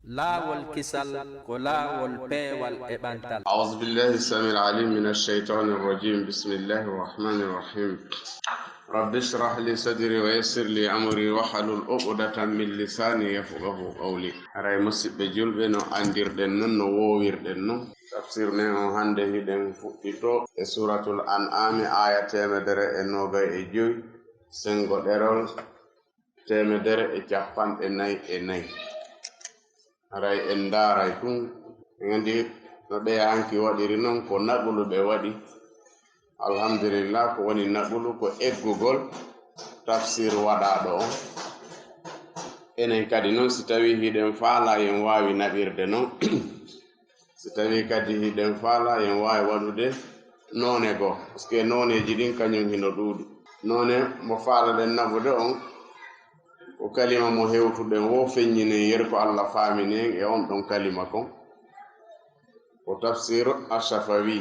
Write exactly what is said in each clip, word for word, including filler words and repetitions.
Laawol kisal ko laawol peewal e ɓantal. أعوذ بالله السميع العليم من الشيطان الرجيم. بسم الله الرحمن الرحيم. رب اشرح لي صدري ويسر لي أمري واحلل عقدة من لساني يفقهوا قولي. Haray, musidɓe julɓe, no anndirɗen non, no woowirɗen non, tafsir men on hannde hiɗen fuɗɗito e Suuratul An'aami, aaya teemedere e noogay e jowi, senngo ɗerol teemedere e cappanɗe nayi e nayi. Haray en ndaaray tun, en anndi no ɓeya hanki waɗiri non, ko naɓulu ɓe waɗi. Alhamdulillah, ko woni naɓulu ko eggugol tafsir waɗaaɗo on. Enen kadi non, si tawii hiɗen faalaa, en waawi naɓirde non. Si tawii kadi hiɗen faalaa, en waawi waɗude noone goo, parce que nooneeji ɗin kañum hino ɗuuɗi. Noone mo faalaɗen naɓude on, ko kalima mo hewtuɗen woo, feññinen yer ko Alla faamini en e on ɗon kalima kon. Ko tafsir Ash-Shafawi.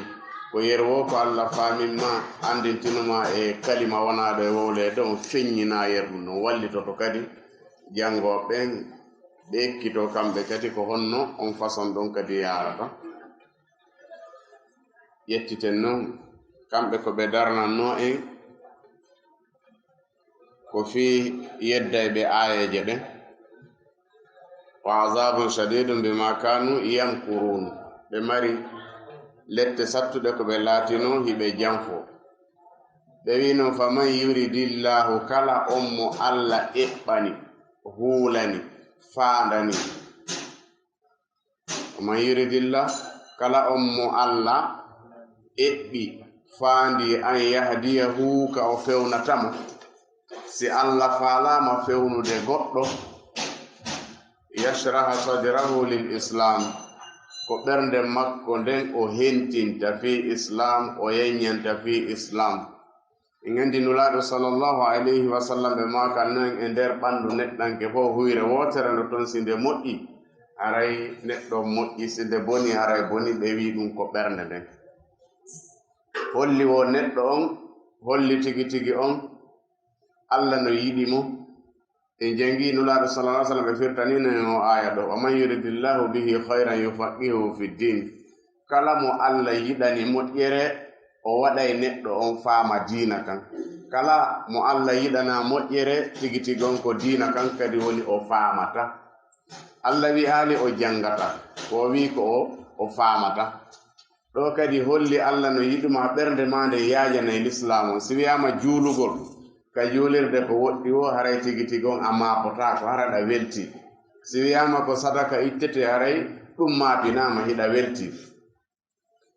Ko yer woo ko Alla faamin ma, anndintino ma e kalima wonaaɗo e wowleede on, feññinaa yer ɗum ɗon, wallitoto kadi janngooɓe ɓen, ɓe ekkitoo kamɓe kadi ko honno on façon ɗon kadi yaarata. Ƴettiten non, kamɓe ko ɓe darnannoo en ko fii yeddayɓe aayeeje ɗen. Wa azabun shadidun bima kanu yamkurun. Ɓe mari lette sattuɗe ko ɓe laatinoo hiɓe janfoo. Ɓe wi'i non, "Faman yuridillahu," kala on mo Alla eɓɓani, huulani, faandani. "Faman yuridillah," kala on mo Alla eɓɓi, faandi, "an yahdiyahu," ka o fewnata mo. Si Alla faalaama fewnude goɗɗo, "yashraha sadrahu lil Islam," ko ɓernde makko nden o hentinta fii Islam, o yeññanta fii Islam. En anndi Nulaaɗo sallallahu alayhi wa sallam ɓe maakan non e nder ɓanndu neɗɗanke fof huyre wootere no ton, si nde moƴƴi, haray neɗɗo moƴƴi, si nde boni, haray boni, ɓe wi'i ɗum ko ɓernde nden. Holli wo neɗɗo on, holli tigi tigi on, Alla no yiɗi mo. En jangi Nulaaɗo sallallahu alaihi wasallam ɓe firtanino en o aya ɗo, "Wa man yuridillahu bihi khairan yufaqihu fid din." Kala mo Alla yiɗani moƴƴere, o waɗay neɗɗo on faama diina kan. Kala mo Alla yiɗana moƴƴere, tigi tigi on ko diina kan kadi woni o faamata. Alla wi'aali o jangata, ko o wi'i ko o, o faamata. Ɗo kadi holli Alla no yiɗuma, ɓernde ma nden yaajanay Lislaamu on. Si wi'aama juulugol ka juulirde ko woɗɗi woo, haray tigi tigi on a maapotaako, hara ɗa welti. Si wi'aama ko sadaka ittete, haray ɗum maapinaama, hiɗa welti.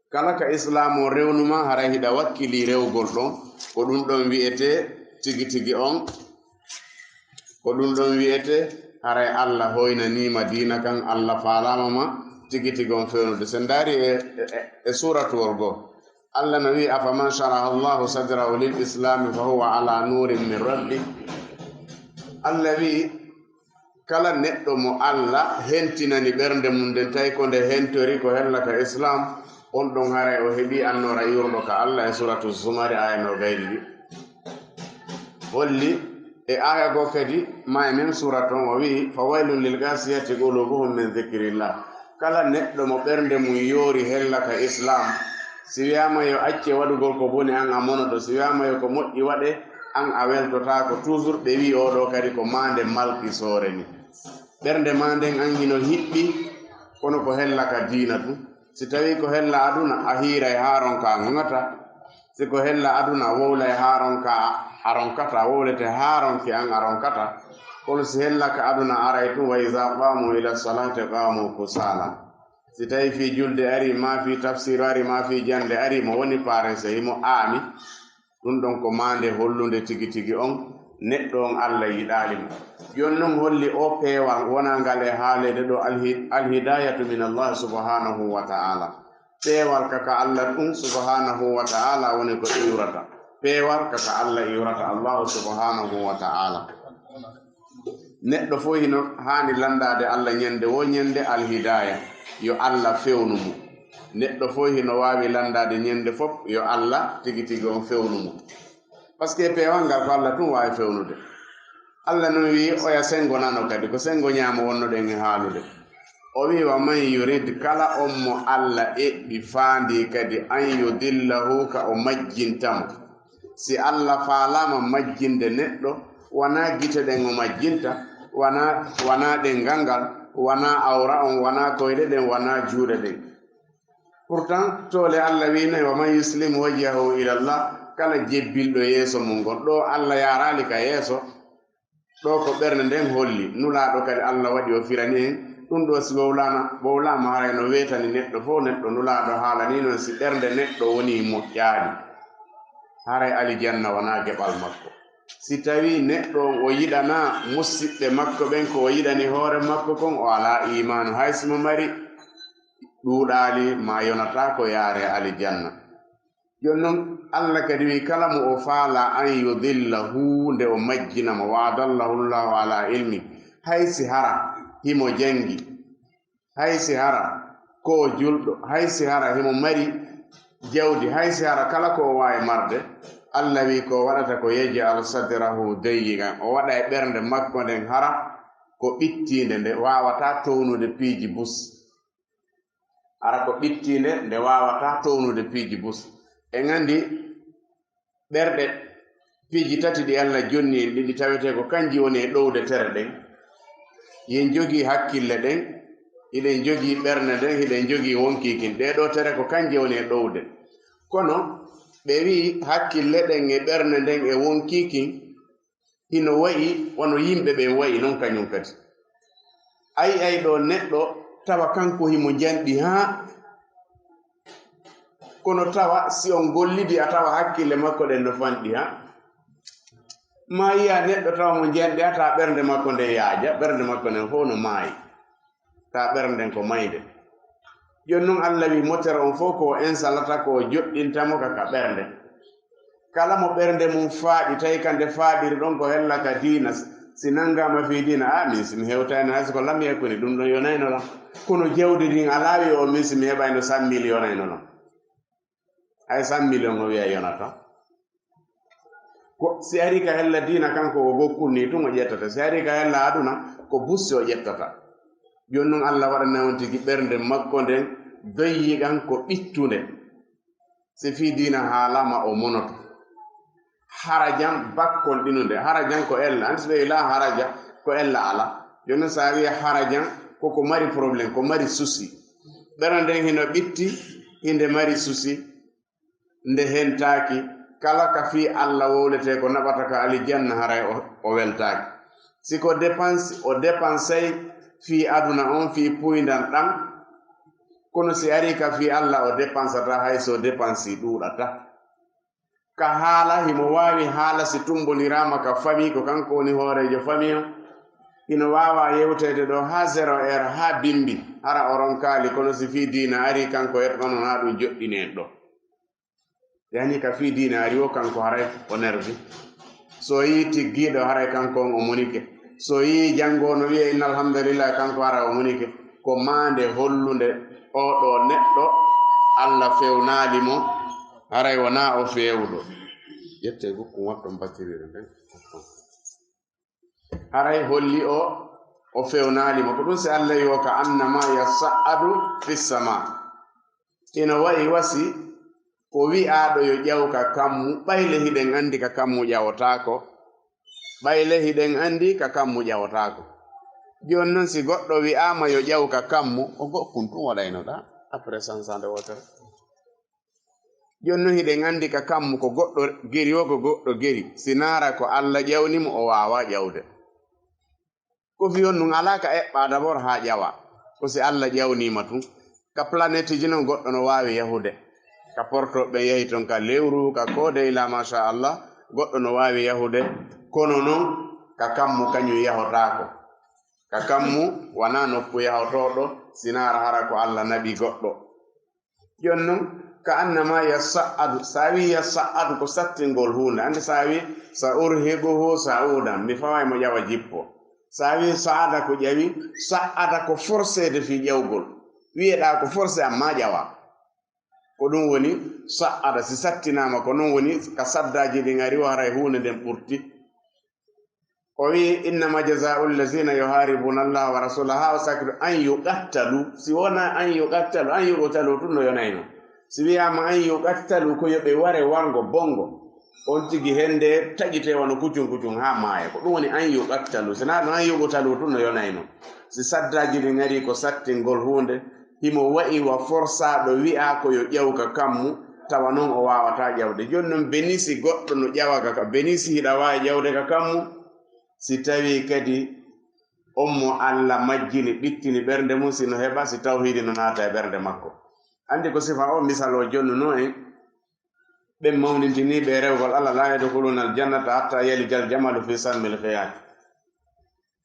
Kala ka Islaamu on rewnuma, haray hiɗa wakkili rewgol ɗon. Ko ɗum ɗon wi'etee tigi tigi on Ko ɗum ɗon wi'etee, haray Alla hoynaniima diina kan, Alla faalaama ma tigi tigi on fewnude. Si en ndaari e, e, e suuratuwol goo, Alla no wi'i, "Afaman sharaha Allahu sadrahu lil islami fa huwa ala nurin min rabbi." Alla wi'i, kala neɗɗo mo Alla hentinani ɓernde mum nden, tawi ko nde hentori ko hella ka Islaam, on ɗon haray o heɓi annoora iwruɗo ka Alla, e Suuratu Zumari, aaya noogay ɗiɗi. Holli e aaya goo kadi, ma e men suura ton, o wi'i, "Fa waylun lil qasiyati qulubuhum min dhikrillah." Kala neɗɗo mo ɓernde mum yoori hella ka Islaam, si wi'aama yo acce waɗugol ko boni, an a monoto, si wi'aama yo ko moƴƴi waɗe, an a weltotaako, toujours ɓe wi'i oo ɗoo kadi ko maande malkisoore ni. Ɓernde maa nden an hino hiɓɓi, kono ko hella ka diina tun. Si tawii ko hella aduna, a hiiray haa ronka a ŋoŋata. Si ko hella aduna, wowlay haa ronka a ronkata, wowlete haa ronki an a ronkata. Kono si hella ka aduna aray tun, "Wa iza qamu ila salati qamu kusala." Si tawii fii julde ari, maa fii tafsiru ari, maa fii jannde ari, mo woni parese, himo aami. Ɗum ɗon ko maande hollunde tigi tigi on neɗɗo on Alla yiɗaali mo. Jooni non holli oo peewal wonaa ngal e haaleede ɗo alhi-, alhidayatu min Allah subhanahu wa ta'ala. Peewal ka ka Alla ɗum subhanahu wa ta'ala woni ko iwrata. Peewal ka ka Alla iwrata Allahu subhanahu wa ta'ala. Neɗɗo fof hino haani lanndaade Alla ñande woo ñande alhidaaya, yo Alla fewnu mo. Neɗɗo fof hino waawi lanndaade ñande fof, yo Alla tigi tigi on fewnu mo. Parce que peewal ngal ko Alla tun waawi fewnude. Alla non wi'i, oya senngo nano kadi, ko senngo ñaamo wonnoɗen e haalude. O wi, "Wa man yurid, kala on mo Alla eɓɓi, faandi kadi, an yudillahu, ka o majjinta mo." Si Alla faalaama majjinde neɗɗo, wanaa gite ɗen o majjinta, wanaa, wanaa ɗenngal ngal, wanaa awra on, wanaa koyɗe ɗen, wanaa juuɗe ɗen. Pourtant, toole Alla wi noy, "Wa man yuslim wajhahu ilallah," kala jebbilɗo yeeso mum ngon. Ɗo Alla yaaraali ka yeeso, ɗo ko ɓernde nden holli. Nulaaɗo kadi Alla waɗi o firani en ɗum ɗo, si wowlaama, wowlaama haray no weetani neɗɗo fof. Neɗɗo Nulaaɗo haalani noon, si ɓernde neɗɗo woni moƴƴaali, haray alijanna wonaa geɓal makko. Si tawii neɗɗo on o yiɗanaa musiɓɓe makko ɓen ko o yiɗani hoore makko kon, o alaa iimaanu, hay si mo mari ɗuuɗaali, ma yonataa ko yaare alijanna. Jooni noon, Alla kadi wi, kala mo o faala an yudillahu, nde o majjina mo, wa adallahu llahu ala ilmi, hay si hara himo janngi, hay si hara ko o julɗo, hay si hara himo mari jawdi, hay si hara kala ko o waawi marde, Alla wi ko waɗata ko yaj'al sadrahu dayyiqan, o waɗa e ɓernde makko nden hara ko ɓittiinde, nde waawataa townude piiji bus. Hara ko ɓittiinde, nde waawataa townude piiji bus. En anndi ɓerɗe piiji tati ɗi Alla jonni en ɗin, ɗi tawetee ko kanji woni e ɗowde tere ɗen. Hiɗen jogii hakkille ɗen, hiɗen jogii ɓernde nden, hiɗen jogii wonkii kin. Ɗee ɗoo tere ko kanje woni e ɗowde. Kono ɓe wi'i hakkille ɗen e ɓernde nden e wonkii kin hino wa'i wano yimɓe ɓen wa'i non kañum kadi. A yi'ay ɗoo neɗɗo tawa kanko himo njanɗi haa, kono tawa si on gollidi a tawa hakkille makko ɗen no fanɗi haa. Maa yi'a neɗɗo tawa mo njanɗi haa tawa ɓernde makko nden yaaja, ɓernde makko nden fof no maayi. Tawa ɓernde nden ko maayde. Jooni non Alla wi motere on fof ko o ensalata, ko o joɗɗinta mo ka, ka ɓernde. Kala mo ɓernde mum faaɗi, tawi ka nde faaɗiri ɗon ko hella ka diina, si nanngaama fii diina, a, min si mi hewtayno, hay si ko lam yakuni, ɗum ɗon yonayno lam. Kono jawdi ndin alaa wi o, min si mi heɓayno cent mille yonayno lam. Hay cent million o wi'a yonata. Ko si ari ka hella diina kanko o gokkun ni tun o ƴettata. Si ari ka hella aduna ko busse o ƴettata. Jooni non Alla waɗana on tigi ɓernde makko nden doyyiɗan ko ɓittunde. Si fii diina haalaama o monoto. Harajan bakkonɗinunde. Harajan ko ella. Anndi si ɓe wi laa haraja ko ella alaa. Jooni non si a wi'i harajan ko ko mari problème, ko mari souci. Ɓernde nden hino ɓitti, hinde mari souci. Nde hentaaki, kala ka fii Alla wowletee ko naɓata ka alijanna, haray o, o weltaaki. Si ko dépense, o dépensey fii aduna on, fii puyndan ɗan, kono si arii ka fii Alla, o dépensata hay so dépense ɗuuɗata. Ka haala, himo waawi haala si tumbondiraama ka famii, ko kanko woni hooreejo famii on. Hino waawaa yewteede ɗoo haa zéro heure, haa bimbi, hara o ronkaali, kono si fii diina arii, kanko et onon haa ɗum joɗɗinee ɗoo. Yani ka fii diina ari o kanko haray o nervi. So yii tiggiiɗo haray kanko on o monike. So yii janngo no wi'e inna alhamdulillah kanko haray o monike. Ko maande hollunde oo ɗoo neɗɗo Alla fewnaali mo, haray wonaa o feewuɗo. Ƴettee gukkum waɗɗon bakirire nden. Haray holli o, o fewnaali mo. Ko ɗum si Alla yo ka annama yasa'adu fis sama. Ina wa'i wasi ko wi'aaɗo yo ƴaw ka kammu, ɓayle hiɗen anndi ka kammu ƴawotaako. Ɓayle hiɗen anndi ka kammu ƴawotaako. Jooni non si goɗɗo wi'aama yo ƴaw ka kammu, o gokkun tun waɗaynoɗaa. Après sansande wootere. Jooni non hiɗen anndi ka kammu ko goɗɗo geri o, ko goɗɗo geri. Si naara ko Alla ƴawni mo, o waawaa ƴawde. Ko fii on ɗum alaa ka eɓɓaa d'abord haa ƴawaa. Ko si Alla ƴawniima tun. Ka planeteji non goɗɗo no waawi yahude. Ka portooɓe ɓen yahi ton ka lewru, ka koode ila masha Allah, goɗɗo no waawi yahude. Kono non ka kammu kañum yahotaako. Ka kammu wanaa nokku yahotooɗo, si naara hara ko Alla naɓi goɗɗo. Jooni non, ka annama yasa'adu, so a wi'i yasa'adu ko sattingol huunde. Anndi so a wi'i sa urhiquhu sa'udan, mi faway mo ƴawa jippo. So a wi'i sa'ada ko ƴawi, sa'ada ko forceede fii ƴawgol. Wi'eɗaa ko forcé amma ƴawa. Ko ɗum woni sa'ada, si sattinaama ko non woni ka saddaaji ɗin ari o haray huunde nden ɓurti. O wi, "Innama jazaa'u allazina yuharibuna Allah wa rasulahu," haa o sakito, "an yuqattalu." Si wona an yuqattalu, an yuqtalu tun no yonayno. Si wiyaama an yuqattalu, ko yo ɓe ware wargo bongo. On tigi hende taƴite wano kucun kucun haa maaya. Ko ɗum woni an yuqattalu. Si naa ɗum an yuqtalu tun no yonayno. Si saddaaji ɗin ari ko sattingol huunde, himo wa'i wa forsaaɗo wi'aa ko yo ƴaw ka kammu, tawa non o waawataa ƴawde. Jooni non, beni si goɗɗo no ƴawa ka, ka, beni si hiɗa waawi ƴawde ka kammu, si tawii kadi on mo Alla majjini, ɓittini ɓernde mum, si no heɓa, si tawhiidi no naata e ɓernde makko. Anndi ko sifa o misal o jonnunoo en, ɓen mawnintiniiɓe e rewgol Alla, "La yadkhuluna aljannata hatta yalijal jamalu fi sammil khiyat."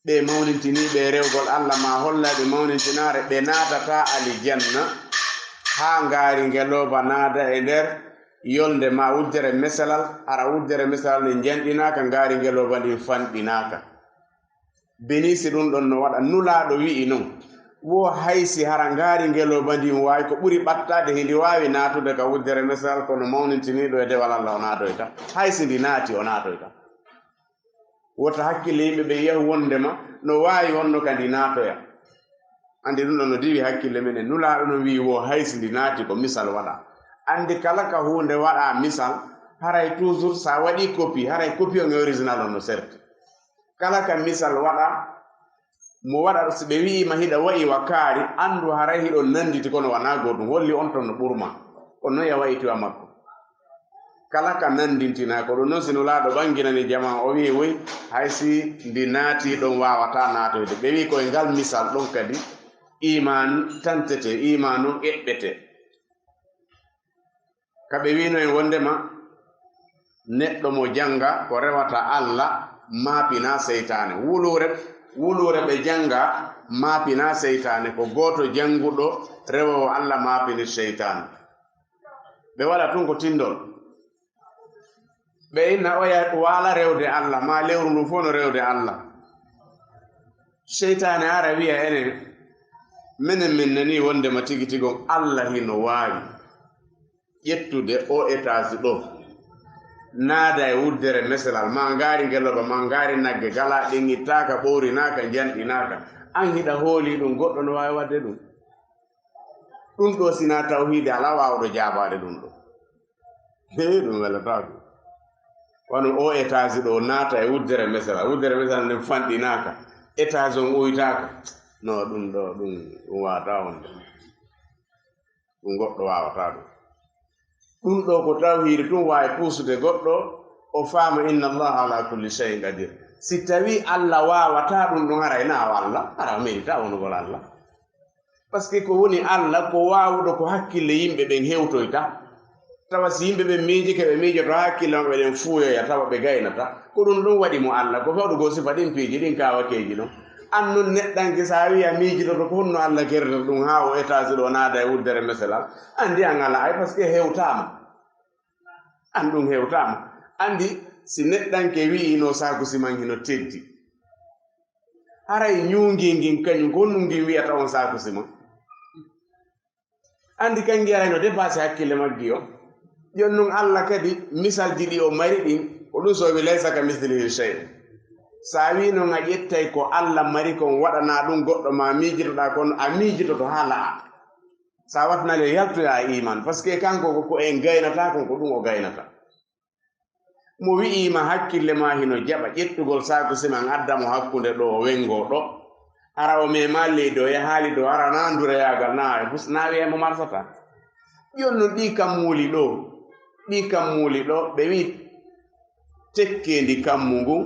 Ɓe mawnintiniiɓe e rewgol Alla, ma hollaaɓe mawnintinaare, ɓe naatataa alijanna haa ngaari ngelooba naada e nder yolnde ma wuddere meselal, hara wuddere meselal nden njanɗinaaka, ngaari ngelooba ndin fanɗinaaka. Beni si ɗum ɗon no waɗa, Nulaaɗo wi'i non, wo hay si hara ngaari ngelooba ndin waawi ko ɓuri ɓattaade, hindi waawi naatude ka wuddere meselal, kono mawnintiniiɗo e dewal Alla o naatoyta. Hay si ndi naati, o naatoyta. Wota hakkille yimɓe ɓe yahu wondema no waawi wonno ka ndi naatoya. Anndi ɗum ɗon no diwi hakkille men en. Nulaaɗo no wi'i wo hay si ndi naati ko misal waɗa. Anndi kala ka huunde waɗa misal, haray toujours sa waɗi copie, haray copie on e original on no serti. Kala ka misal waɗa, mo waɗa, si ɓe wi'ima hiɗa wa'i wa kaari, anndu haray hiɗon nannditi kono wanaa gootum. Holli on ton no ɓurma. Kono non ya wa'i tuwa makko. Kala ka nanndintinaa ko ɗum. Non si Nulaaɗo ɓanginani jamaa, o wi'i, woy, hay si ndi naati ɗon waawataa naatoyde. Ɓe wi'i ko e ngal misal ɗon kadi iimaan tantete, iimaan on eɓɓete. Ka ɓe wi'no en wondema neɗɗo mo jannga ko rewata Alla maapinaa seytaane. Wuluure, wuluure ɓe jannga maapinaa seytaane. Ko gooto jannguɗo rewoowo Alla maapini seytaane. Ɓe waɗa tun ko tinndol. Ɓe inna oya waala rewde Alla, maa lewru ndun fow no rewde Alla. Seytaane ara wi'a enen, menen min nanii wondema tigi tigi on Alla hino waawi ƴettude o étage ɗo, naada e wuddere meselal, maa ngaari ngelooba, maa ngaari nagge, galaa ɗeŋittaaka, ɓoorinaaka, njanɗinaaka. An hiɗa hoolii ɗum, goɗɗo no waawi waɗde ɗum? Ɗum ɗoo si naa tawhiidi, alaa waawuɗo jaabaade ɗum ɗoo. Hee, ɗum welataa ɗum. Wano o étage ɗoo naata e wuddere meselal, wuddere meselal nden fanɗinaaka, étage on uytaaka. No, ɗum ɗoo, ɗum, ɗum waawataa wonde. Ɗum goɗɗo waawataa ɗum. Ɗum ɗoo ko tawhiidi tun waawi puusude goɗɗo, o faama inna Allaha ala kulli shay'in qadir. Si tawii Alla waawataa ɗum ɗon, haray naa o Alla, hara o meritaa wonugol Alla. Parce que ko woni Alla ko waawuɗo ko hakkille yimɓe ɓen hewtoyta. Tawa si yimɓe ɓen miijike, ɓe miijoto hakkille maɓɓe ɗen fuuyoya, tawa ɓe gaynata. Ko ɗum ɗum waɗi mo Alla, ko fewɗo goo sifa ɗin piiji ɗin kaawakeeji ɗon. An non neɗɗanke, sa wi'i a miijitoto ko honno Alla gerdata ɗum haa o étage ɗo naada e wuddere meselal, anndi an alaa ay, parce que hewtaama. An ɗum hewtaama. Anndi si neɗɗanke wi'i no saaku siman hino teddi. Haray ñuungi ngin kañum, ko honɗum ngin wi'ata on saaku siman? Anndi kan ngi arayno dépassé hakkille maggi o. Jooni non Alla kadi misalji ɗi o mari ɗin, ko ɗum so o wi laysa ka mislihi shay. Sa wi non a ƴettay ko Alla mari kon waɗana ɗum goɗɗo ma miijitoɗaa kon, a miijitoto haa la'a. Sa watnale yaltoya e iman, parce que kanko ko, ko en gaynata kon, ko ɗum o gaynata. Mo wi'iima hakkille ma hino jaɓa ƴettugol saaku siman adda mo hakkunde ɗo o wengoo ɗo, hara o memaa leydi o yahaali dow, hara naa ndureyaagal naa e bus naa wi'ay mo marsata. Jooni non ɗii kammuuli ɗo, ɗii kammuuli ɗo, ɓe wi'i tekkeendi kammu ngun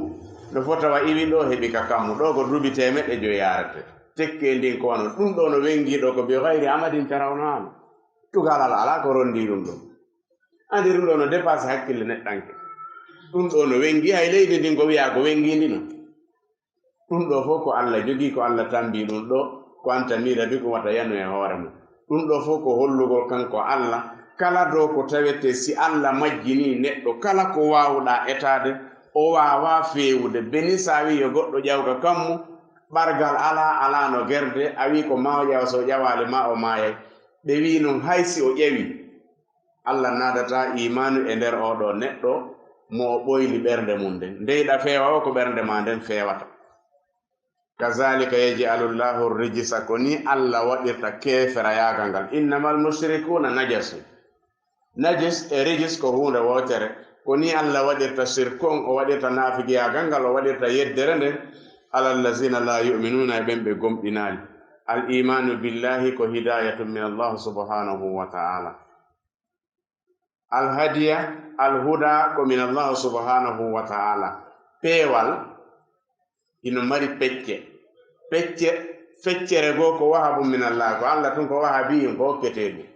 no fota wa iwi ɗo heɓi ka kammu, ɗo ko duuɓi teemeɗɗe jowi yaarete. Tekkeendi ko wano ɗum ɗo no wengii ɗo ko bi gayri amadin tarawnaha. Tugalal alaa ko rondii ɗum ɗo. Anndi ɗum ɗo no dépassé hakkille neɗɗanke. Ɗum ɗo no wengii, hay leydi ndin ko wi'aa ko wengiindi non. Ɗum ɗo fof ko Alla jogii, ko Alla tambii ɗum ɗo, ko anta mira bi ko wata yanu e hoore mum. Ɗum ɗo fof ko hollugol kanko Alla, kala ɗo ko tawetee si Alla majjinii neɗɗo, kala ko waawuɗaa etaade, o waawaa feewude. Beni so a wii yo goɗɗo ƴaw ka kammu, ɓargal alaa, alaa no gerde, a wii ko maa o ƴawa, so o ƴawaali maa o maayay. Ɓe wii non hay si o ƴawii, Alla naadataa iimaanu e nder oo ɗoo neɗɗo, mo o ɓoyli ɓernde mum nden. Nde yiɗa feewa o, ko ɓernde ma nden feewata. Kazalika yaj'alu Llahu rijsa, ko ni Allah waɗirta keeferayaagal ngal. Innamal mushrikuuna najasun. Najis e rijis ko huunde wootere. Ko ni Allah waɗirta sirku on, o waɗirta naafigiyaagal ngal, o waɗirta yeddere nden, ala allazina la yu'minuuna, e ɓen ɓe gomɗinaali. Al imaanu billahi ko hidayatun min Allah subhanahu wa ta'ala. Al hadiya, al huda ko min Allah subhanahu wa ta'ala. Peewal ino mari pecce. Pecce, feccere goo ko wahabun min Allah, ko Allah tun ko wahabi, ko okkete ɗum.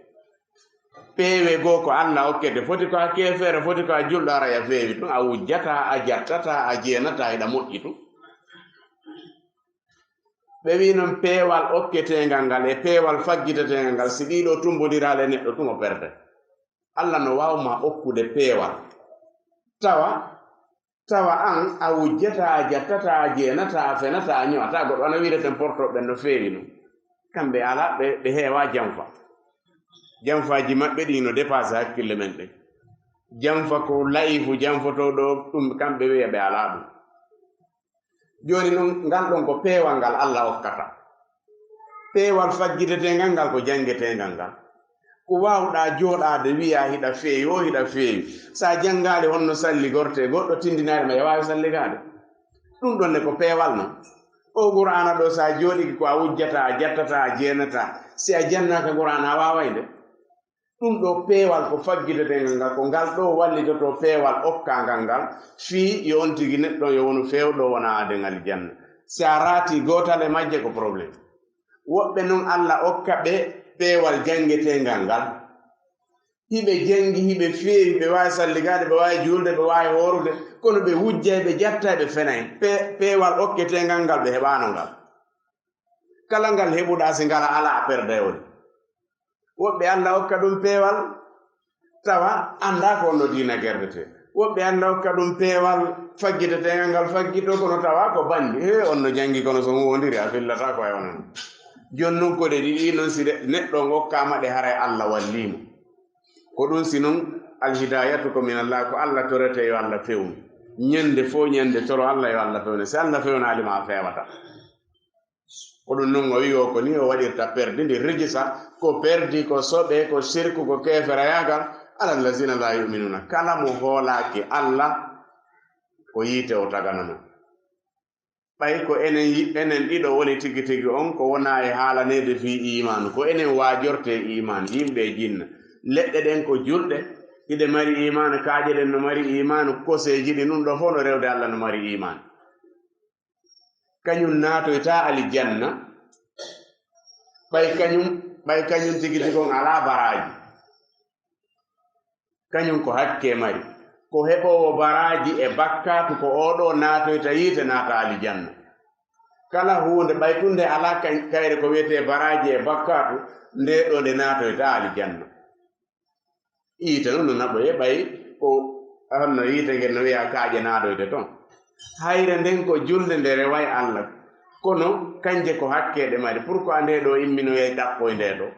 Peewe goo ko Allah okkete, foti ko a keefeero, foti ko a julɗo, ara ya feewi tun, a wujjata, a jattata, a jeenata, hiɗa moƴƴi tun. Ɓe wi non peewal okketeengal ngal e peewal faggiteteengal ngal, si ɗiɗo tumbondiraali e neɗɗo tun, o perde. Allah no waawma okkude peewal. Tawa, tawa an a wujjata, a jattata, a jeenata, a fenata, a ño'ata goɗɗo, ana wiide ten porto ɓen no feewi non. Kamɓe ala, ɓe, ɓe heewa janfa. Janfaaji maɓɓe ɗin no dépassé hakkille men ɗen. Janfa ko la'ifu janfotooɗo ɗum, kamɓe wi'a ɓe ala ɗum. Jooni non, ngal ɗon ko peewal ngal Allah okkata. Peewal faggiteteengal ngal ko janngeteengal ngal. Ko waawɗaa jooɗaade wi'a hiɗa feewi, o hiɗa feewi. Sa janngaali honno salligortee, goɗɗo tindinaade ma, e waawi salligaade. Ɗum ɗon ne ko peewal non. O Qur'aana ɗo, sa jooɗike ko a wujjata, a jattata, a jeenata. Si a jannaaka Qur'aana, a waaway nde. Ɗum ɗo peewal ko faggiteteengal ngal, ko ngal ɗo wallitotoo peewal okkaangal ngal, fii yo on tigi neɗɗo yo wonu feewɗo wona aaden aljanna. Si a raati gootal e majje ko problème. Woɓɓe non Allah okka ɓe peewal janngeteengal ngal. Hiɓe janngi, hiɓe feewi, ɓe waawi salligaade, ɓe waawi juulde, ɓe waawi hoorude, kono ɓe wujjay, ɓe jattay, ɓe fenay. Pe-, peewal okketeengal ngal ɓe heɓaano ngal. Kala ngal heɓuɗaa si ngal alaa a perday woni. Woɓɓe Allah okka ɗum peewal, tawa anndaa ko on no diina gerdete. Woɓɓe Allah okka ɗum peewal faggiteteengal ngal faggito, kono tawa ko banndi. He, on no janngi, kono so on wondiri, a fillata ko e onon. Jooni non ko ɗe ɗiɗi non, si ɗe, neɗɗo on okkaama ɗe, haray Allah wallii mo. Ko ɗum si non, alhidayatu ko min Allah, ko Allah torete, yo Allah fewnu. Ñande fof ñande toro Allah, yo Allah fewne. Si Allah fewnaali ma, a feewata. Ko ɗum non o wi'i o ko ni o waɗirta perdi ndi rijisa, ko perdi, ko soɓe, ko sirku, ko keeferayaagal, ala allazina la yu'minuna. Kala mo hoolaaki Allah, ko yiite o taganano. Ɓay ko enen yi-, enen ɗiɗo woni tigi tigi on, ko wona e haalaneede fii iimaanu, ko enen waajortee iimaan, yimɓe e jinna. Leɗɗe ɗen ko julɗe, hiɗe mari iimaanu, kaaƴe ɗen no mari iimaanu, koseeji ɗin, ɗum ɗo fof no rewde Allah no mari iimaanu. Kañum naatoyta alijanna, ɓay kañum, ɓay kañum tigi tigi on alaa baraaji. Kañum ko hakke mari. Ko heɓoowo baraaji e bakkaatu, ko oo ɗoo naatoyta yiite, naata alijanna. Kala huunde, ɓay tun nde alaa kay-, kayre ko wiyetee baraaji e bakkaatu, nde ɗoo nde naatoyta alijanna. Yiite non no naɓoye, ɓay ko honno yiite ngen no wi'a kaaƴe naadoyde ton. Hayre nden ko julde nde reway Allah. Kono kanje ko hakke ɗe mari. Pourquoi nde ɗoo imminoyay ɗaɓɓoy nde ɗoo?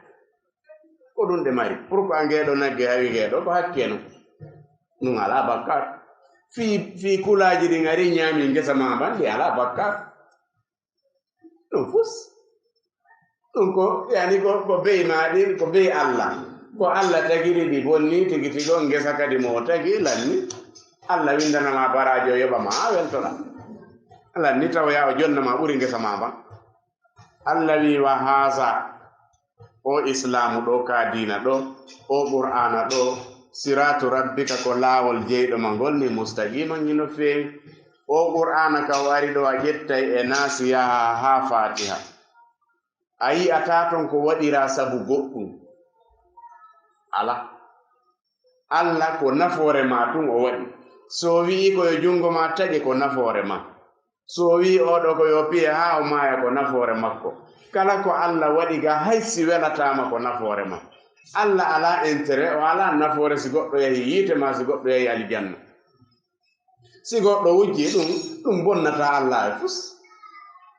Ko ɗum ɗe mari. Pourquoi nge ɗoo nagge hawi nge ɗoo? Ko hakke non. Ɗum alaa bakkaatu. Fii, fii kulaaji ɗin ari ñaami ngesa ma ban, ɗi alaa bakkaatu. Ɗum fus. Ɗum ko, yani ko, ko bey ma ɗin, ko bey Allah. Ko Allah tagiri ɗi bonni tigi tigi on ngesa kadi mo o tagi lanni. Allah windana ma baraaji o yoɓa ma, a weltoɗa. Lanni tawa ya o jonna ma ɓuri ngesa ma ban. Allah wi wa haza. O Islaamu ɗo, ka diina ɗo, o Qur'aana ɗo, siraatu rabbika, ko laawol jeyɗo ma ngol ni, mustaqiman, hino feewi. O Qur'aana ka o ari ɗo, a ƴettay e naasi yaha haa Faatiha. A yi'ataa ton ko waɗiraa sabu goɗɗum. Alaa. Alla ko nafoore maa tun o waɗi. So o wi'i ko yo junngo maa taƴe, ko nafoore maa. So o wi'i oo ɗoo ko yo piye haa o maaya, ko nafoore makko. Kala ko Alla waɗi ga, hay si welataama, ko nafoore maa. Alla alaa intérêt, o alaa nafoore si goɗɗo yahi yiite maa si goɗɗo yahi aljanna. Si goɗɗo wujjii ɗum, ɗum bonnataa Alla e fus.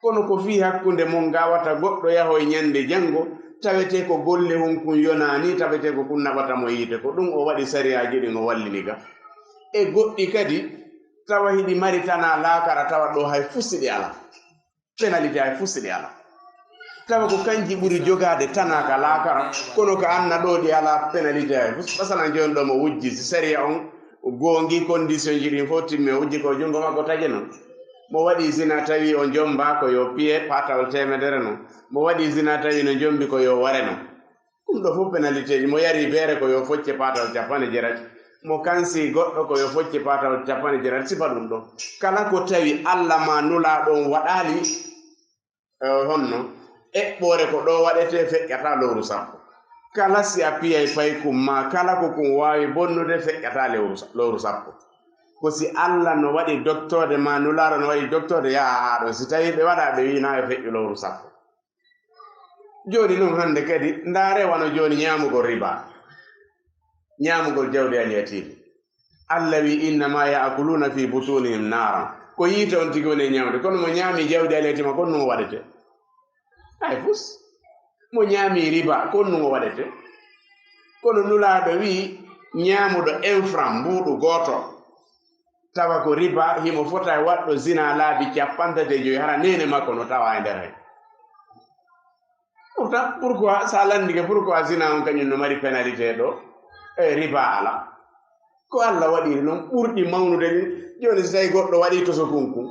Kono ko fii hakkunde mon ga wata goɗɗo yahoy ñande janngo, tawetee ko golle hun kun yonaani, tawetee ko kun naɓata mo yiite. Ko ɗum o waɗi sariyaaji ɗin o wallini ga. E goɗɗi kadi, tawa hiɗi mari tana laakara, tawa ɗo hay fuu siɗi alaa. Penalite hay fuu siɗi alaa. Tawa ko kanji ɓuri jogaade tana ka laakara, kono ka anna ɗo ɗi alaa penalite hay fuu. Masalan, jooni ɗo mo wujji, si sariya on goongi condition ji ɗin fof timmi, o wujji ko junngo makko taƴe non. Mo waɗi zina tawi o jomba ko yo piye paatawol teemedere non. Mo waɗi zina tawi no jombi ko yo ware non. Ɗum ɗo fof penaliteeji. Mo yari beere ko yo focce paatawol capanɗe jeetati. Mo kansi goɗɗo ko yo focce paatawol capanɗe jeetati. Sifa ɗum ɗo. Kala ko tawi Alla ma Nulaaɗo on waɗaali, eh, honno? Eɓɓoore ko ɗo waɗetee, feƴƴata lowru sappo. Kala si a piyay paykum ma, kala ko kun waawi bonnude, feƴƴata lewru sa-, lowru sappo. Ko si Alla no waɗi doktoode ma Nulaaɗo no waɗi doktoode, yaha haa ɗon. Si tawii ɓe waɗa, ɓe wi'i na yo feƴƴu lowru sappo. Jooni non hannde kadi, ndaare wano jooni ñaamugol riba, ñaamugol jawdi al yatiimi. Alla wi, "Innama ya'kuluna fi butunihim naaran." Ko yiite on tigi woni e ñaamde. Kono mo ñaami jawdi al yatiima, kon no mo waɗete? Hay fus. Mo ñaami riba, kon no mo waɗete? Kono Nulaaɗo wi, ñaamuɗo infra mbuuɗu gooto, tawa ko riba, himo fota e waɗɗo zina laabi capanɗe tati e joyi, hara neene makko no tawa e nder hen. Pourtant, pourquoi, sa landike, pourquoi zina on kañum no mari pénalité ɗo? E riba ala. Ko Alla waɗiri non ɓurɗi mawnude ɗin. Jooni, si tawi goɗɗo waɗi toso kunkun,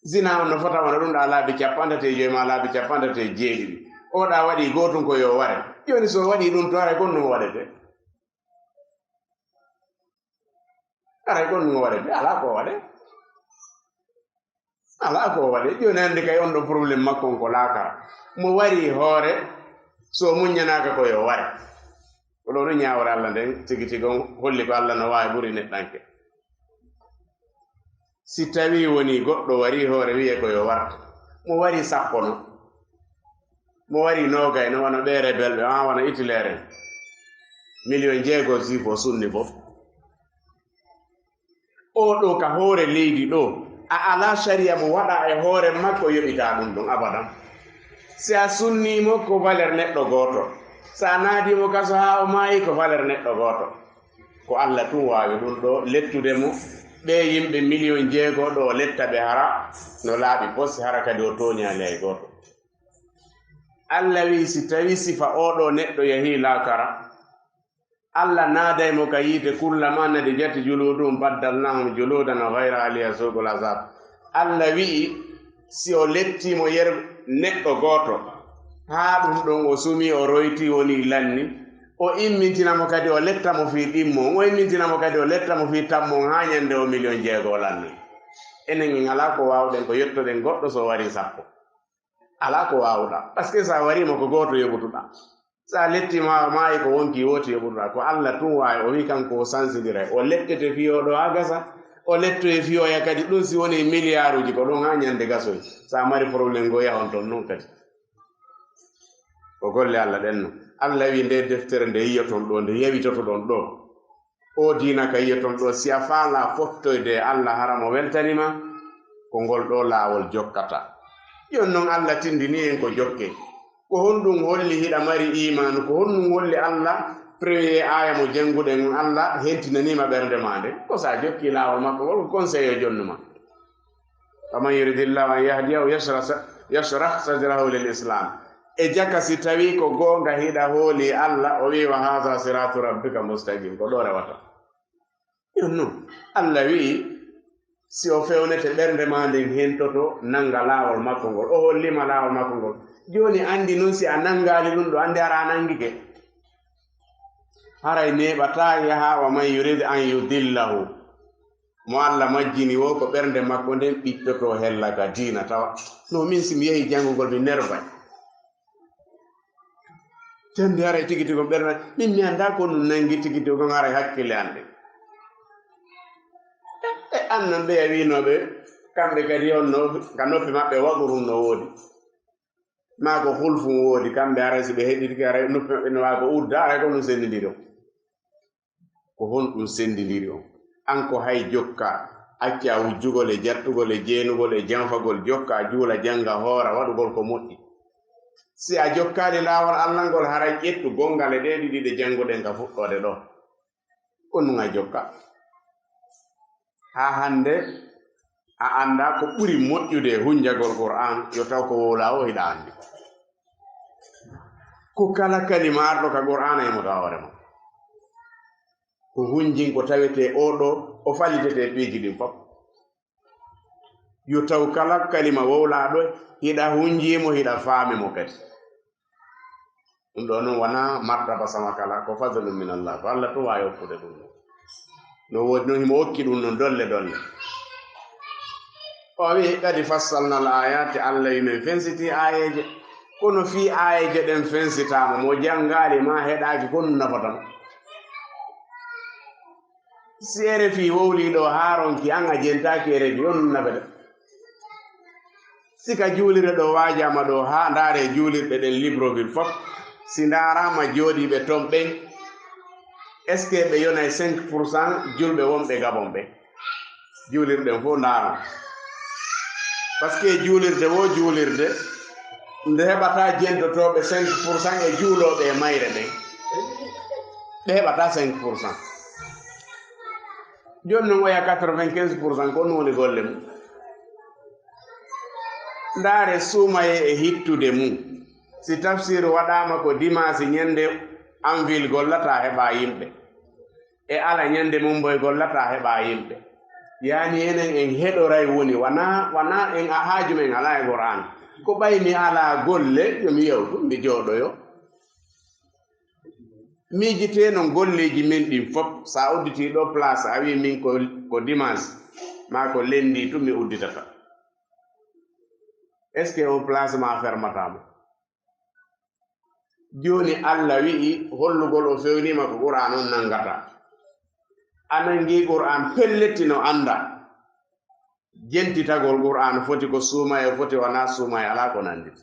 zina on no fota wona ɗum ɗa laabi capanɗe tati e joyi ma laabi capanɗe tati e jeeɗiɗi. O ɗa waɗi gootun ko yo ware. Jooni, so waɗi ɗum to, haray kon no mo waɗete? Haray kon no mo waɗete? Alaa ko waɗe. Alaa ko waɗe. Jooni hannde kay on ɗo problème makko on ko laakara. Mo wari hoore, so muññanaaka ko yo ware. Ko ɗo no ñaawre Alla nden tigi tigi on holli ko Alla no waawi ɓuri neɗɗanke. Si tawii woni goɗɗo wari hoore wi'e ko yo wartu. Mo wari sappo no. Mo wari noogay no wano ɓe rebel ɓe, haa wano Hitler en. Miliyon jeego si ko sunni fof. Oo ɗoo ka hoore leydi ɗoo, a alaa sariya mo waɗa e hoore makko yoɓitaa ɗum ɗum abadan. Si a sunnii mo ko valeur neɗɗo gooto. Si a naadii mo kaso haa o maayi ko valeur neɗɗo gooto. Ko Alla tun waawi ɗum ɗoo lettude mo. Ɓee yimɓe miliyon jeego ɗoo o letta ɓe hara no laaɓi pos hara kadi o tooñaali hay gooto. Alla wi'i si tawii sifa oo ɗoo neɗɗo yahii laakara, Alla naaday mo ka yiite, "Kullama nadijat juluduhum baddalnahum juludan ghayraha liyazuqul azab." Alla wi'i, si o lettii mo yer neɗɗo gooto, haa ɗum ɗon o sumi, o royti, woni lanni, o immintina mo kadi, o letta mo fii ɗimmo, o immintina mo kadi, o letta mo fii tammo, haa ñande o miliyon jeego o lanni. Enen en alaa ko waawɗen ko yettoɗen goɗɗo so o warii sappo. Alaa ko waawuɗaa. Parce que so a warii mo ko gooto yoɓutuɗaa. So a lettii ma, maayi ko wonkii wooti yoɓutuɗaa. Ko Alla tun waawi. O wi'i kanko o sansindiray. O lettete fii oo ɗoo haa gasa. O lettoye fii oya kadi. Ɗun si wonii miliyaaruuji ko ɗun haa ñande gasoy. So a mari problème goo yahon ton non kadi. Ko golle Alla ɗen non. Alla wi'i nde deftere nde yi'oton ɗoo, nde yawitotoɗon ɗoo. Oo diina ka yi'oton ɗoo, si a faalaa fottoyde e Alla hara mo weltani ma, ko ngol ɗoo laawol jokkata. Jooni non Alla tindini en ko jokke. Ko honɗum holli hiɗa mari iimaanu? Ko honɗum holli Alla, premier aaya mo jannguɗen on, Alla hentinanii ma ɓernde maa nden? Ko si a jokkii laawol makko ngol, ko conseil o jonnu ma. Faman yuridillahu an yahdiyahu yashrah sa-, yashrah sadrahu lil Islam. E jaka si tawii ko goonga hiɗa hoolii Alla, o wi'i, "Wa hadha siratu rabbika mustaqim." Ko ɗoo rewata. Jooni non, Alla wi'i, si o fewnete ɓernde maa nden hentoto, nannga laawol makko ngol. O holli ma laawol makko ngol. Jooni anndi non si a nanngaali ɗum ɗoo, anndi hara a nanngike. Haray neeɓataa yaha wa man yurid an yudillahu. Mo Alla majjini woo ko ɓernde makko nden ɓittotoo hella ka diina tawa. No min si mi yehi janngugol mi nervay. Tandi haray tigi tigi on ɓernde, min mi anndaa ko ɗum nanngi tigi tigi on haray hakkille an ɗen. E, e annan ɓe a wiinooɓe, kamɓe kadi on no, ka noppi maɓɓe waɗurum no woodi. Maa ko hulfum woodi, kamɓe haray si ɓe heɗitike haray noppi maɓɓe no waawi ko udda, haray ko ɗum senndindiri on. Ko honɗum senndindiri on? An ko hay jokka, acca wujjugol e jattugol e jeenugol e janfagol, jokka, juula, jannga, hoora, waɗugol ko moƴƴi. Si a jokkaali laawol Alla ngol, haray ƴettu gonngal e ɗee ɗiɗi ɗe jannguɗen ka fuɗɗoode ɗoo. Ko ɗum a jokka. Haa hannde a anndaa ko ɓuri moƴƴude e hunnjagol Qur'aan, yo taw ko wowlaa o hiɗa anndi. Ko kala kalima arɗo ka Qur'aana e mo tawa hoore ma. Ko hunnjin ko tawetee oo ɗoo, o falitetee piiji ɗin fof. Yo taw kala kalima wowlaaɗo hiɗa hunnjii mo, hiɗa faami mo kadi. Ɗum ɗoo noon wonaa martaba sama kala, ko fadlun min Allah, ko Allah tun waawi okkude ɗum ɗoo. No woodi noon himo okki ɗum noon dolle dolle. O wi'i kadi fassalna al ayati, Allah wi men fensiti aayeeje. Kono fii aayeeje ɗen fensitaama, mo janngaali ma heɗaaki, ko ɗum nafata mo? Si R F I wowlii ɗoo haa ronki, an a jentaaki R F I, on nafata. Si ka juulirde ɗoo waajaama ɗoo haa ndaaree juulirɗe ɗen Libreville fof, si ndaaraama jooɗiiɓe ton ɓen, est-ce que ɓe yonay cinq pour cent julɓe wonɓe Gabon ɓen? Juulirɗe ɗen fof ndaara. Parce que juulirde woo juulirde, nde heɓata jentotooɓe cinq pour cent e juulooɓe e mayre ɓen. Ɓe heɓata cinq pour cent. Jooni non oya quatre-vingt-quinze pour cent ko ɗum woni golle mum. Ndaare suumaye e hittude mum. Si tafsiru waɗaama ko dimaasi ñande anvil gollata heɓa yimɓe. E ala ñande mum boy gollata heɓa yimɓe. Yaani enen en heɗoray woni, wana, wana en a haaju men ala e Qur'an. Ko ɓay mi ala golle, yo mi yewtu, mi jooɗoyo. Miijitee non golleeji men ɗin fof, so a udditii ɗoo place, a wi'i min ko, ko dimanche, maa ko lundi tun mi udditata. Est-ce que on place ma fermata mo? Jooni Allah wi'i, hollugol o fewniima ko Qur'an on nanngata. A nanngii Qur'an pellet no annda. Jentitagol Qur'an foti ko suumaye, foti wonaa suumaye, alaa ko nannditi.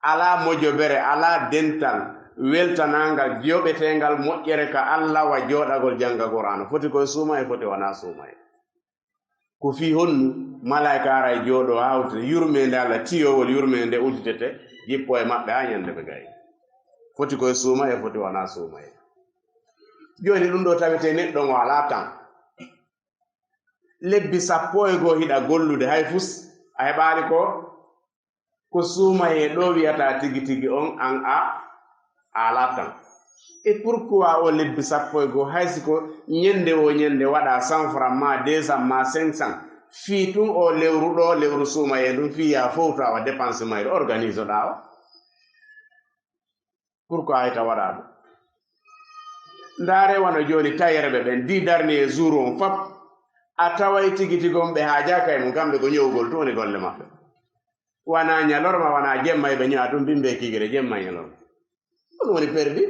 Alaa mojobere, alaa dental weltanaangal, joɓeteengal moƴƴere ka Allah wa jooɗagol jannga Qur'an. Foti ko e suumaye, foti wonaa suumaye. Ko fii honnu malaa'ika ara e jooɗoo hawta yurmeende Allah, tiyowol yurmeende udditete, jippoo e maɓɓe haa ñande ɓe gayi. Foti ko e suumaye, foti wonaa suumaye. Jooni ɗum ɗoo tawetee neɗɗo ngo alaa tan. Lebbi sappo e goo hiɗa gollude, hay fus a heɓaali ko, ko suumayee ɗoo wi'ata tigi tigi on, an a, a alaa tan. Et pourquoi o lebbi sappo e goo, hay si ko ñande o ñande waɗa cent francs ma deux cents ma cinq cents, fii tun o lewru ɗoo, lewru suumayee ndun, fii yaa fowta wa dépense mayre, organise ɗaa o. Pourquoi hita waɗa ɗum? Ndaare wano jooni tayerɓe ɓen, dix derniers jours on fop, a taway tigi tigi on ɓe haajaaka e mum, kamɓe ko ñowgol tun woni golle maɓɓe. Wona ñalorma, wona jemma, ɓe ño'a tun bimbe kiigire, jemma e ñalorma. Ɗum woni perdi.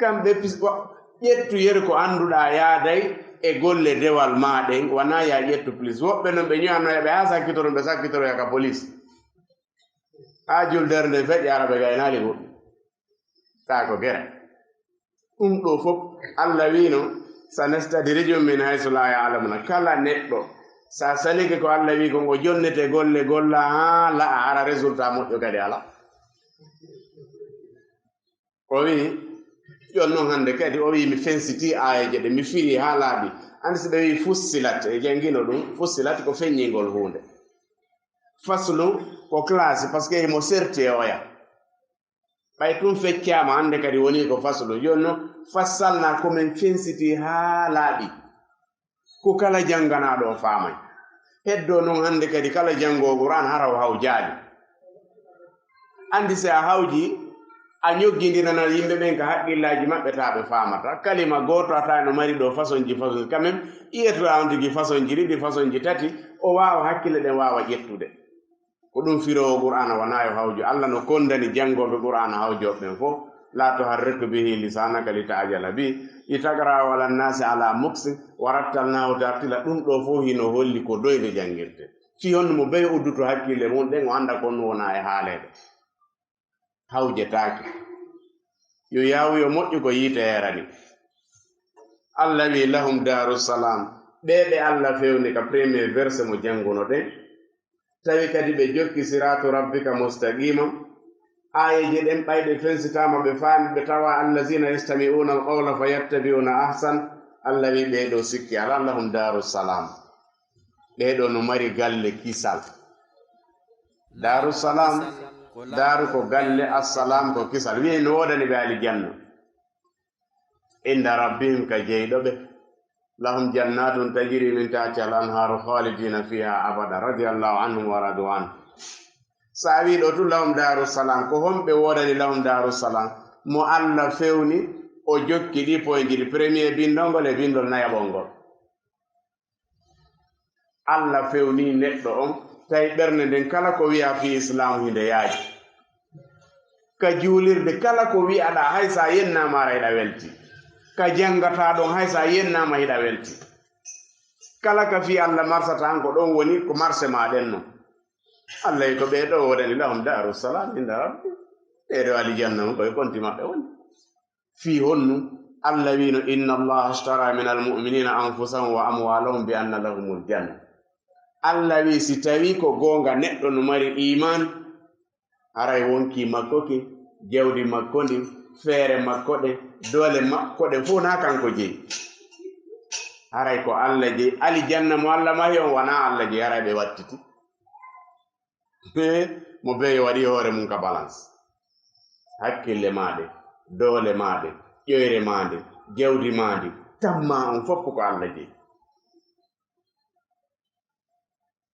Kamɓe pis-, wa-, ƴettu yeru ko annduɗaa yaaday e golle dewal maa ɗen, wona ya ƴettu plus. Woɓɓe non ɓe ño'anoya ɓe haa sakkitoro, ɓe sakkitoroya ka police. Haa juldeere nden feƴƴa, hara ɓe gaynaali goɗɗum. Taa ko gere. Ɗum ɗoo fof, Allah wiino, "Sanastadrijuhum min haysu laa ya'lamuun." Kala neɗɗo, sa salike ko Allah wii kon, o jonnete golle golla haa la'a, hara résultat moƴƴo kadi alaa. O wii, jooni non hannde kadi, o wii, mi fensiti aayeeje ɗe, mi firi haa laaɓi. Anndi si ɓe wii Fussilat, e janngino ɗum, Fussilat ko feññingol huunde. Faslu ko classe, parce que himo serti e oya. Ɓay tun feccaama, hannde kadi woni ko faslu. Jooni non, fassalna ko men fensiti haa laaɓi. Ko kala jannganaaɗo o faamay. Heddoo non hannde kadi kala janngoowo Qur'an hara o hawjaali. Anndi si a hawji, a ñoggindiranat yimɓe ɓen ka haqqillaaji maɓɓe, taa ɓe faamata. Kalima gooto a taa no mari ɗoo fasonji, fasonji. Quand même, ƴeeto on tigi fasonji ɗiɗi, fasonji tati, o waawa hakkille ɗen waawa ƴettude. Ko ɗum firoowo Qur'aana wonaa yo hawju. Allah no konndani janngooɓe Qur'aana hawjooɓe ɓen fof, "Laa tuharrik bihi lisaanaka lita'jala bihi, litaqra'ahu alannaasi alaa muksin, wa rattalnaahu tartiila." Ɗum ɗoo fof hino holli ko doyde janngirte. Fii honno mo bee udduto hakkille mum ɗen, o annda ko ɗum wonaa e haaleede. Hawjetaake. Yo yaawu yo moƴƴu ko yiite heerani. Allah wi'i, "Lahum daaru salaam." Ɓee ɓe Allah fewni ka premier verset mo janngunoɗen. Tawi kadi ɓe jokki siraatu rabbika mustaqiima. Aayeeje ɗen ɓay ɗe fensitaama, ɓe faami, ɓe tawa, "Allazina yastami'una al-qawla fayattabi'una ahsan." Allah wi ɓee ɗo sikki alaa, lahum daaru salaam. Ɓee ɗo no mari galle kisal. Daaru salaam, daaru ko galle, assalaam ko kisal. Wi'e no woodani ɓe alijanna. Inda rabbihim, ka jeyɗo ɓe. Lahum jannatun tajri min tahtiha al anharu khalidina fiha abada, radiyallahu anhum wa radu anhu. So a wii ɗo tun lahum daaru salaam, ko honɓe woodani lahum daaru salaam? Mo Allah fewni, o jokki ɗi points ɗiɗi, premier bindol ngol e bindol nayaɓol ngol. Allah fewni neɗɗo on, tawi ɓernde nden kala ko wi'a fii Islaamu hinde yaaji. Ka juulirde kala ko wi'aɗaa, hay sa yennaama ara hiɗa welti. Ka janngataa ɗon, hay sa yennaama hiɗa welti. Kala ka fii Allah marsata han ko ɗon woni ko marse maa ɗen non. Allah wi ko ɓee ɗo woodani lahum daaru salaam inda rabbi. Ɓee ɗo alijanna on koye konti maɓɓe woni. Fii honnu? Allah wiino, inna Allaha ashtara min almu'minina anfusahum wa amwalahum bi anna lahumul janna. Allah wi si tawi ko goonga neɗɗo no mari iman, haray wonkii makko kin, jawdi makko ndin, feere makko ɗen, doole makko ɗen, fow naa kanko jeyi. Haray ko Allah jeyi. Alijanna mo Allah mahi on wanaa Allah jeyi, haray ɓe wattiti. He, mo bee yo waɗi hoore mum ka balance. Hakkille maa ɗe, doole maa ɗe, ƴoyre maa nde, jawdi maa ndi, tammaa on fof ko Allah jeyi.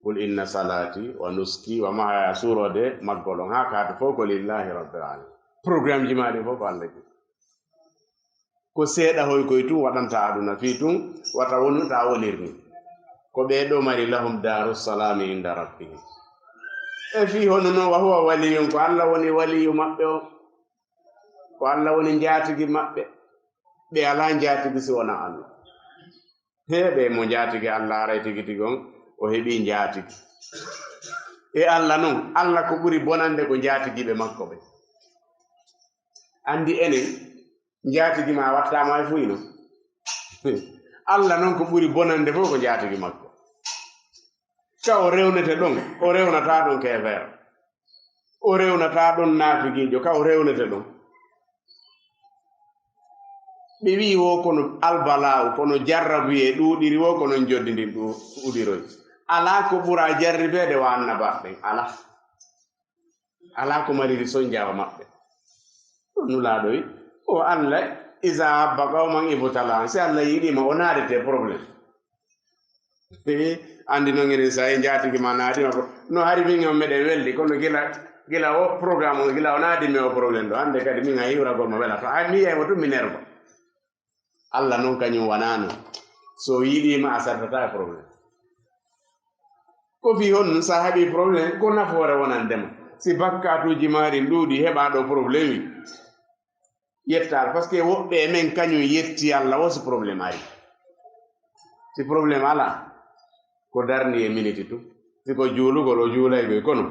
Qul inna salati wa nuski wa mahaya, suurode maggol on haa kaatu fof ko lillahi rabbil alamin. Programme ji maa ɗi fof ko Allah jeyi. Ko seeɗa hoy koy tun waɗanta aduna fii tun, wata wonu ta wonir ni. Ko ɓee ɗo mari lahum daaru salaami inda rabbihim. E fii hono non, wa huwa waliyun, ko Allah woni waliyu maɓɓe on. Ko Allah woni njaatigi maɓɓe. Ɓe alaa njaatigi si wonaa Allah. Heɓe mo njaatigi Allah, haray tigi tigi on, o heɓii njaatigi. E Allah non, Allah ko ɓuri bonande ko njaatigiiɓe makko ɓe. Andi enen, njaatigi ma wattaama e fuyno. Allah non ko ɓuri bonande fof ko njaatigi makko. Ka o rewnete ɗon, o rewnataa ɗon keefeero. O rewnataa ɗon naafigiijo, ka o rewnete ɗon. Ɓe wi'i wo kono albalaawu, kono jarrabuyee ɗuuɗiri wo kono joddi ndin ɗu-, ɗuuɗiroy. Alaa ko ɓura jarribeede wa annabaaɓe ɓen, alaa. Alaa ko mariri sonjaawa maɓɓe. Ɗum Nulaaɗo wi, o Allah, iza habba qawman ibtala, si Allah yiɗiima, o naadete problème. Andi non enen sa e njaatigi ma naadima ko, no hari min on meɗen weldi, kono gila, gila o programme on, gila o naadi mi o problème ɗo, hande kadi min a hiwragol mo wela to, a mi yiyay mo tun mi nerba. Allah non kañum wanaano. So yiɗiima a sartata e problème. Ko fii honɗum sa heɓi problème, ko nafoore wonande ma. Si bakkaatuuji maaɗi ɗuuɗi, heɓa ɗo problème wi. Yetta Allah, parce que woɓɓe e men kañum yetti Allah wo si problème ari. Si problème alaa, ko darni e miniti tun. Si ko juulugol, o juulay koy, kono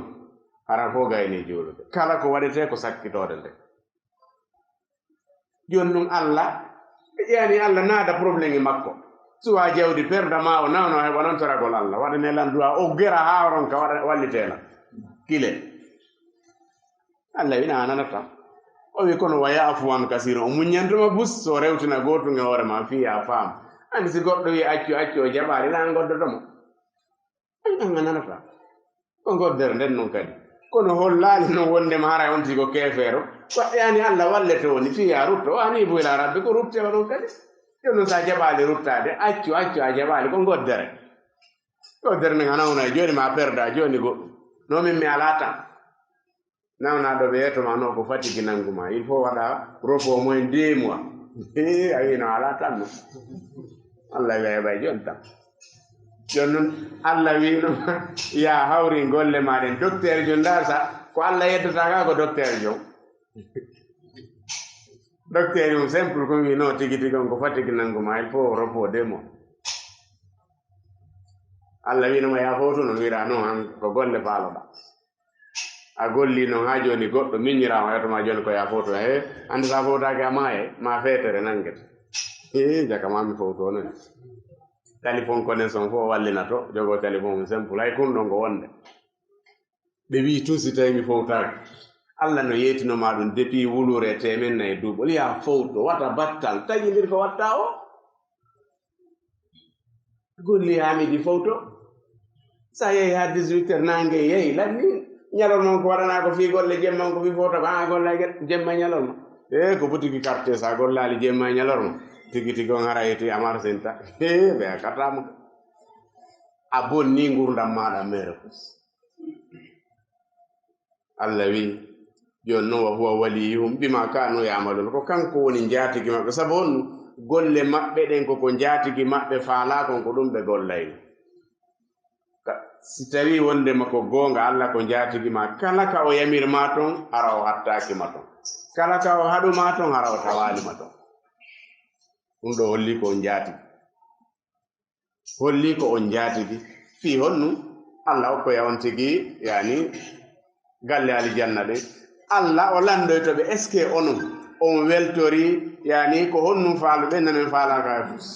hara fof gayni juulude. Kala ko waɗetee ko sakkitoode nde. Jooni non Allah, yani Allah naada problème e makko. Suwa jawdi perda ma o nawno heɓa non toragol Allah. Waɗane lan du'a o gera haa ronka waɗa wallitee lan. Kile. Allah wi na a nanataa. O wi kono wa ya'fu an kasiira. O muññantuma bus so rewtina gootun e hoore ma fii a faam. Andi si goɗɗo wi accu accu o jaɓaali lan goddoto mo. An, an a nanataa. Ko goddere nden non kadi. Kono hollaali non wondema haray on tigi ko keefeero. Ko yani Allah wallete woni fii a rutto. O ani bu ila rabbi ko rutte o non kadi. Jooni non sa jaɓaali ruttaade, accu, accu a jaɓaali ko goddere. Goddere nden hana wona jooni ma perda jooni goɗɗum. No min mi alaa tan. Nawnaaɗo ɓe yeeto ma no ko fatigi nanngu ma. Il faut waɗa repos au moins deux mois. Hee, a wiino alaa tan no. Allah wi a heɓay jooni tan. Jooni non, Allah wiino, ya hawri golle ma ɗen. Docteur jo ndaar sa, ko Allah yeddata ka ko docteur jo. Docteur um simple ko wi no tigi tigi on ko fatigi nanngu ma, il faut repos deux mois. Allah wiino ma ya fowtu no wiira non han ko golle faaloɗa. A golli non haa jooni, goɗɗo miñiraama, yeeto ma jooni ko yaa fowto. He, annde sa fowtaaki a maaye, ma feetere nanngete. He, jaka ma mi fowto non. Téléphone connexion fof wallinato, jogo téléphone mum simple, hay kun ɗon ko wonde. Ɓe wi'i tun si tawi mi fowtaaki. Allah no yeetino ma ɗum depuis wuluure e teemen nayi duuɓol. Yaa fowto, wata battal, taƴindir ko watta o. Golli haa midi fowto. So a yehi haa dix-huit heures naange yehi, lanni, ñalorma on ko waɗanaa ko fii golle, jemma on ko fii fowto, ko an a golla e jemma e ñalorma. E ko butiki karte, so a gollaali jemma e ñalorma, tigi tigi on hara yeti a marsinta. He, ɓe a kataama. A bonni ngurdam maaɗa mere fus. Allah wi, jooni noon, "Wa huwa waliyuhum bima kanu ya'malun." Ko kanko woni njaatigi maɓɓe. Sabu honɗum? Golle maɓɓe ɗen ko ko njaatigi maɓɓe faalaa kon, ko ɗum ɓe gollayno. Ka, si tawii wonndema ko goonga, Allah ko njaatigi ma, kala ka o yamir ma ton, hara o hattaaki ma ton. Kala ka o haɗu ma ton, hara o tawaali ma ton. Ɗum ɗo holli ko on njaatigi. Holli ko on njaatigi. Fii honɗum? Allah okkoya on tigi, yani, galle alijanna ɗe. Allah o lanndoyto ɓe, est-ce que onon, on weltori, yani, ko honɗum faaluɓe, namen faalaaka e fus?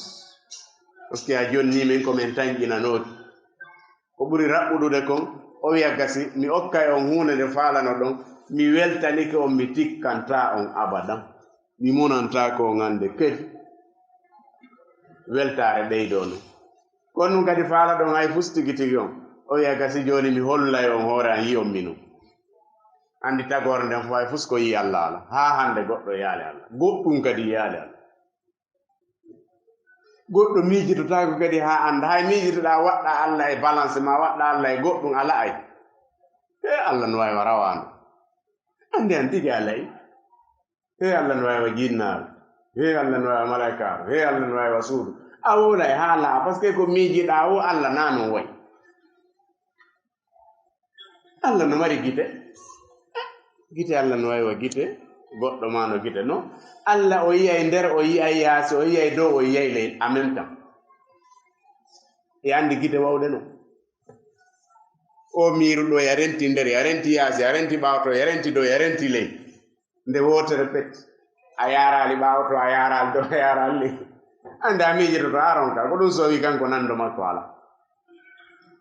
Parce que a jonni min ko min tanƴinanooki. Ko ɓuri raɓɓuɗude kon, o wiya, "Gasi, mi okkay on huunde nde faalano ɗon, mi weltanike on, mi tikkantaa on abadan. Mi munantaako on hannde kadi." Weltaare ɓeydoo non. Ko honɗum kadi faalaɗon hay fus tigi tigi on? O wiya, "Gasi, jooni mi hollay on hoore an, yi'on mi non." Anndi tagoore nden fof hay fus ko yii Allah ala. Haa hannde goɗɗo yiyaali Allah. Goɗɗum kadi yiyaali Allah. Goɗɗo miijitotaako kadi haa annda. Hay miijitoɗaa, waɗɗaa Allah e balance ma, waɗɗaa Allah e goɗɗum, alaa ay. He, Allah no waawi wa rawaandu. Anndi an tigi alaa ay. He, Allah no waawi wa jinnaaru. He, Allah no waawi wa malaykaaru. He, Allah no waawi wa suudu. A wowlay haa laaɓa, parce que ko miijiɗaa o, Allah naa non wayi. Allah no mari gite. Gite Allah no wayi wa gite, goɗɗo ma no gite no. Allah o yiyay nder, o yiyay yaasi, o yiyay dow, o yiyay ley, en même temps. E anndi gite wawɗe no. O miiru ɗo, ya renti nder, ya renti yaasi, ya renti ɓaawo to, ya renti dow, ya renti ley. Nde wootere pet. A yaaraali ɓaawo to, a yaaraali dow, a yaaraali ley. Anndi a miijoto to a ronka. Ko ɗum sowi kanko nanndo makko ala.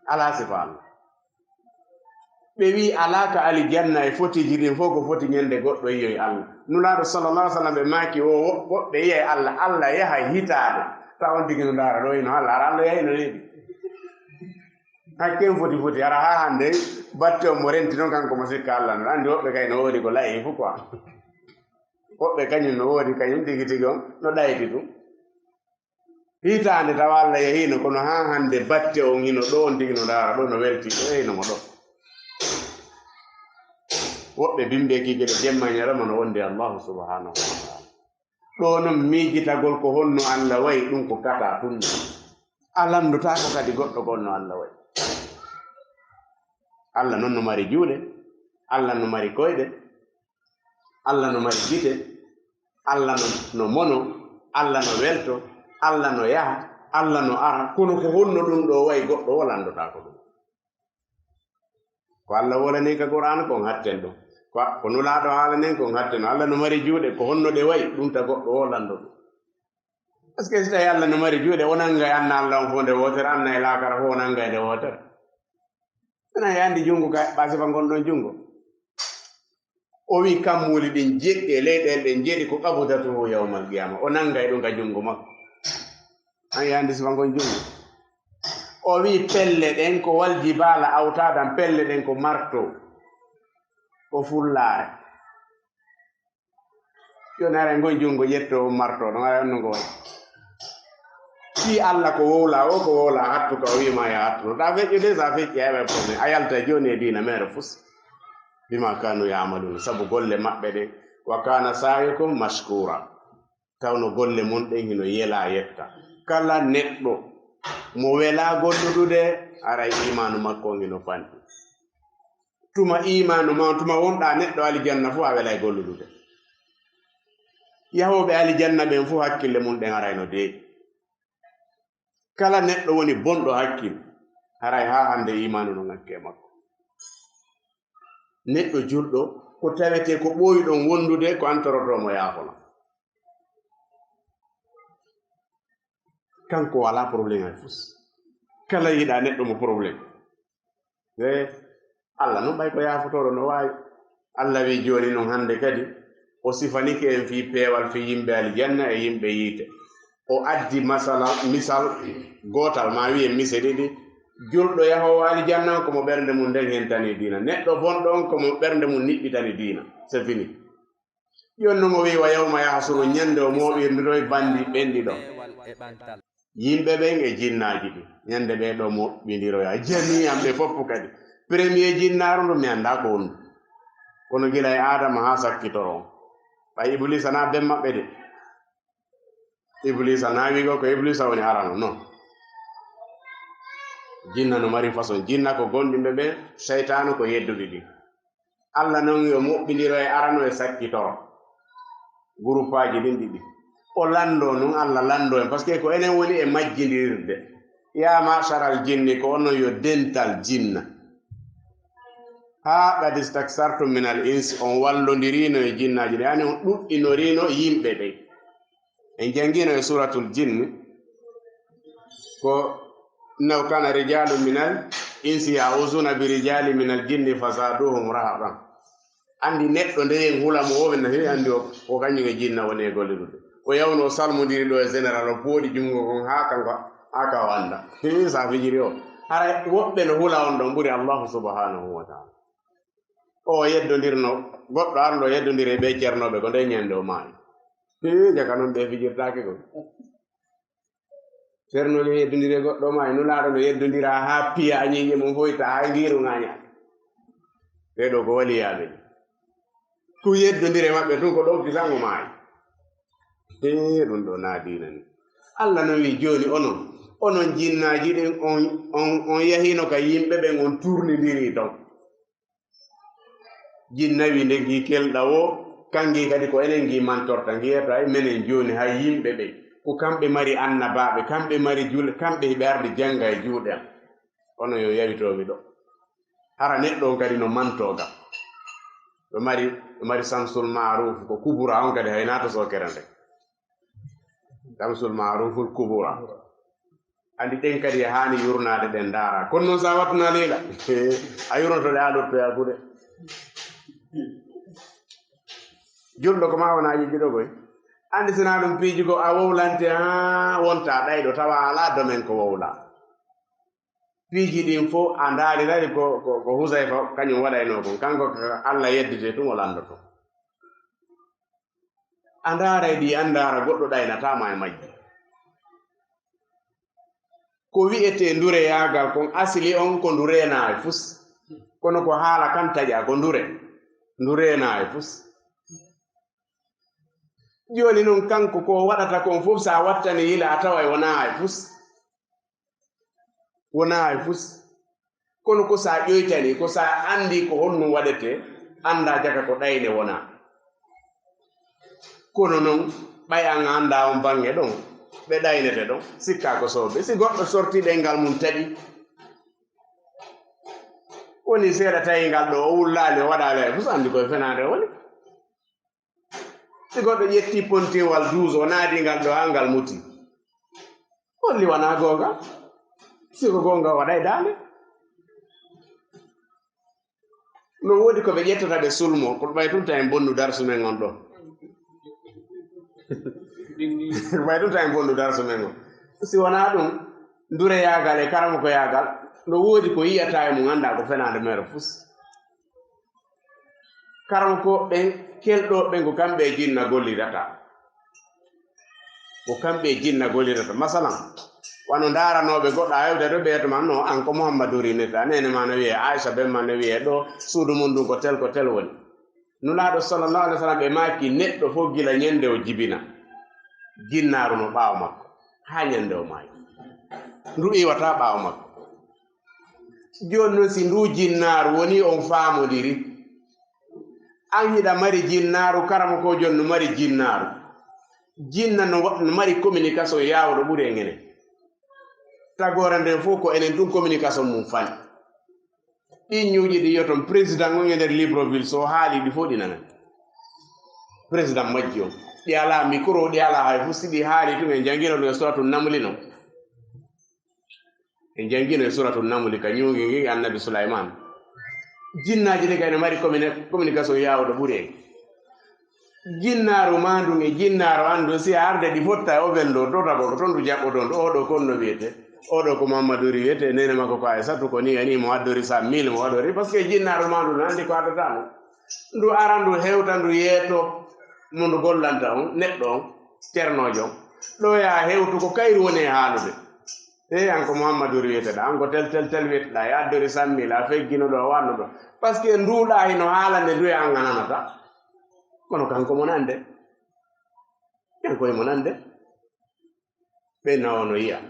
Ala sifa Allah. Ɓe wi'i, "Alaa ka alijanna e fotiiji ɗin fof ko foti ñande goɗɗo yiyoy Allah." Nulaaɗo sallallahu alaihi wasallam ɓe maaki, "O wo-, woɓɓe yiyay Allah, Allah yahay hitaade. Tawa on tigi no ndaara ɗo hino Allah, hara Allah yahay no reeɗi." Hakken foti foti, hara haa hannde batte on mo renti noon kanko mo sikka Allah no. Anndi woɓɓe kay no woodi ko layi fof quoi. Woɓɓe kañum no woodi kañum tigi tigi on no ɗayti ɗum. Hitaande tawa Allah yahiino, kono haa hannde batte on hino ɗo, on tigi no ndaara ɗo, no welti ɗo, hino mo ɗo. Woɓɓe bimbe kiike ɓe jemma e ñalawma no wondi Allahu subhanahu wa ta'ala. Ɗo non miijitagol ko honno Allah wayi, ɗum ko kata tun. A lanndotaako kadi goɗɗo ko honno Allah wayi. Allah non no mari juuɗe, Allah no mari koyɗe, Allah no mari gite, Allah no, no mono, Allah no welto, Allah no yaha, Allah no ara. Kono ko honno ɗum ɗo wayi, goɗɗo o lanndotaako ɗum. Ko Allah wolani ka Qur'an kon hatten ɗum. Ko, ko Nulaaɗo haalani en kon hatten ɗum. Allah no mari juuɗe, ko honno ɗe wayi, ɗum ta goɗɗo o lanndo ɗum. Parce que si tawi Allah no mari juuɗe, o nangay anna Allah on fof nde wootere, anna e laakara fof o nangay nde wootere. Wona e anndi junngo ka ɓa sifa ngon ɗon junngo. O wi kammuuli ɗin jeɗɗi e leyɗeele ɗen jeɗɗi ko qabdatuhu yawmal qiyama. O nangay ɗum ka junngo makko. An yandi sifa ngon junngo. O wi pelle ɗen ko wal jibaala awtaadan, pelle ɗen ko marto, ko fullaare. Yo nare ngon junngo ƴetto marto, no ara no ngo waɗi. Fii Allah ko wowla o, ko wowla hattu ka o wiima ya hattu. No ta feƴƴude, sa feƴƴi, a heɓay problème. A yalta jooni e diina mere fus. Bima kanu ya'malun, sabu golle maɓɓe ɗe. Wa kana sa'yukum mashkura. Tawno golle mun ɗen hino yela yetta. Kala neɗɗo mo wela golludude, aray imaanu makko on hino fanɗi. Tuma imaanu ma on, tuma wonɗa neɗɗo alijanna fu, a welay golludude. Yahooɓe alijanna ɓen fu, hakkille mun ɗen arayno deeƴi. Kala neɗɗo woni bonɗo hakkil, haray haa hannde imaanu no ŋakke makko. Neɗɗo julɗo, ko tawetee ko ɓooyi ɗon wondude, ko an torotoo mo yaafo ma. Kanko walaa problème hay fus. Kala yiɗa neɗɗo mo problème. E Allah non ɓay ko yaafotooɗo no waawi. Allah wi jooni non hannde kadi, o sifanike en fii peewal fii yimɓe aljanna e yimɓe yiite. O addi masala, misal gootal, ma wi'en mise ɗiɗi. Julɗo yahoowo aljanna on, ko mo ɓernde mum nden hentani diina. Neɗɗo bonɗo on, ko mo ɓernde mum niɓɓitani diina. C'est fini. Jooni non o wi'i, "Wa yawma yahsuru", ñande o mooɓindiroy bandi ɓen ɗiɗo. Yimɓe ɓen e jinnaaji ɗin. Ñande ɓee ɗoo mooɓindiroya jami'an ɓe fof kadi. Premier jinnaaru ndu mi anndaa ko woni. Kono gila e Aadama haa sakkitoro on. Ɓay Ibliisa na ben maɓɓe de. Ibliisa na wi'go ko Ibliisa woni arano, non. Jinna no mari façon. Jinna ko gomɗinɓe ɓen, seytaanu ko yedduɗi ɗin. Alla non yo moɓɓindiro e arano e sakkitoro. Guruppaaji ɗin ɗiɗi. O lanndo non, Alla lanndo en, parce que ko enen woni e majjindirde. Ya ma'sharal jinni, ko onon yo dental jinna. Haa qad istaksartum minal insi, on wallondirino e jinnaaji ɗin, yani on ɗuɗɗinorino yimɓe ɓen. En janngino e Suuratul Jinni, ko, "Innahu kana rijalun minal insi ya'uzuna bi rijali minal jinni fazaduhum rahaqa." Anndi neɗɗo nde en hula mo o, en he anndi o, ko kañum e jinna woni e gollidude. O yawno o salmondiri ɗo e général, o pooɗi junngo kon haa kanko, haa ka o annda. Hii, sa fijiri o. Hara woɓɓe no hula on ɗon ɓuri Allahu subhanahu wa ta'ala. O yeddondirno, goɗɗo arɗo yeddondiri e ɓe ceernooɓe ko nde ñande o maayi. Hii, jaka non ɓe fijirtaake kon. Ceerno no yeddondiri e goɗɗo maayi, Nulaaɗo no yeddondira haa piya a ñiiƴe mum hoyta haa ngiiru ŋaaña. Ɓee ɗoo ko waliyaaɓe. Ko yeddondire maɓɓe tun ko ɗon kisan o maayi. Hee, ɗum ɗoo na diina ni. Alla no wi'i, "Jooni onon, onon jinnaaji ɗin, on, on, on yahiino ka yimɓe ɓen, on tuurnindiri ton." Jinna wi nde ngi kelɗa o, kangi kadi ko enen ngi mantorta, ngi yetta e menen jooni hay yimɓe ɓe. Ko kamɓe mari annabaaɓe, kamɓe mari juulɓe, kamɓe hiɓe arde jannga e juuɗe am. Kono yo yawitoomi ɗo. Hara neɗɗo on kadi no mantoo gam. Ɗo mari, ɗo mari Samsul Maaruf, ko kubura on kadi hay naata sookere nde. Samsul Maaruful kubura. Anndi ɗen kadi e haani yurnaade ɗen ndaara. Kono noon sa wattu na leela, a yurnoto ɗe haa lottoya kuuɗe. Julɗo ko ma wona yejjuɗo koy. Anndi sina ɗum piiji ko a wowlante haa wonta ɗayɗo tawa alaa domen ko wowla. Piiji ɗin fof a ndaari rari ko, ko, ko Husayfa kañum waɗaynoo kon. Kanko ko Alla yeddete tun o lanndoto. A ndaaray ɗi, a ndaara goɗɗo ɗaynataa ma e majji. Ko wi'etee ndureyaagal kon, asli on ko ndu reenaa e fus. Kono ko haala kan taƴaa ko ndure. Ndu reenaa e fus. Jooni non kanko ko waɗata kon fof, sa wattani yila a taway wonaa e fus. Wonaa e fus. Kono ko sa ƴoytani, ko sa anndi ko honɗum waɗetee, annda jaka ko ɗayne wonaa. Kono non, ɓay an annda on baŋŋe ɗon, ɓe ɗaynete ɗon, sikka ko soɓe. Si goɗɗo sorti ɗenngal mum taƴi, woni seeɗa tawi ngal ɗo, o wullaali, o waɗaali hay fus, anndi koye fenaande woni. Si goɗɗo ƴetti pontiwal douze, o naati ngal ɗo, haa ngal muti. Holli wanaa goonga? Si ko goonga, o waɗay daande. No woodi ko ɓe ƴettata ɓe sulmo, ko ɓay tun tawi bonnu darsu men on ɗo. Ɓay tun tawi bonnu darsu men on. Si wanaa ɗum, ndureyaagal e karamokoyaagal, no woodi ko yi'ataa e mum, anndaa ko fenaande meere fus. Karamokooɓe ɓen, kelɗooɓe ɓen, ko kamɓe e jinna gollirata. Ko kamɓe e jinna gollirata. Masalan, wano ndaaranooɓe goɗɗo a hewde to ɓeya tuma, "No, an ko Muhammadu rinirta, neene ma no wi'e, Aisha ben ma no wi'e, ɗo suudu mum ndun ko tel, ko tel woni." Nulaaɗo sallallahu alaihi wasallam ɓe maaki, neɗɗo fof gila ñande o jibina, jinnaaru no ɓaawo makko, haa ñande o maayi. Ndu iwata ɓaawo makko. Jooni non, si ndu jinnaaru woni on faamodiri, an hiɗa mari jinnaaru, karamokoojo on no mari jinnaaru. Jinna no wa-, no mari communication yaawuɗo ɓuri en enen. Tagoore nden fof ko enen tun communication mum fani. Ɗin ñuuji ɗi yoton président on e nder Libreville, so haali ɗi fof ɗi nanan. Président majji on. Ɗi alaa micro, ɗi alaa hay fof, si ɗi haali tun en janngino ɗum e Suratu Namli non. En janngino e Suratu Namli ka ñuugi ngi Annabi Sulaiman. Jinnaaji ɗi kay no mari communi-, communication yaawuɗo ɓuri en. Jinnaaru maa ndun e jinnaaru an ndun, si a arde ɗi fotta e oven ɗo, tota ko ton ndu jaɓɓoton ɗo, oɗo kon no wiyete, oɗo ko Mammaduri wiyete, nene makko ko Aysatu, ko ni e ni, mo addori cent mille, mo waɗori, parce que jinnaaru maa ndun no anndi ko addata ɗun. Ndu ara, ndu hewta, ndu yeeto mo ndu gollanta on, neɗɗo on, cernoojo on. Ɗo yaa hewtu ko kayru woni e haalude. E an ko Muhammadu wiyeteɗaa, an ko tel, tel, tel wiyeteɗaa, e addori cent mille, a feggino ɗo, a wanno ɗo. Parce que nduuɗaa hino haalande ndu e an a nanata. Kono kanko mo nande. Kanko e mo nande. Ɓe na ono yiya.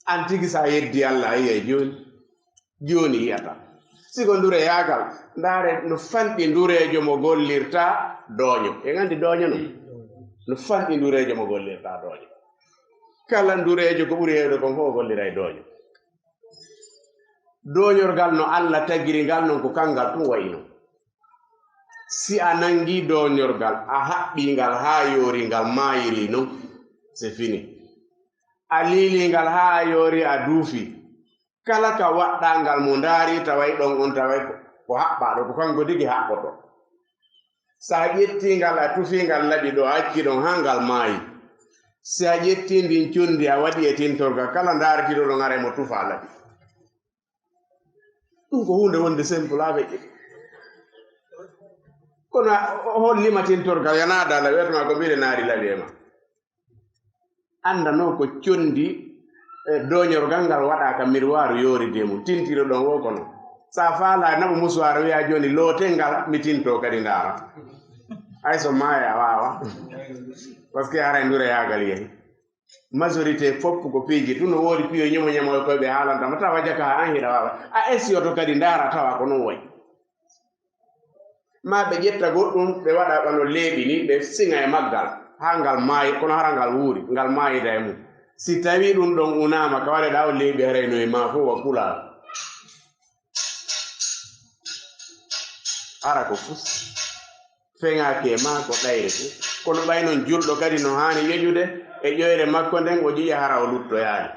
An tigi sa yeddi Allah, a yiyay jooni. Jooni yiyata. Sigo ndureyaagal, ndaare no fanɗi ndureejo mo gollirta dooño. En anndi dooño non? No fanɗi ndureejo mo gollirta dooño. Kala ndureejo ko ɓuri heewde kon fof o golliray dooño. Dooñorgal no Allah tagiri ngal non, ko kangal tun wayi non. Si a nangi dooñorgal, a haɓɓi ngal haa yoori, ngal maayiri non, c'est fini. A liili ngal haa yoori, a duufi. Kala ka waɗɗaa ngal mo ndaari taway ɗon on taway ko, ko haɓɓaaɗo, ko kanko tigi haɓɓoto. Si a ƴettii ngal, a tufii ngal laɓi ɗo, a acci ɗon haa ngal maayi. Si a ƴettii ndin conndi, a waɗi e tintorgal, kala ndaaritiiɗo ɗon aray mo tufaa laɓi. Ɗum ko huunde wonde simple avec. Kono a, o hollima tintorgal, yana dala, wiyata ma ko mbiɗe naari lawi e ma. Anndanoo ko conndi, e, dooñorgal ngal waɗaa ka mirwaaru yooride mum, tintiro ɗon wo kono. Sa faala naɓu musuwaar, wiya jooni loote ngal, mi tinto kadi ndaara. Hay so maaya waawa. Parce que haray ndureyaagal yehi. Majorité fof ko piiji, tun no woodi piyo ñemo ñemo e koy ɓe haalanta mo, tawa jaka an hiɗa waawa. A esiyoto kadi ndaara tawa ko non wayi. Maa ɓe ƴetta goɗɗum, ɓe waɗa bano leeɓi ni, ɓe siŋa e maggal, haa ngal maayi, kono hara ngal wuuri, ngal maayida e mum. Si tawii ɗum ɗon unaama, ka waɗeɗaa o leeɓi haray no e maa fof wa kulaa. Hara ko fus. Feŋaaki e maa ko ɗayre tun. Kono ɓay non julɗo kadi no haani ƴoƴude e ƴoyre makko nden, o ƴiƴa hara o luttoyaali.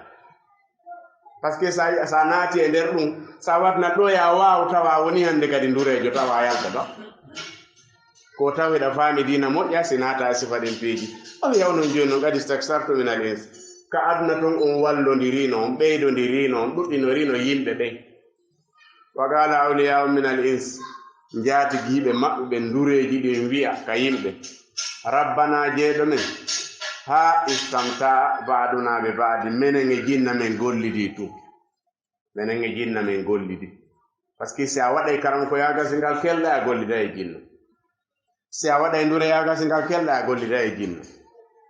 Parce que sa, sa naati e nder ɗum, sa watna ɗo ya waaw tawa woni hannde kadi ndureejo tawa yalta ɗo. Ko taw hiɗa faami diina moƴƴa, si naata e sifa ɗin piiji. O wiya onon jooni non, qad istaksartu min al ins. Ka aduna tun on wallondirino, on ɓeydondirino, on ɗuɗɗinorino yimɓe ɓen. Wa qala awliya'u min al ins, njaatigiiɓe maɓɓe ɓen ndureeji ɗin wi'a ka yimɓe, rabbana, jeyɗo men, ha istamta ba'duna bi ba'd, menen e jinna men gollidi tun. Menen e jinna men gollidi. Parce que si a waɗay karam ko yaa gasi ngal kelɗa a gollida e jinna. Si a waɗay ndure yaa gasi ngal kelɗa a gollida e jinna.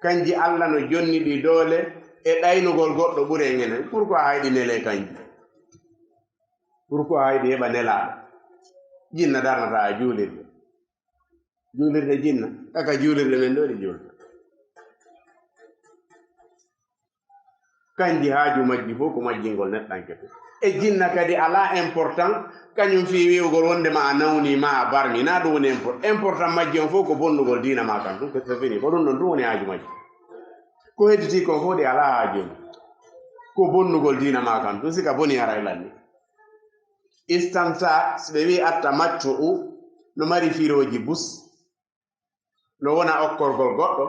Kanji Allah no jonni ɗi doole e ɗaynugol goɗɗo ɓure e ngenen. Pourquoi hayɗi nele kanji? Pourquoi hayɗi heɓa nelaaɗo? Jinna darnata a juulirde. Juulirde jinna, kaka juulirde men ɗo ɗi juulta. Kanji haaju majji fof ko majjingol neɗɗanke to. E jinna kadi alaa important, kañum fii wi'ugol wonde ma a nawni, ma a barmi, na ɗum woni impor-, important majji on fof ko bonnugol diina ma kan, ɗum ko c'est fini, ko ɗum ɗon ɗum woni haaju majji. Ko hedditi kon fof ɗi alaa haaju on. Ko bonnugol diina ma kan, ɗum si ka boni haray lanni. Istamta, si ɓe wi'i attamattu'u, no mari firooji bus. No wona okkorgol goɗɗo,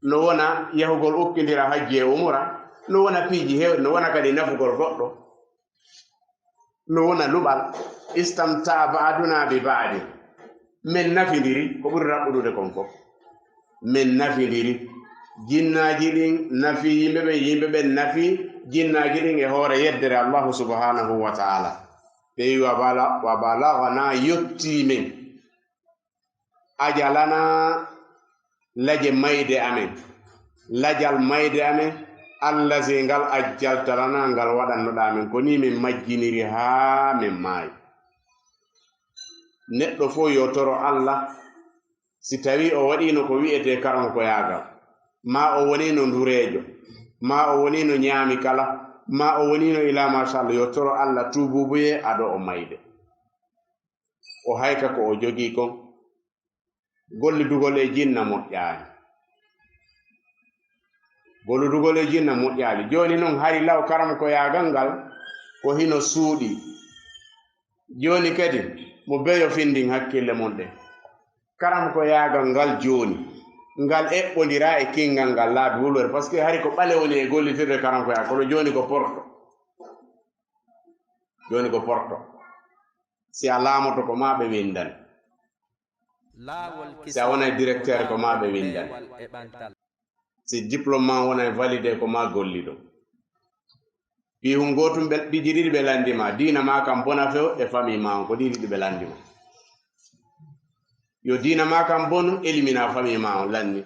no wona yahugol ukkindira hajji e umura, no wona piiji heewɗi, no wona kadi nafugol goɗɗo, no wona luɓal. Istamta ba'duna bi ba'din. Men nafindiri, ko ɓuri raɓɓuɗude kon fof. Men nafindiri. Jinnaaji ɗin nafi yimɓe ɓen, yimɓe ɓen nafi jinnaaji ɗin e hoore yeddere Allahu subhanahu wa ta'ala. Ɓe wi wa bala-, wa balagana, yottii men. Ajalana, laje mayde amen. Lajal mayde amen, allazi ngal ajjalta lana, ngal waɗannoɗaa men. Ko nii men majjiniri haa men maayi. Neɗɗo fof yo toro Allah, si tawii o waɗiino ko wi'etee karankoyaagal, maa o woniino ndureejo, maa o woniino ñaami kala, maa o woniino ilaa machallah, yo toro Allah tuubuubuyee ado o mayde. O hayka ko o jogii kon. Gollidugol e jinna moƴƴaani. Gollidugol e jinna moƴƴaali. Jooni non hari law karamkoyaagal ngal ko hino suuɗi. Jooni kadi mo beyo findin hakkille mon ɗen. Karamkoyaagal ngal jooni, ngal eɓɓondiraa e kinngal ngal laabi wulwere, parce que hari ko ɓale woni e gollitirde karamkoyaagal, kono jooni ko porto. Jooni ko porto. Si a laamoto, ko maa ɓe winndan. Si a wonay directeur, ko maa ɓe winndan. Si diplôme maa wonay validé, ko maa golliɗo. Fii hun gootum ɓe, piiji ɗiɗi ɓe lanndi ma. Diina maa kan bona few e famille maa on, ko ɗiɗi ɗi ɓe lanndi ma. Yo diina maa kan bonu, élimina famille maa on, lanni.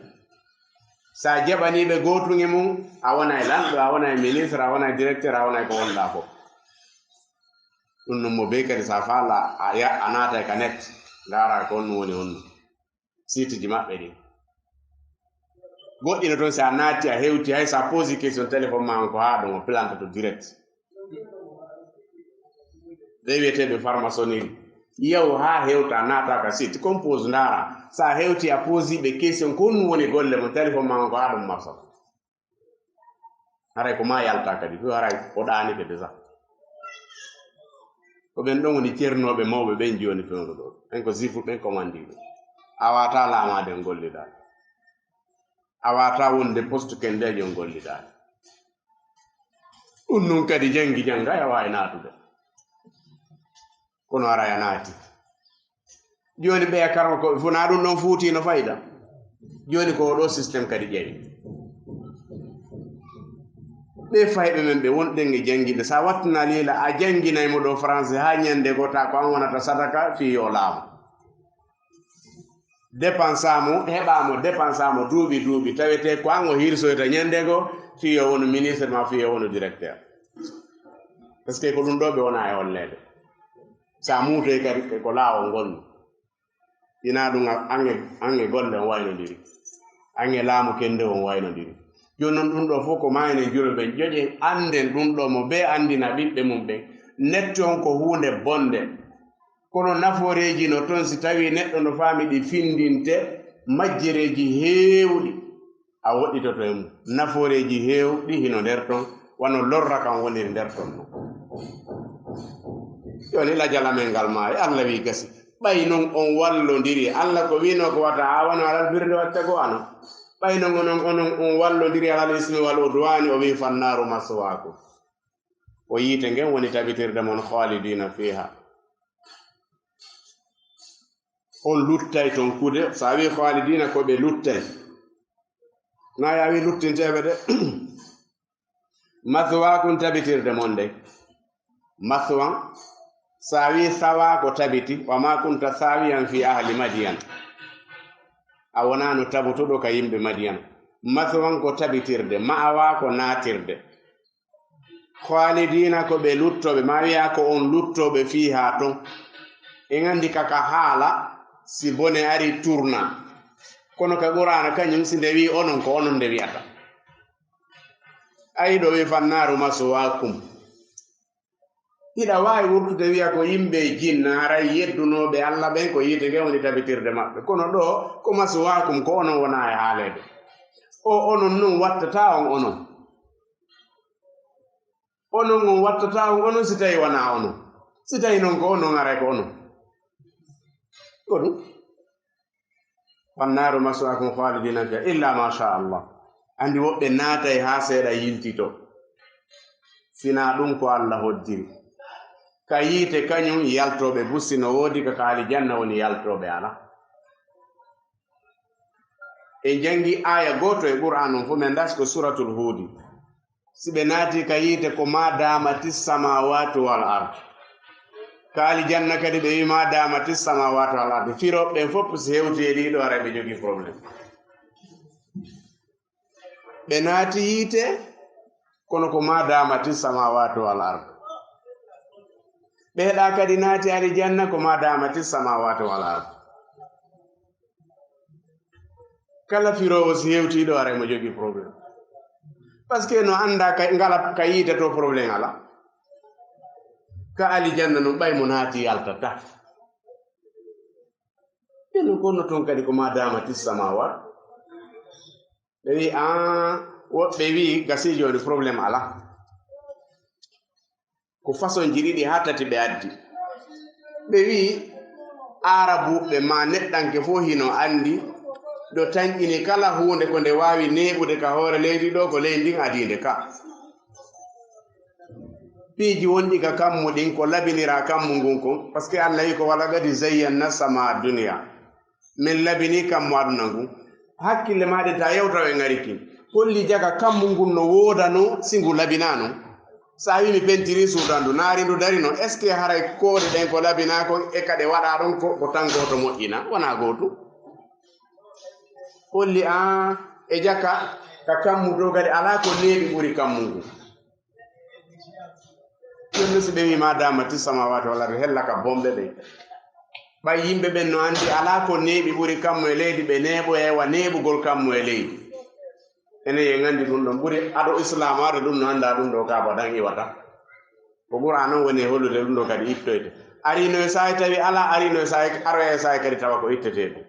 Sa jaɓanii ɓe gootun e mun, a wonay lanɗo, a wonay ministre, a wonay directeur, a wonay ko wonɗaa fof. Ɗun non mo bee kadi sa faala, a ya-, a naatay ka net, ndaara ko honɗun woni honɗun. Siitiji maɓɓe ɗin. Goɗɗi no ton, si a naati, a hewti, hay sa posi question téléphone maa on ko haa ɗon, o plante to direct. Ɓe wi'eteeɓe farmasoniri. Yahu haa hewta, naata ka site, compose ndaara. Sa hewti, a posi ɓe question, ko honɗun woni golle mon, téléphone maa on ko haa ɗon marsa. Haray ko maa yalta kadi, fii haray o ɗaanike déjà. Ko ɓen ɗon woni cernooɓe mawɓe ɓen jooni fewndo ɗoo. Ɓen ko zifu ɓen, commandant ɓen. A waawataa laamaade on gollidaa. A waawataa wonde poste kendeejo on gollidaa. Ɗun non kadi janngi jannga a waawi naatude. Kono haray a naati. Jooni ɓeya karma ko fo naa ɗun ɗon fuutiino fayda. Jooni ko oo ɗoo système kadi ƴeewi. Ɓee fayɓe men ɓe wonɗen e jannginde, sa wattinaa liila, a jannginay mo ɗoo français haa ɲande goo, ta ko an wonata sadaka fii yo laamu. Dépense mo, heɓaa mo, dépense mo duuɓi, duuɓi, tawetee ko an o hirsoyta ɲande goo, fii yo wonu ministre maa fii yo wonu directeur. Parce que ko ɗun ɗoo ɓe wonaa e holleede. Sa muutoy kadi, ko laawol ngol. Hinaa ɗun, a-, an e, an e golle on waynondiri. An e laamu kennde on waynondiri. Jooni non ɗun ɗoo fof ko maa enen julɓe ɓen ƴoƴen, annden ɗun ɗoo mo bee anndina ɓiɓɓe mun ɓen. Nette on ko huunde bonnde. Kono nafooreeji no ton, si tawii neɗɗo no faami ɗi findinte majjereeji heewuɗi. A woɗɗitoto e mun. Nafooreeji heewɗi hino nder ton, wano lorra kan woniri nder ton non. Jooni lajal amen ngal maa e Alla wi'i gasi. Ɓay non on wallondiri, Alla ko wi'inoo ko wata a wano alal birri wattagoo ano. Ɓay non onon, onon on wallondiri alal ismi wal udwani, o wi'i fannaaru maswaakum. Ko yiite ngen woni tabitirde mon, khaalidiina fiiha. On luttay ton kuuɗe, sa wi'i khaalidiina ko ɓe luttay. Na ya wi'i luttinteeɓe de. Maswaakum tabitirde mon de. Maswan, sa wi'i sawa ko tabiti, wa ma kunta sawiyan fi ahli Madiyan. A wonaano tabutuɗo ka yimɓe Madiyan. Maswan ko tabitirde, ma'awa ko naatirde. Khaalidiina ko ɓe luttooɓe, ma wi'a ko on luttooɓe fiiha ton. En anndi ka ka haala, si bone ari turna. Kono ka Qur'aana kaɲun si nde wi'i onon ko onon nde wi'ata. Ayi ɗo wi'i fannaaru maswaakum. Hiɗa waawi wurtude wi'a ko yimɓe e jinna haray yeddunooɓe Alla ɓen ko yiite ngen woni tabitirde maɓɓe. Kono ɗo ko maswaakum ko onon wonaa e haaleede. O onon non wattataa on onon. Onon on wattataa on onon si tawi wanaa onon. Si tawi non ko onon haray ko onon. Ko ɗun. Fannaaru maswaakum khaalidiina fiiha illa ma sha Allah. Anndi woɓɓe naatay haa seeɗa yiltito. Sinaa ɗun ko Alla hoddiri. Ka yiite kaɲun yaltooɓe bussi no woodi, ka, ka alijanna woni yaltooɓe alaa. En janngi aaya gooto e Qur'aanun fof, men dasi ko Suuratul Huudi. Si ɓe naati ka yiite ko ma damati samawatu wal ard. Ka alijanna kadi ɓe wi ma damati samawatu wal ard. Firooɓe ɓen fof si hewti e ɗiɗo ara ɓe jogii problème. Ɓe naati yiite kono ko ma damati samawatu wal ard. Ɓeeɗa kadi naati alijanna ko ma damati samawatu wal ard. Kala firoowo si hewtii ɗo, aray mo jogii problème. Parce que no annda ka, ngala ka yiite to problème alaa. Ka alijanna non ɓay mo naati yaltata. Ɓe no kono ton kadi ko ma damati samawa. Ɓe wi, "Aa," woɓɓe wi, "Gasi jooni problème alaa." Ko façon ji ɗiɗi haa tati ɓe addi. Ɓe wi, Aarabuɓe ma neɗɗanke fof hino anndi ɗo tanƴini kala huunde ko nde waawi neeɓude ka hoore leydi ɗo, ko leydi ndin adii nde ka. Piiji wonɗi ka kammu ɗin ko labinira kammu ngun kon, parce que Allah wi ko, "Walaqad zayyanna samaa dunya." Min labini kammu aduna ngun. Hakkille ma ɗen ta yewtaw e ŋari kin. Holli jaka kammu ngun no woodano si ngu labinaano? Sa wi mi pentiri suudu an ndu, naari ndu dari non, est ce que haray koode ɗen ko labinaa kon e ka ɗe waɗaa ɗon ko, ko tan gooto moƴƴina? Wonaa gootu. Holli an e jaka ka kammu to kadi alaa ko neeɓi ɓuri kammu ngun. Jonno si ɓe wi ma damati samawati wal ardi, hella ka bomɓe ɓen. Ɓay yimɓe ɓen no anndi alaa ko neeɓi ɓuri kammu e leydi, ɓe neeɓoyay wa neeɓugol kammu e leydi. Enen en anndi ɗum ɗon ɓuri ado Islaam, ado ɗum no annda ɗum ɗo ka abadan iwata. Ko Qur'aan on woni e hollude ɗum ɗo kadi ittoyte. Arino e saa'i tawi alaa, arino e saa'i, aroya e saa'i kadi tawa ko ittetee ɗum.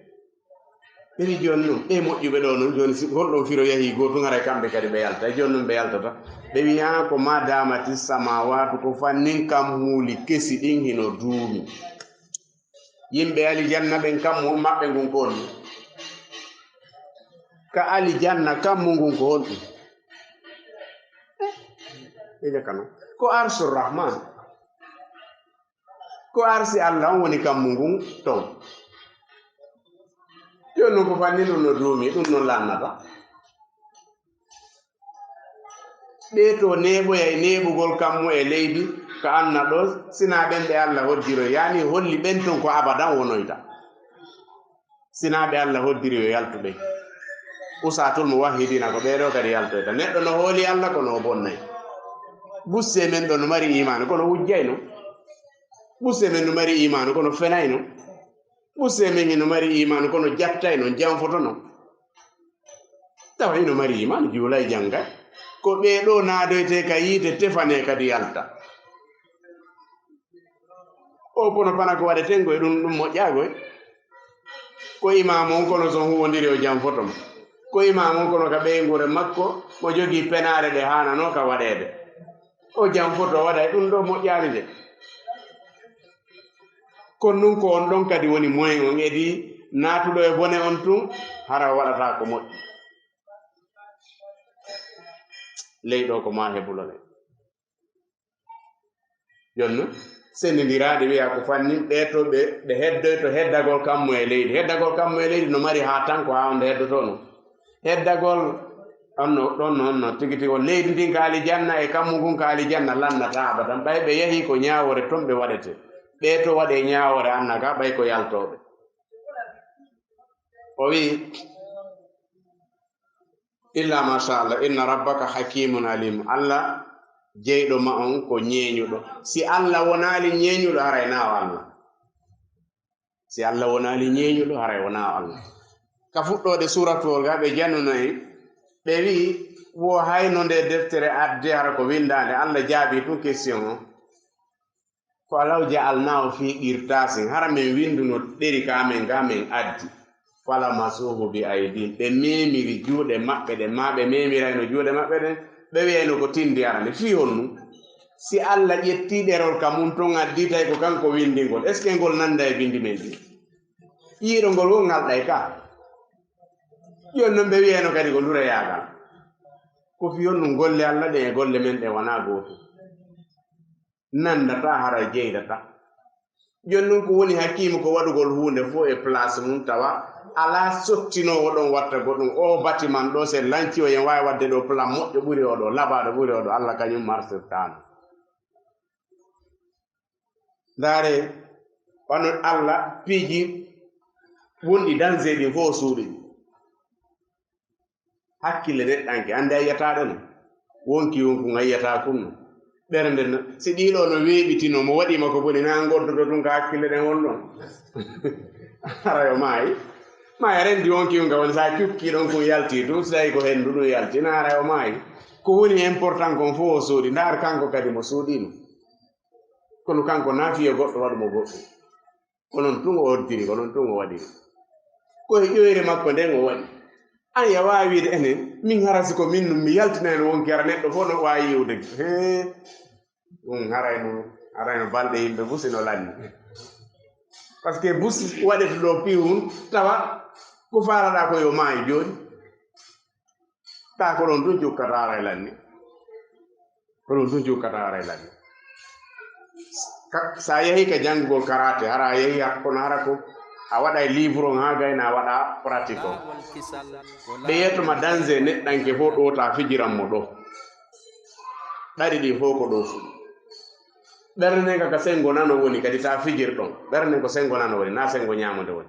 Ɓe wi jooni non, ɓe moƴƴuɓe ɗo non, jooni si holɗon firo yahi goo tun, haray kamɓe kadi ɓe yalta. Jooni non ɓe yaltata. Ɓe wi, "Haa ko ma damati samawatu, ko fannin kammuuli kesi ɗin hino duumi." Yimɓe alijanna ɓen kammu maɓɓe ngun ko honɗum? Ka alijanna kammu ngun ko honɗum? Eh, ɓe jaka non. Ko Arshur Rahman. Ko arsi Allah on woni kammu ngun ton. Jooni non ko fanni ɗum no duumi, ɗum non lannata. Ɓee to neeɓoyay neeɓugol kammu e leydi ka anna ɗo, sinaa ɓen ɓe Allah hoddiroy, yaani holli ɓen ton ko abadan wonoyta. Sinaa ɓe Allah hoddiri yo yaltu ɓen. Usaatul muwahhidiina ko ɓee ɗoo kadi yaltoyta. Neɗɗo no hooli Allah kono o bonnay. Busse men ɗo no mari iimaanu kono wujjayno. Busse men no mari iimaanu kono fenayno. Busse men no mari iimaanu kono jattayno, janfotono. Tawa ino mari iimaanu, juulay, janngay. Ko ɓee ɗoo naadoytee ka yiite, tefanee kadi yalta. O kono fana ko waɗeten koy ɗum, ɗum moƴƴaa koy. Ko imaamu on kono so on huwondiri o janfoto mo. Ko imaamu on kono ka ɓeynguure makko, mo jogii penaale ɗe haananoo ka waɗeede. O janfoto o waɗay ɗum ɗo moƴƴaani de. Kono nun ko on ɗon kadi woni moyen on edi naatuɗo e bone on tun, hara o waɗataa ko moƴƴi. Ley ɗo ko maa hebulone. Jooni non, sendindiraaɗi wi'a ko fannin ɓee to ɓe, ɓe heddoyto heddagol kammu e leydi. Heddagol kammu e leydi no mari haa tan ko haa on nde heddotoo non. Heddagol on no, ɗon no, on no tigi tigi on. Leydi ndin ka alijanna e kammu ngun ka alijanna lannataa abadan. Ɓay ɓe yahii ko ñaawoore ton ɓe waɗete. Ɓee to waɗee ñaawoore anna ka ɓay ko yaltooɓe. O wi'i, "Illa masha Allah, inna rabbaka hakimun alim." Allah jeyɗo ma on ko ñeeñuɗo. Si Allah wonaali ñeeñuɗo, haray naa o Allah. Si Allah wonaali ñeeñuɗo, haray wonaa o Allah. Ka fuɗɗoode suuratuwol ga, ɓe jannuno en, ɓe wi'i, wo hayno nde deftere adde, hara ko winndaande, Allah jaabii tun question on. Falaw ja'alnaahu fii qirtaasin, hara men winnduno ɗeri ka men ga men addi. Falamasuuhu bi aydihim, ɓe meemiri juuɗe maɓɓe ɗen, maa ɓe meemirayno juuɗe maɓɓe ɗen, ɓe wi'ayno ko tindi arande. Fii honɗum? Si Allah ƴettii ɗerol ka mun ton addi, tawi ko kanko winndi ngol, est ce que ngol nanda e binndi men ɗin? Yi'uɗo ngol won ŋalɗay ka. Jooni non ɓe wi'ayno kadi ko ndureyaagal. Ko fii honɗum golle Allah ɗen e golle men ɗen wonaa gootum? Nanndataa, haray jeydataa. Jooni non ko woni hakiimu ko waɗugol huunde fof e place mum, tawa alaa sottinoowo ɗon watta goɗɗum. O batiman ɗo, se lanci o, yen waawi waɗde ɗo plan moƴƴo ɓuri oo ɗo, labaaɗo ɓuri oo ɗo, Allah kañum marsirtaano. Ndaare, wano Allah piiji wonɗi danger ɗin fof o suuɗi ɗi. Hakkille neɗɗanke, annde a yi'ataa ɗon. Wonki wonku a yi'ataa kun no. Ɓernde no, si ɗii ɗoo no weeɓitino, mo waɗii ma ko boni, na ngoddoto ɗum ka hakkille ɗen won ɗon. Haray o maayi. Maayi rendi wonki wonka woni, sa cukki ɗon kun yalti, ɗum si tawi ko henndu ɗum yalti, na haray o maayi. Ko woni important kon fof o suuɗi, ndaar kanko kadi mo suuɗiino. Kono kanko na fiyo goɗɗo waɗu mo goɗɗum. Ko non tun o oddiri, ko non tun o waɗiri. Ko e ƴoyre makko nden o waɗi. An ya waawi wiide enen, min hara si ko min nun mi yaltinayno wonki, hara neɗɗo fof no waawi yi'ude. Hee, ɗum harayno, harayno balɗe yimɓe fof si no lanni. Parce que bus waɗete ɗo piwun, tawa ko faalaɗa ko yo maayo jooni. Ta ko ɗon tun cukkata aray lanni. Ko ɗon tun cukkata aray lanni. Ka, sa yahi ka janngugol karate, hara a yahi hakko, kono hara ko a waɗay livre on haa gayna a waɗa pratique on. Ɓe yetto ma danger neɗɗanke fof ɗo ta fijiran mo ɗo. Ɗaɗi ɗi fof ko ɗo fuɗi. Ɓernde nden ka, ka senngo nano woni, kadi ta fijir ɗon. Ɓernde nden ko senngo nano woni, na senngo ñaamo nde woni.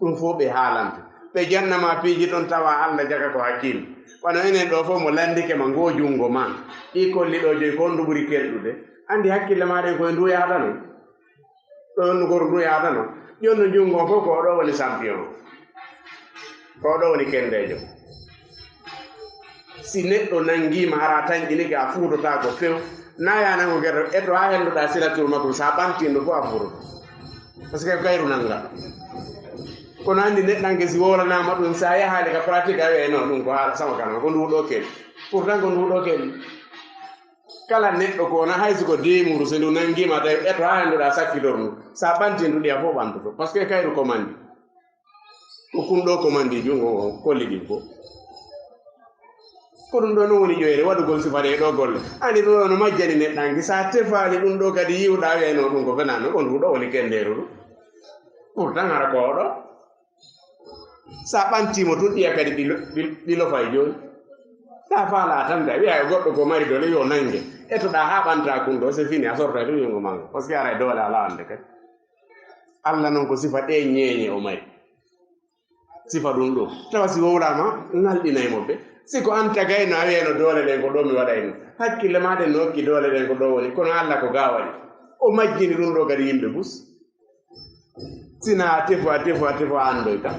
Ɗum fof ɓe haalanta. Ɓe janna ma piiji ɗon tawa Alla jaka ko hakkil. Wano enen ɗo fof mo lanndike ma ngo junngo ma, ɗi kolli ɗo joyi ko honɗum ɓuri kelɗude? Anndi hakkille ma ɗen koye ndu yaadano. Ɗo honɗum ko ndu yaadano. Jooni no junngo fof ko ɗo woni champion. Ko ɗo woni kenndeejo. Si neɗɗo nanngiima hara tanƴinike a fuutotaako few. Na yaanango gerte, eto haa hennduɗaa silatul makko, so a ɓantiino fof a fuutoto. Parce que kayru nannga. Kono anndi neɗɗanke si wowlanaama ɗum, so a yahaali ka pratique a wi'ay non ɗum ko haala sama kala, ko ndu ɗo keli. Pourtant ko ndu ɗo keli. Kala neɗɗo ko wona hay si ko deemuru, so ndu nanngiima tawi eto haa hennduɗaa sakkitor ndu. So a ɓantii ndu ɗiya fof ɓantoto. Parce que kayru ko manndi. Ko kun ɗo ko manndi junngo o kolli ɗin fof. Ko ɗum ɗo non woni ƴoyre waɗugol sifa ɗe ɗo golle. Ani ɗum ɗo no majjani neɗɗanke. Sa tefaali ɗum ɗo kadi yiwɗa wiyayno ɗum ko fenano, on ɗum ɗo woni kendeeru ɗum. Pourtant hara ko oɗo. Sa ɓantimo tun ɗiya kadi ɗi lo-, ɗi, ɗi lofa e jooni. Sa faala tan da wiya e goɗɗo ko mari dole yo nange. Etoɗa ha ɓanta kun ɗo, c'est fini, a sortay tun yongo manga. Parce que ara e doole ala ande kadi. Alla non ko sifa ɗe ñeeñe o mari. Sifa ɗum ɗo. Tawa si wowlama, ngalɗinay mo ɓe. Si ko an tagayno, a wiyayno doole ɗen ko ɗo mi waɗayno. Hakkille ma ɗen no hokki doole ɗen ko ɗo woni. Kono Alla ko ga waɗi. O majjini ɗum ɗo kadi yimɓe bus. Sina a tefo, a tefo, a tefo, a andoyta.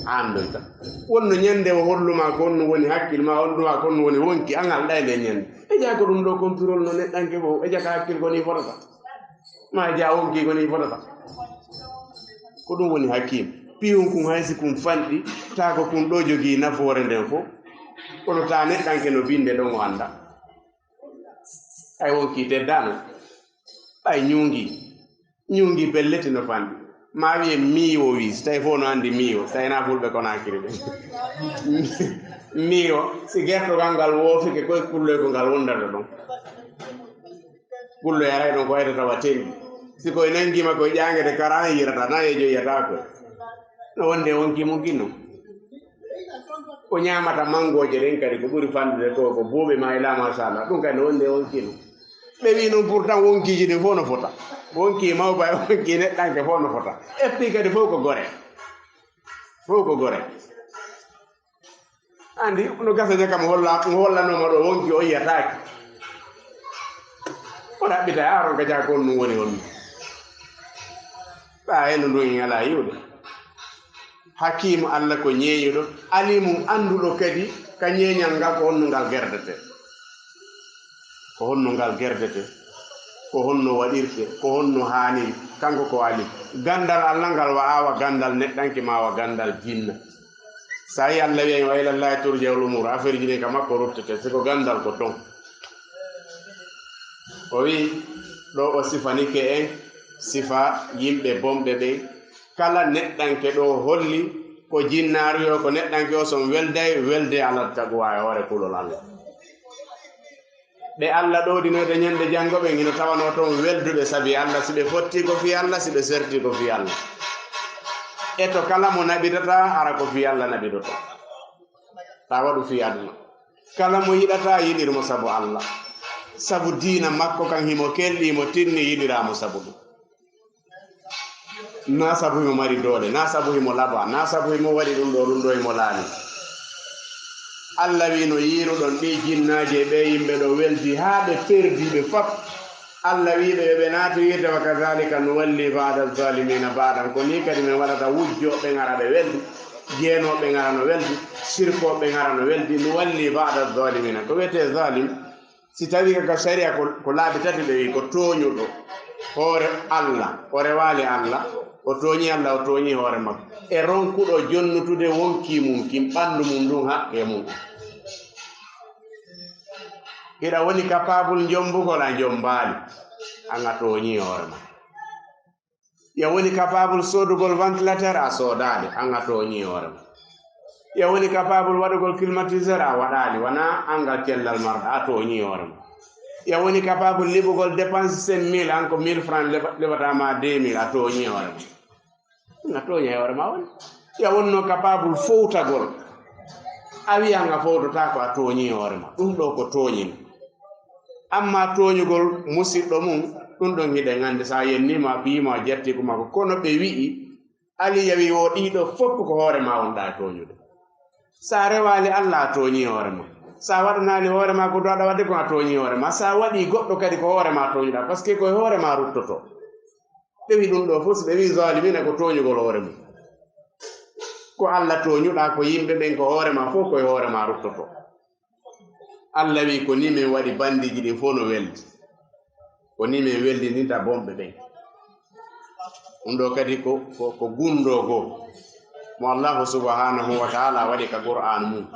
A andoyta. Wonno ñande o holluma ko honno woni hakkille ma, holluma ko honno woni wonki, a ngalɗay nde ñande. E jaa ko ɗum ɗo contrôle no neɗɗanke fof, e jaa ka hakkille ko ni fotata. Ma e jaa wonki ko ni fotata. Ko ɗum woni hakkille. Piyun kun hay si kun fanɗi, taa ko kun ɗo jogii nafoore nden fof. Kono taa neɗɗanke no binde ɗon o annda. Ay wonki teddano. Ay ñungi. Ñungi pelleti no fanɗi. Ma wiye miiwo wi, so tawi fof no anndi miiwo, so tawi na fulɓe Konaakiri ɓe. Miiwo, si gertogal ngal woofike, koye kulloy ko ngal wondata ɗon. Kulloy aray ɗon ko wayta tawa tendi. Si koye nanngiima koye ƴaŋede kara han yirata, na yeejo yiyata koye. No wonde wonki mum kinno. Ko ñaamata manngooje ɗen kadi ko ɓuri fanɗude ko, ko buuɓe ma ila machallah. Ɗum kadi no wonde wonki no. Ɓe wi noon pourtant wonkiiji ɗin fof no fota. Wonki mawba e wonki neɗɗanke fof no fota. Eppi kadi fof ko gore. Fof ko gore. Anndi no gasa ñaka mo holla, mo hollanoma ɗo wonki o yiyataake. O ɗaɓɓita e aron ka jaka kon ɗum woni on. Ɓa heno ɗum en ala yiwde. Hakiimu Alla ko ñeeñuɗo, aliimu annduɗo kadi ka ñeeñal ngal ko honno ngal gerdete. Ko honno ngal gerdete, ko honno waɗirte, ko honno haaniri, kanko ko aliimu. Ganndal Alla ngal wa awa ganndal neɗɗanke ma wa ganndal jinna. Sa yi Alla wiya, "Wa ilallahi turja'ul umur", affaire ji ɗin ka makko ruttete, siko ganndal ko ton. O wi, ɗo o sifanike en, sifa yimɓe bonɓe ɓen, kala neɗɗanke ɗo holli ko jinnaaru yo, ko neɗɗanke o son welday, welde ala taqwa e hoore kulol Alla. Ɓe Alla ɗowdinoyta ñande janngo ɓen hino tawanoo toon welduɓe sabi Alla, si ɓe fotti ko fii Alla, si ɓe serti ko fii Alla. E to kala mo naɓitata, hara ko fii Alla naɓitoto. Ta waɗu fii aduna. Kala mo yiɗata, yiɗir mo sabu Alla. Sabu diina makko kan himo kelɗi, himo tinni, yiɗira mo sabu ɗum. Na sabu himo mari doole, na sabu himo laba, na sabu himo waɗi ɗum ɗo, ɗum ɗo himo laani. Alla wi no yiiruɗon ɗi jinnaaji e ɓe yimɓe ɗo weldi haa ɓe perdi ɓe fap. Alla wi ɓe yo ɓe naatu yiite, wa kazalika nuwalli ba'da zalimina ba'dan. Ko ni kadi min waɗata wujjooɓe ngara ɓe weldi, jeenooɓe ngara no weldi, sirkooɓe ngara no weldi, nuwalli ba'da zalimina. Ko wiyetee zalim? Si tawii ko ka sariya ko, ko laabi tati ɓe wi, ko tooñuɗo hoore Alla, o rewaali Alla, o tooñii Alla, o tooñii hoore makko. E ronkuɗo jonnutude wonkii mum kin, ɓanndu mum ndun haqqee mum. Hiɗa woni capable njombugol, a njombaali, an a tooñii hoore makko. Ya woni capable soodugol ventilateur, a soodaali, an a tooñii hoore ma. Ya woni capable waɗugol climatiseur, a waɗaali, wanaa an ngal cellal marɗa, a tooñii hoore ma. Ya woni capable liɓugol dépense cinq mille, an ko mille francs liɓa-, liɓataa ma deux mille, a tooñii hoore ma. An a tooñii hoore ma woni. Ya wonno capable fowtagol, a wiyan a fowtotaako, a tooñii hoore ma. Ɗum ɗoo ko tooñi. Amma tooñugol musiɗɗo mum, ɗum ɗon hiɗen anndi, so a yenniima, a piyiima, a jattii ko makko. Kono ɓe wi'i, Aliya wi'i, wo ɗiɗo fof ko hoore ma wonɗa e tooñude. So a rewaali Allah, a tooñii hoore ma. So a waɗanaali hoore ma ko duwɗa waɗde kon, a tooñii hoore ma. So a waɗii goɗɗo kadi, ko hoore ma tooñuɗa, parce que ko e hoore ma ruttotoo. Ɓe wi'i ɗum ɗoo fof, so ɓe wi'i zaalimiina, ko tooñugol hoore mum. Ko Allah tooñuɗa, ko yimɓe ɓen, ko hoore ma fof, ko e hoore ma ruttotoo. Allah wi'i, ko ni min waɗi bandiiji ɗin fof no weldi. Ko ni min weldinirta bonɓe ɓen. Ɗum ɗoo kadi ko, ko, ko gunndoo goo mo Allahu subhanahu wa ta'ala waɗi ka Qur'aan mum.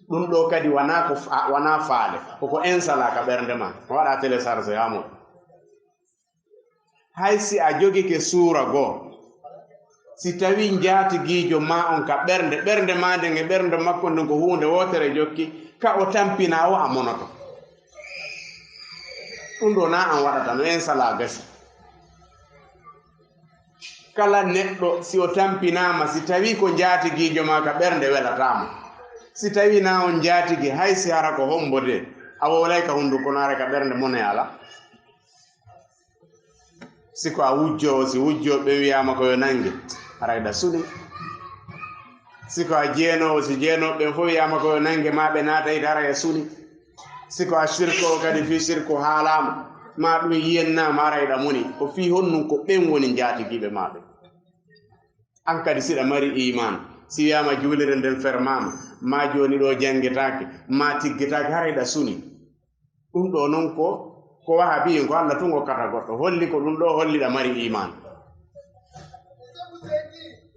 Ɗum ɗoo kadi wanaa ko fa-, wanaa faale, koko insala ka ɓernde ma, waɗa télécharger haa moƴƴa. Hay si a jogike suura goo, si tawii njaatigiijo ma on ka ɓernde, ɓernde ma nden e ɓernde makko nden ko huunde wootere jokki, ka o tampinaa o a monoto. Ɗum ɗoo na an waɗata, no insala gasi. Kala neɗɗo, si o tampinaama, si tawii ko njaatigiijo ma ka ɓernde welataa mo, si tawii na on njaatigi, hay si hara ko hombo de, a wowlay ka hunnduko, kono hara ka ɓernde mo ne ala. Si ko a wujjoowo, si wujjooɓe ɓen wiyaama ko yo nannge, haray ɗa suni. Si ko a jeenoowo, si jeenooɓe ɓen fof wiyaama ko yo nannge, maa ɓe naata yiite, haray a suni. Si ko a sirkoowo kadi, fii sirku haalaama, maa ɗum yennaama, haray ɗa muni. Ko fii honɗum? Ko ɓen woni njaatigiiɓe maa ɓen. An kadi, si ɗa mari iimaan, si wiyaama juulirde nden fermaama, maa jooni ɗoo janngetaake, maa tiggetaake, haray ɗa suni. Ɗum ɗoo non ko, ko wahabiyen, ko Allah tun okkata goɗɗo. Holli ko ɗum ɗoo holli ɗa mari iimaan.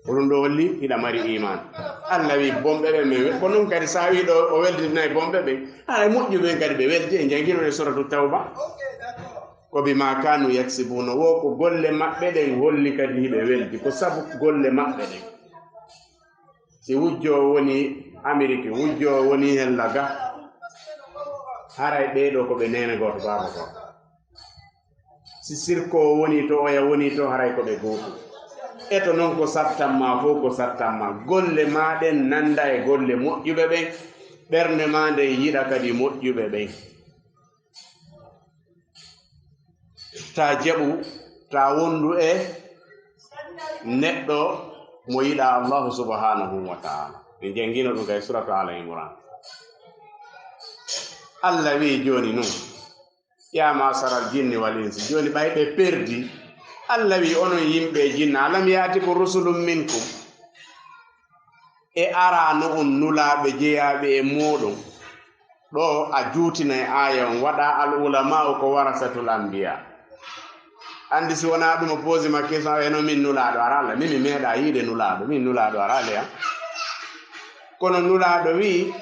Ko ɗum ɗoo holli hiɗa mari iimaan. Allah wi'i bonɓe ɓen men we-, ko non kadi so a wi'i ɗoo o weldintinay bonɓe ɓen, haray moƴƴuɓe ɓen kadi ɓe weldi, en janngino e Suratu Tawba. Ko bimaa kaanu yaksibuuna, wo ko golle maɓɓe ɗen holli kadi hiɓe weldi, ko sabu golle maɓɓe ɗen. Si wujjoowo woni Amerik, wujjoowo woni hella ga, haray ɓee ɗoo ko ɓe neene gooto, baaba gooto. Si sirkoowo woni to, oya woni to, haray ko ɓe gooto. Eto non ko sattan maa fof ko sattan maa. Golle maa ɗen nanda e golle moƴƴuɓe ɓen, ɓernde maa nden yiɗa kadi moƴƴuɓe ɓen. Taa jaɓu, taa wondu e neɗɗo mo yiɗaa Allahu subhanahu wa ta'ala. En janngino ɗum kay suratu Ala Imran. Allah wi'i jooni nun, "Yaa ma'sharal jinni wal insi." Jooni ɓay ɓe perdi. Allah wi'i, "Onon yimɓe e jinna, alam ya'tikum rusulun minkum?" E araano on nulaaɓe jeyaaɓe e mooɗon? Ɗoo a juutinay aaya on, waɗa al ulama'u ko warasatul anbiya. Anndi si wonaa ɗum o poosi ma question, eno min nulaaɗo araale, min mi meeɗaa yiide nulaaɗo, min nulaaɗo araale am. Kono nulaaɗo wi'i,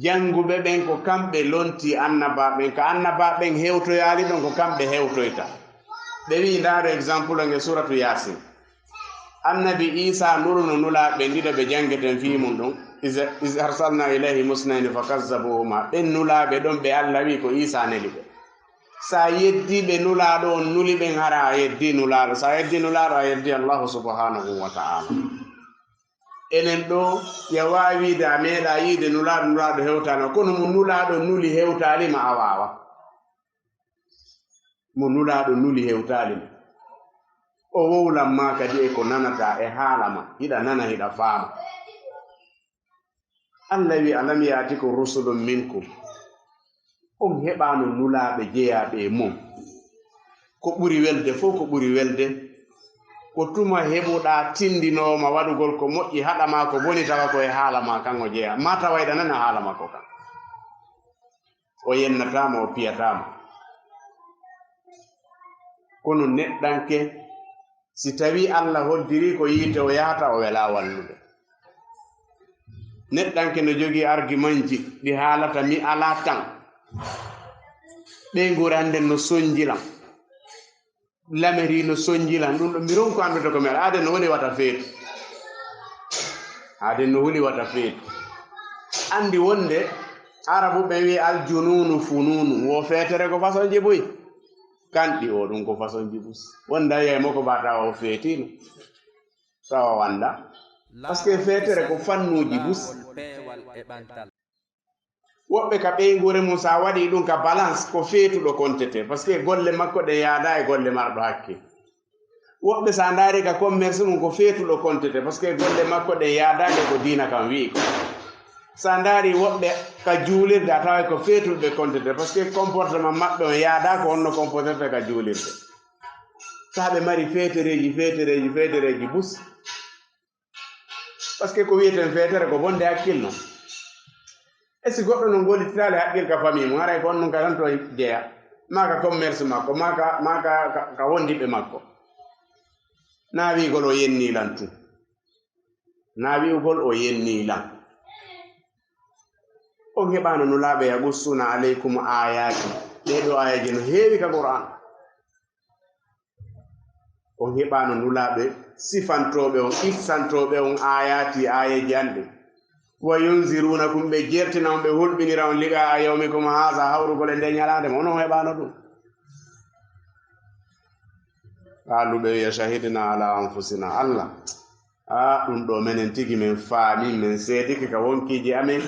jannguɓe ɓen ko kamɓe lontii annabaaɓe ɓen, ka annabaaɓe ɓen hewtoyaali ɗon ko kamɓe hewtoyta. Ɓe wi'i, ndaaro exemple on e suuratu Yaasin. Annabi Iisaa nuluno nulaaɓe ɓen ɗiɗo ɓe janngeten fii mun ɗon, "Iz, iz arsalna ilayhim usnayni fa kazzabuhuma." Ɓen nulaaɓe ɗon ɓe Alla wi'i ko Iisaa neli ɓe. Sa yeddii ɓe nulaaɗo on nuli ɓen, hara a yeddii nulaaɗo. Sa yeddii nulaaɗo, a yeddii Allahu subhanahu wa ta'ala. Enen ɗoo, ya waawi wiide a meeɗaa yiide nulaaɗo, nulaaɗo hewtaali ma. Kono mo nulaaɗo nuli hewtaali ma, a waawa. Mo nulaaɗo nuli hewtaali ma. O wowlan ma kadi e ko nanataa e haala ma. Hiɗa nana, hiɗa faama. Alla wi'i, "Alam ya'tikum rusulun minkum?" On heɓaano nulaaɓe jeyaaɓe e mon? Ko ɓuri welde fof, ko ɓuri welde, ko tuma heɓuɗaa tindinoowo ma waɗugol ko moƴƴi, haɗa ma ko boni, tawa ko e haala ma kan o jeyaa. Ma tawa hiɗa nana haala makko kan. O yennataa ma, o piyataa ma. Kono neɗɗanke, si tawii Alla hoddirii ko yiite o yahata, o welaa wallude. Neɗɗanke no jogii argumentji ɗi haalata mi alaa tan. Ɓeynguure annden no sonji lan. Lameri no sonjilan ɗum ɗo mi ronko anndude ko mel aden no woni wata feetu. Aden no woni wata feetu. Anndi wonde Arabu ɓe wi aljununu fununu wo feetere ko façon ji buy. Kanɗi o ɗum ko façon ji bus. Wonda yey mo ko bata o feetino. Tawa wanda. Parce que feetere ko fannuuji bus. Woɓɓe ka ɓeynguure mum, so a waɗi ɗum ka balance, ko feetuɗo kontete. Parce que golle makko ɗen yaada e golle marɗo hakke. Woɓɓe, so a ndaari ka commerce mum, ko feetuɗo kontete. Parce que golle makko ɗen yaada e ko diina kan wi'i ko. So a ndaari woɓɓe ka juulirde, a taway ko feetuɓe kontete. Parce que comportement maɓɓe on yaada ko honno comportete ka juulirde. Ka ɓe mari feetereeji, feetereeji, feetereeji bus. Parce que ko wiyeten feetere ko bonde hakkil non. E si goɗɗo non gollitiraali hakkil ka famille mum, haray ko on non ka tan to jeya. Maa ka commerce makko, maa ka, maa ka, ka, ka wondiɓɓe makko. Na wi'ugol o yenni lan tun. Na wi'ugol o yenni lan. On heɓaano nulaaɓe yaqussuna aleykum ayati. Ɗee ɗoo ayaji no heewi ka Qur'an. On heɓaano nulaaɓe sifantooɓe on, qissantooɓe on ayati, ayaji an ɗin. Wa yunzirunakum, ɓe jertina on, ɓe hulɓinira on liqaa yawmikum haza, hawrugol e nde ñalaande mo. Onon heɓaano ɗum? Qaalu, ɓe wiya, shahidna ala anfusina, Allah, a ɗum ɗo menen tigi men faami, men seedike ka wonkiiji amen.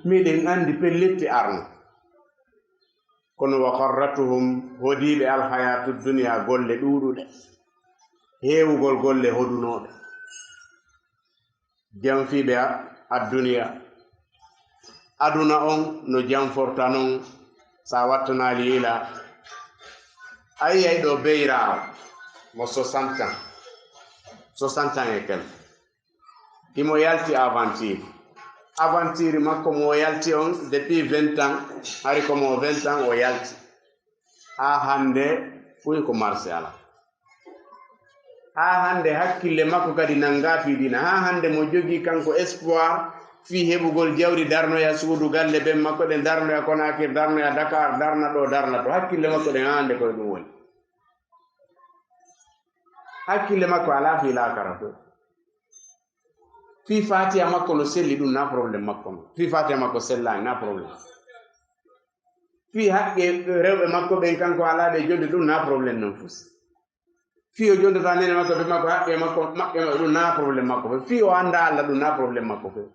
Miɗen anndi pellitte arno. Kono wa gharratuhum, hodiiɓe alhayatu dunya, golle ɗuuɗuɗe, heewugol golle hodunooɓe, janfiiɓe a-, adduniya. Aduna on no janforta non, so a wattanaali yila. A yiyay ɗo beyraawo mo soixante ans, soixante ans e quelques. Himo yalti aventure. Aventure makko mo yalti on depuis vingt ans, hari ko mo vingt ans o yalti. Haa hannde fuy ko marché ala. Haa hannde hakkille makko kadi nanngaa fii diina. Haa hannde mo jogii kanko espoir fii heɓugol jawdi, darnoya suudu, galle ben makko ɗen, darnoya Conakry, darnoya Dakar, darna ɗo, darna to. Hakkille makko ɗen haa hannde koye ɗum woni. Hakkille makko alaa fii laakara to. Fii faatiya makko no selli, ɗum na problème makko no. Fii faatiya makko sellaani, na problème. Fii haqqe rewɓe makko ɓen kanko alaa ɓe jonde, ɗum na problème non fus. Fii o jondata nene makko, ɓe makko, haqqe makko, maɓɓe makko, ɗum na problème makko fus. Fii o annda Allah, ɗum na problème makko fus.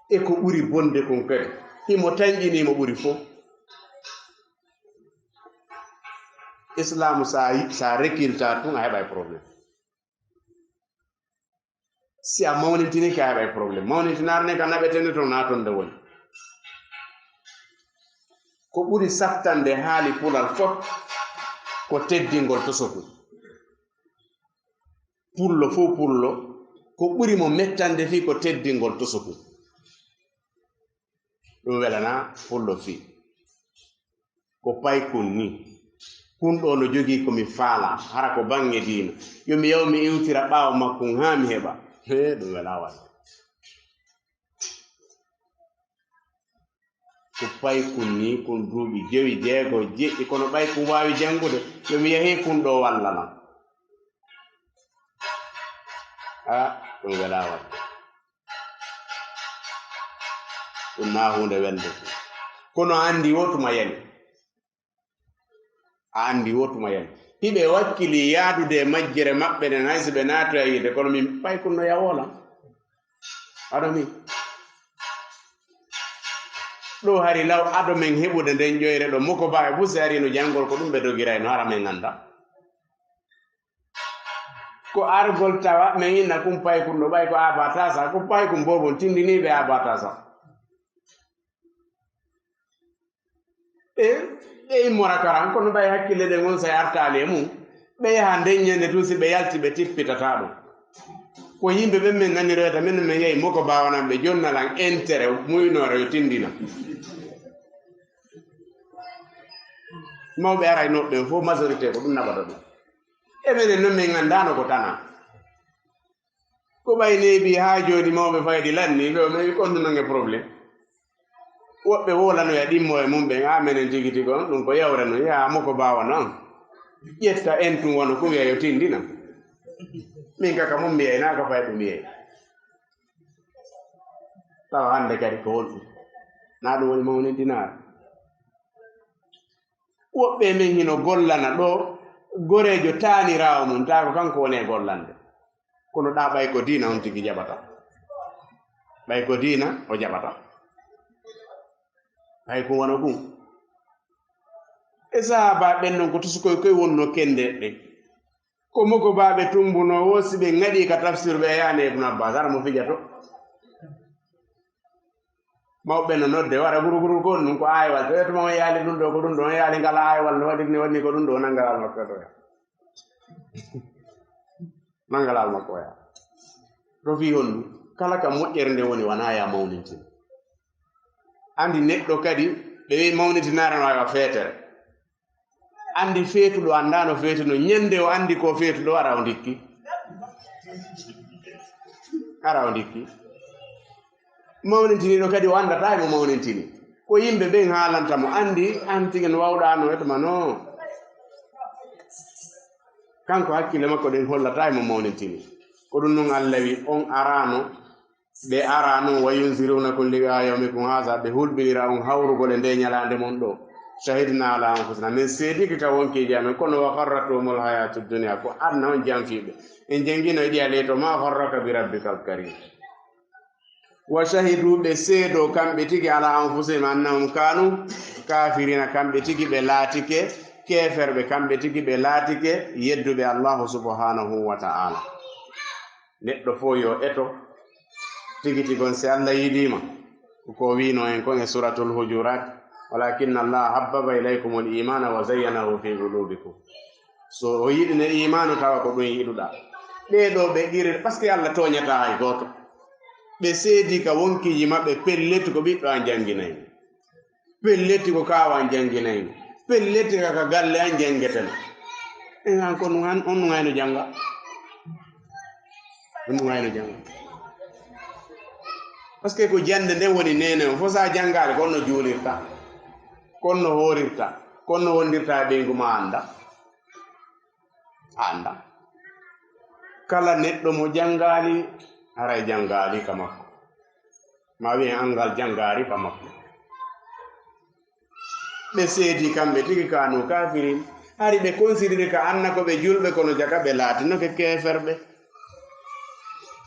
E ko ɓuri bonde kon kadi, himo tanƴini mo ɓuri fof. Islamu sa, sa rekilta tun a heɓay problème. Si a mawnintini ka heɓay problème. Mawnintinaare ne ka naɓetende to na ton nde woni. Ko ɓuri sattande haali pulal fof ko teddingol tosokun. Pullo fof pullo, ko ɓuri mo mettande fii ko teddingol tosokun. Ɗum welana pullo fii. Ko paykun ni. Kun ɗo no jogii ko mi faala, hara ko baŋŋe diina. Yo mi yaw mi iwtira ɓaawo makkun haa mi heɓa. Hee, ɗum welaa waɗde. Ko paykun ni, kun duuɓi jowi, jeego, jeɗɗi, kono ɓay kun waawi janngude, yo mi yahee kun ɗo walla lan. Ah, ɗum welaa waɗde. Ɗum na huunde welde. Kono a anndi wo tuma yani. A anndi wo tuma yani. Hiɓe wakkili yaadude e majjere maɓɓe nden, hay so ɓe naatoya yiide, kono min pay kun no yawoola. Aɗo mi. Ɗo hari law ado men heɓude nden ƴoyre ɗo, moko ba e busi ari no janngol ko ɗum ɓe dogirayno, hara men annda. Ko argol tawa men inna kun paykun no ɓay ko abatasa, ko paykun bobon tindiniiɓe abatasa. E, ɓe immora karan, kono ɓay hakkille ɗen on say artaali e mum. Ɓe yaha nden ñande tun si ɓe yalti ɓe tippitata ɗum. Ko yimɓe ɓen men naniroyta, men men yahi moko bawanan ɓe jonnalan intérêt muynoore yo tindina. Mawɓe araynoɓe ɓen fof majorité ko ɗum naɓata ɗum. E menen non min anndaano ko tana. Ko ɓay neeɓi haa jooni mawɓe faydi lanni, ɓe o nawi konno nange problème. Woɓɓe wolanoya ɗimmo e mum ɓen, a menen tigi tigi on, ɗum ko yawre non, yaa mo ko baawa non. Ƴetta en tun wano ko wiya yo tindina. Min kaka mun mi yeynaaka fay ɗum yeey. Tawa hannde kadi ko honɗum? Na ɗum woni mawnintinaare? Woɓɓe men hino gollana ɗo goreejo taaniraawo mum, taa ko kanko woni e gollande. Kono ɗa ɓay ko diina on tigi jaɓata. Ɓay ko diina o jaɓata. Ɓay ko wano ɗum. E sahaaba ɓen non ko tusukoy koy wonno kende ɓen. Ko moko baaɓe tumbunoo wo si ɓe ŋaɗi ka tafsir ɓe yaani Ibnu Abbas, hara mo fijato. Mawɓe no nodde, wara guru guru ko ɗum ko aywal. To yetto ma on yaali ɗum ɗo, ko ɗum ɗo, on yaali ngala aywal, no waɗi, ne waɗi ko ɗum ɗo, nangalal makko to ya. Nangalal makko ya. To fii honɗum? Kala ka moƴƴere nde woni, wona ya mawnintin. Andi neɗɗo kadi, ɓe wi mawnitinaare no awa feetere. Andi feetuɗo anndaa no feetuno, ñande o andi ko feetuɗo, ara o ndikki. Ara o ndikki. Mawnintiniiɗo kadi o anndataa e mo mawnintini. Ko yimɓe ɓen haalanta mo, andi an tigi no wawɗa no e tuma no. Kanko hakkille makko ɗen hollataa e mo mawnintini. Ko ɗum nun Alla wi on araano. Ɓe ara non, wa yunzirunakum liqaa yawmikum haza, ɓe hulɓinira on hawrugol e nde ñalaande mon ɗo. Shahidna ala anfusina, min seedike ka wonkiiji amen, kono wa gharrathumul hayatu dunya, ko aduna on janfiiɓe. En jangino e ɗiya ley to, ma gharraka bi rabbikal karim. Wa shahidu, ɓe seedo kamɓe tigi ala anfusihim annahum kanu kafirina, kamɓe tigi ɓe laatike keeferɓe, kamɓe tigi ɓe laatike yedduɓe Allahu subhanahu wa ta'ala. Neɗɗo fof yo eto tigi tigi on si Allah yiɗiima. Ko wiino en kon e Suratul Hujurat, "Walakinna Allah habbaba ilaykumul imana wa zayyanahu fi qulubikum." So o yiɗi ne imaanu, tawa ko ɗum yiɗuɗaa. Ɗee ɗoo ɓe qiriri, parce que Allah tooñataa hay gooto. Ɓe seedi ka wonkiiji maɓɓe, pellet ko ɓiɗɗo an jannginay. Pellet ko kaawa an jannginay mo. Pellet ka, ka galle an janngeten. En an ko nun an, on nun hayno jannga. On nun hayno jannga. Parce que ko jannde nden woni neene on. Fo sa janngaali, ko on no juulirta, ko on no hoorirta, ko on no wondirta e ɓeyngu ma annda. Annda. Kala neɗɗo mo janngaali, haray janngaali ka makko. Ma wi'en anngal janngaari ka makko. Ɓe seedi kamɓe tigi kanu kafirin. Hari ɓe considéré ka anna ko ɓe julɓe kono jaka ɓe laatino ke keeferɓe.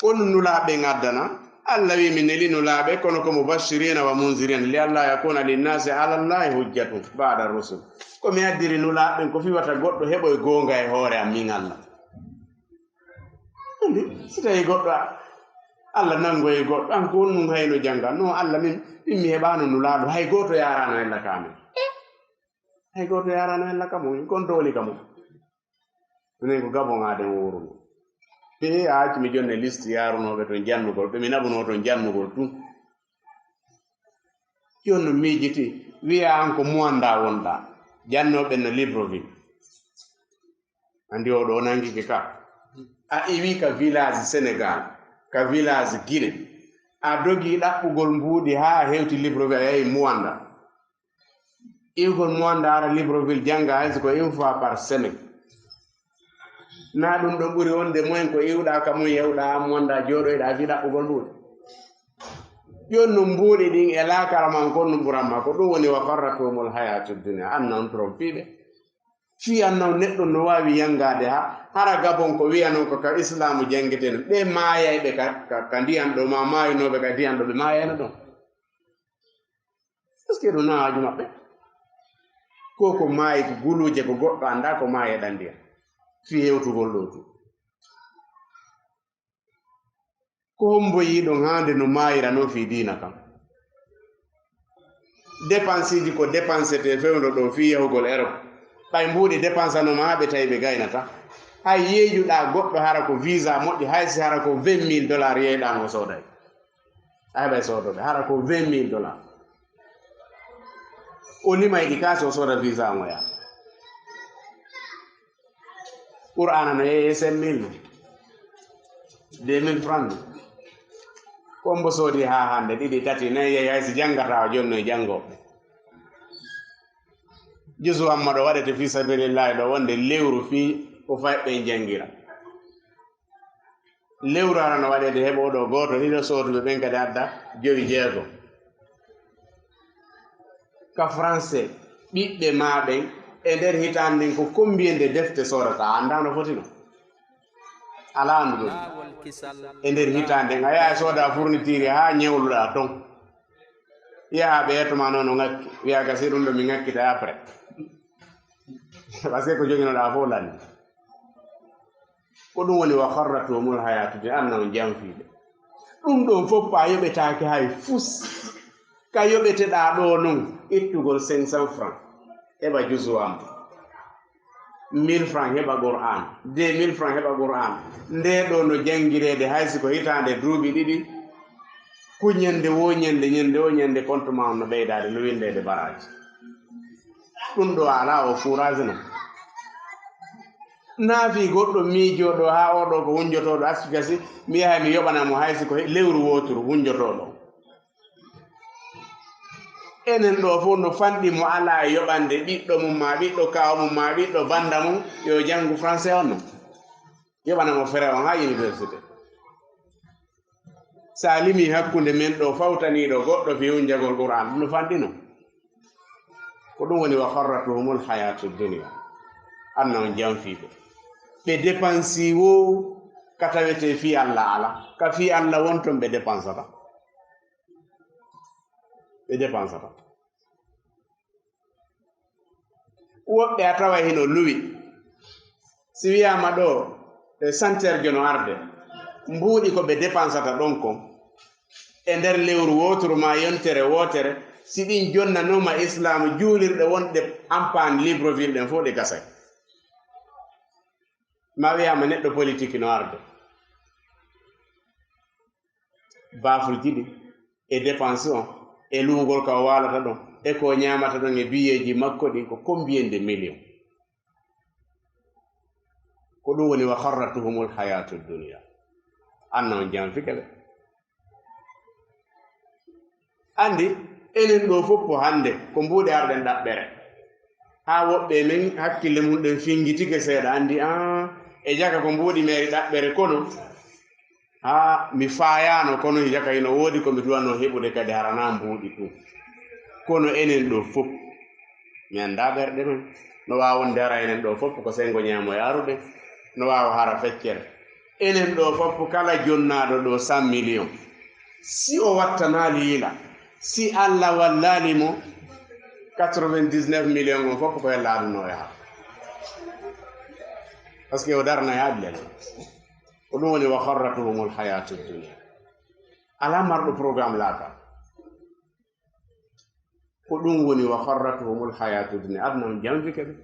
On nulaaɓe ngaddana. Allah wi mi neli nulaaɓe kono ko mubashirina wa munzirina li alla yakuna linnasi ala allahi hujjatun ba'da rusul. Ko mi addiri nulaaɓe ko fiwata goɗɗo heɓoy goonga e hoore am min Allah. Andi, si tawi goɗɗo a-, Allah nanngoyi goɗɗo, an ko honɗum hayno jannga? No Allah min, min mi heɓaano nulaaɗo, hay gooto yaaraano hella ka amen. Hay gooto yaaraano hella ka mum, kon dooli ka mum. Minen ko Gabon aaden wuuruno. Te a acci mi jonne liste yaarunooɓe ton jannugol, ɓe mi naɓunoo ton jannugol tun. Jooni no miijiti, wi'a an ko Muwanda wonɗaa, jannooɓe no Libreville. Andi o ɗo nangike ka. A iwi ka village Sénégal, ka village Guinée. A dogi ɗaɓɓugol mbuuɗi haa a hewti Libreville, a yahi Muwanda. Iwgol Muwanda ara Libreville jannga hay so ko une fois par semaine. Na ɗum ɗo ɓuri wonde moyen ko iwɗa ka mum, yewɗa an Muwanda, jooɗoyɗa fii ɗaɓɓugol mbuuɗi. Jooni no mbuuɗi ɗin e laakara man kon no ɓuran ma, ko ɗum woni wa gharrathumul hayatud dunya. An non trompiiɓe. Fii annaw neɗɗo no waawi yanngaade ha, hara Gabon ko wi'anon ko ka Islaamu janngeten. Ɓe maayayɓe ka, ka, ka ndiyan ɗo, ma maayunooɓe ka ndiyan ɗo, ɓe maayayno ɗon. Parce que ɗum na haaju maɓɓe. Ko, ko maayi, ko guluuje, ko goɗɗo anndaa ko maayi e ɗan ndiyan. Fii hewtugol ɗo tun. Ko hombo yiɗon haande no maayira non fii diina kan? Dépenseji ko dépensete fewndo ɗo fii yahugol Europe. Ɓay mbuuɗi dépensanoma ɓe tawi ɓe gaynata. Hay yeejuɗaa goɗɗo hara ko visa moƴƴi, hay si hara ko vingt mille dollars yeeyɗaa mo sooday. A heɓay soodoɓe, hara ko vingt mille dollars. O limay ɗi kaasi o sooda visa on o yaha. Qur'aana no yeeyee cinq mille no. Deux mille francs no. Ko mbo soodi haa hannde, ɗiɗi, tati, nayi, yeeyi, hay si janngata o jonno e janngooɓe. Juzu amma ɗo waɗete fi sabilillahi ɗo wonde lewru fii ko fayɓe ɓen janngira. Lewru hara no waɗede heɓo ɗo gooto, ɗiɗo, sooduɓe ɓen kadi adda jowi, jeego. Ka français, ɓiɓɓe maa ɓen e nder hitaande nden ko combien de defte soodata? A anndaa no foti no? Alaa annduɗo ɗum. E nder hitaande nden, a yaha sooda fourniture haa ñewluɗaa ton. Yaha ɓe yetto ma noon no ŋakki, wiya ka si ɗum ɗo mi ŋakkita après. Parce que ko joginoɗaa fof lanni. Ko ɗum woni wa gharrathumul hayatu dunya, anna on janfiiɓe. Ɗum ɗon fof a yoɓetaake hay fus. Ka yoɓeteɗaa ɗo non, ittugol cinq cents francs, heɓa juzu am. Mille francs, heɓa Qur'an. Deux mille francs, heɓa Qur'an. Nde ɗo no janngireede hay si ko hitaande duuɓi ɗiɗi. Ko ñande wo ñande, ñande wo ñande, compte ma on no ɓeydaade, no winndeede baraaji. Ɗum ɗo alaa o fourage non. Naa fii goɗɗo miijoo ɗo haa oo ɗo ko wunjotooɗo, asfi gasi, mi yahay mi yoɓana mo hay si ko he-, lewru wooturu wunjotooɗo. Enen ɗo fof no fanɗi mo alaa e yoɓande ɓiɗɗo mum maa ɓiɗɗo kaaw mum maa ɓiɗɗo bannda mum yo janngu français on non. Yoɓana mo frais on haa université. Sa limi hakkunde men ɗo fawtaniiɗo goɗɗo fii wunjagol Qur'an, ɗum no fanɗi non. Ko ɗum woni wa gharrathumul hayatu dunya. Anna on janfiiɓe. Ɓe dépensi wo ka tawetee fii Alla alaa. Ka fii Alla won ton ɓe dépensata. Ɓe dépensata. Woɓɓe a tawa hino luwi. Si wiyaama ɗo, e santerjo no arde, mbuuɗi ko ɓe dépensata ɗon kon, e nder lewru wooturu maa yontere wootere, si ɗin jonnanooma Islaamu juulirɗe wonɗe Hampâne Libreville ɗen fof ɗe gasay. Ma wiyaama neɗɗo politique no arde. Baafulji ɗin, e dépense on, e luwugol ka o waalata ɗon, e ko o ñaamata ɗon, e biyeeji makko ɗin, ko combien de millions? Ko ɗum woni wa gharrathumul hayatu dunya. Anna on janfike ɓe. Anndi, enen ɗo fof ko hannde, ko mbuuɗe arɗen ɗaɓɓere. Haa woɓɓe men hakkille mum ɗen fingitike seeɗa, anndi, aa, e jaka ko mbuuɗi meeri ɗaɓɓere, kono, haa mi faayaano, kono e jaka hino woodi ko mi duwanoo heɓude kadi, hara naa mbuuɗi ɗum. Kono enen ɗo fof, mi anndaa ɓerɗe men. No waawa wonde hara enen ɗo fof ko senngo ñaamo e arude, no waawa hara feccere. Enen ɗo fof kala jonnaaɗo ɗo cent millions, si o wattanaali yila, si Alla wallaali mo, quatre-vingt-dix-neuf millions on fof ko hella aduna o yaha. Parce que o darnay adlel. Ko ɗum woni wa gharrathumul hayatu dunya. Alaa marɗo programme laaka. Ko ɗum woni wa gharrathumul hayatu dunya. Aduna on janfike ɓe.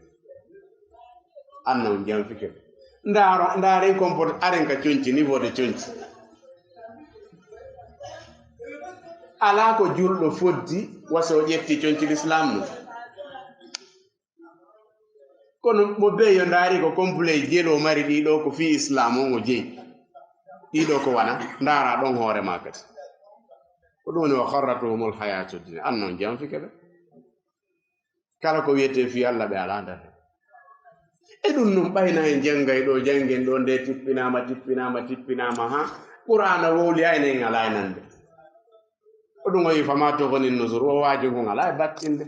Aduna on janfike ɓe. Ndaaro, ndaaren comporte, aren ka conci, niveau de conci. Alaa ko julɗo foddi, wa si o ƴetti conci l'islam mum. Kono mo bee yo ndaari ko complet jelo mari ɗiɗo ko fii Islam on o jeyi. Ɗiɗo ko wana, ndaara ɗon hoore maa kadi. Ko ɗum woni wa gharrathumul hayatu dunya. Aduna on janfike ɓe. Kala ko wiyetee fii Alla ɓe alaa nder. E ɗum nun ɓayna en janngay ɗo, janngen ɗo, nde tippinaama, tippinaama, tippinaama, haa Qur'aana wowli ay nen alaa e nande. Ko ɗum o wi fama tughni nuzur, o waaju ngun alaa e battinde.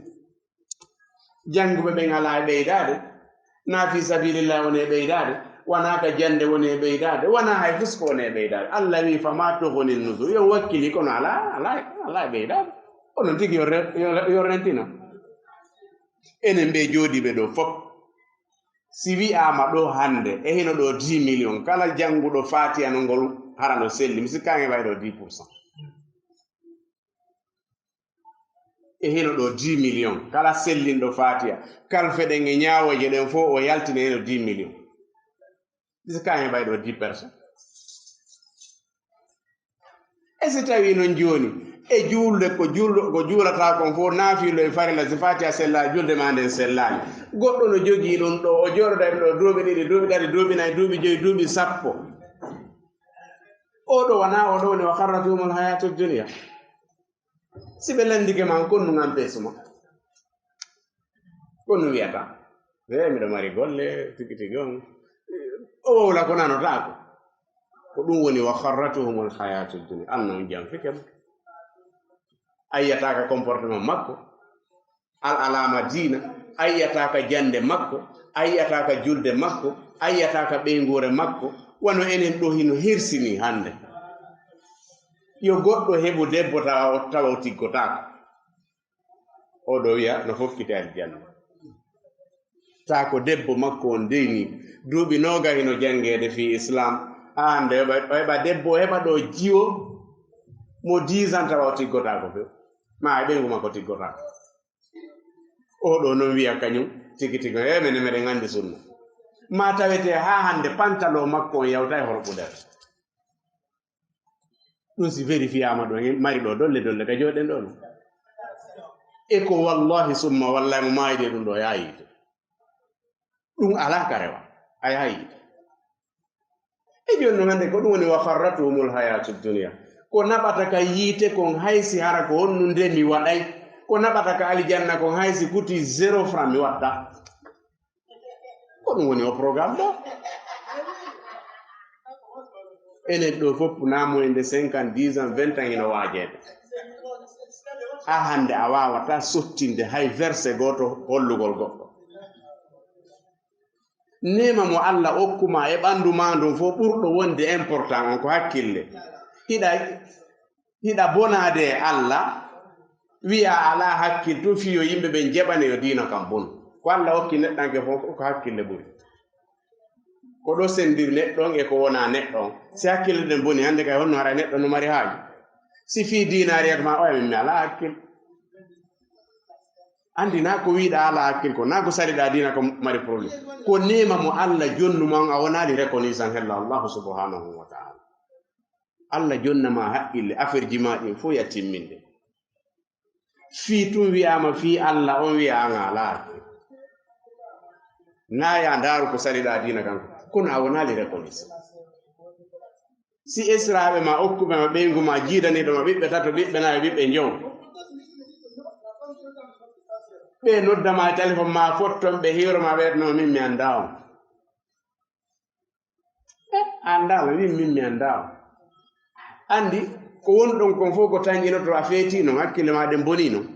Jannguɓe ɓen alaa e ɓeydaade, naa fii sabilillah woni e ɓeydaade, wanaa ka jannde woni e ɓeydaade, wanaa hay fus ko woni e ɓeydaade. Alla wi fama tughni nuzur, yo wakkili kono alaa, alaa, alaa e ɓeydaade. Onon tigi yo re-, yo, yo rentino. Enen ɓe jooɗiiɓe ɗo fof, si wi'aama ɗo hannde, e hino ɗo dix millions, kala jannguɗo Faatiya no ngol hara no selli, mi sikkaange ɓay ɗo dix pour cent. E hino ɗo dix millions, kala sellinɗo Faatiya, kalfe ɗen e ñaawooje ɗen fof o yaltini hino dix millions. Est-ce que en heɓay ɗo dix personnes? E si tawi noon jooni, e juulde ko juulɗo, ko juulata kon fof, naafilo e farilla, si Faatiha sella, julde ma nden sellaali. Goɗɗo no jogii ɗum ɗo, o jooɗoda e ɗo duuɓi ɗiɗi, duuɓi tati, duuɓi nayi, duuɓi joyi, duuɓi sappo. O ɗo wona, o ɗo woni, wa gharrathumul hayatud dunya. Si ɓe landike ma, kon ɗum an peesu ma. Ko ɗum wiyata, "Ee, miɗo mari golle, tigi tigi on." O wowla ko nanotaako. Ko ɗum woni, "Wa gharratuhumul hayatud dunya." Anna on janfike mo. A yi'ataa ka comportement makko, al alama diina, a yi'ataa ka jannde makko, a yi'ataa ka julde makko, a yi'ataa ka ɓeynguure makko. Wano enen ɗo hino hirsini hannde. Yo goɗɗo heɓu debbo tawa o, tawa o tiggotaako. Oɗo wiya no hokkite aljanna. Ta ko debbo makko on deyni. Duuɓi noogayi no janngeede fii Islam. Haa hannde o heɓa, o heɓa debbo, o heɓa ɗo jiwo mo dix ans tawa o tiggotaako few. Ma e ɓeyngu makko tiggotaako. Oɗo non wiya kañum tigi tigi, "Eh, mene meɗen anndi sunna." Ma tawete haa hannde pantalon makko on yawtay horɓude. Ɗum si vérifiyaama ɗo, en mari ɗo dolle dolle ka jooɗen ɗo non. E ko wallahi summa wallahi mo maayde ɗum ɗo yaayiito. Ɗum alaa ka rewa, a yaayiito. E jooni non hannde ko ɗum woni wa gharratuhumul hayatud dunya. Ko naɓata ka yiite kon hay si hara ko honɗum nde mi waɗay. Ko naɓata ka aljanna kon hay si kuti zéro franc mi watta. Ko ɗum woni o programme ɗo. Enen ɗo fof, naamoyde cinquante, dix ans, vingt ans ina waajeede. Haa hannde a waawataa sottinde hay verset gooto hollugol goɗɗo. Neema mo Allah okkuma e ɓanndu maa ndun fof ɓurɗo wonde important on ko hakkille. Hiɗa Hiɗa bonaade e Allah, wiya alaa hakkil tun fii yo yimɓe ɓen jeɓane yo diina kan bonu. Ko Allah okki neɗɗanke fof ko hakkille ɓuri. Ko ɗo senndiri neɗɗo on e ko wonaa neɗɗo on. Si hakkille ɗen boni, hannde kay honno hara neɗɗo no mari haaju? Si fii diina ariyat ma, oya min mi alaa hakkil. Anndi naa ko wiiɗaa alaa hakkil ko, naa ko sariɗaa diina ko mari problème. Ko neema mo Allah jonnuma on, a wonaali reconnaissant hella Allahu subhanahu wa ta'ala. Allah jonna ma haqqille, affaire ji ma ɗin fof ya timminde. Fii tun wi'aama fii Allah, on wi'a an a alaa. Naa ya ndaaru ko saliɗaa diina kan, kono a wonaali reconnaissant. Si esiraaɓe ma, okkuɓe ma, ɓeyngu ma, jiidaniiɗo ma, ɓiɓɓe tato, ɓiɓɓe nayo, ɓiɓɓe njow. Ɓe nodda ma e téléphone ma, fotton ɓe hiiro ma, ɓe no min mi anndaa on. Eh, a anndaa, min, min mi anndaa on. Anndi, ko woni ɗon kon fof ko tanƴinoto, a feetii non, hakkille maa ɗen bonii non.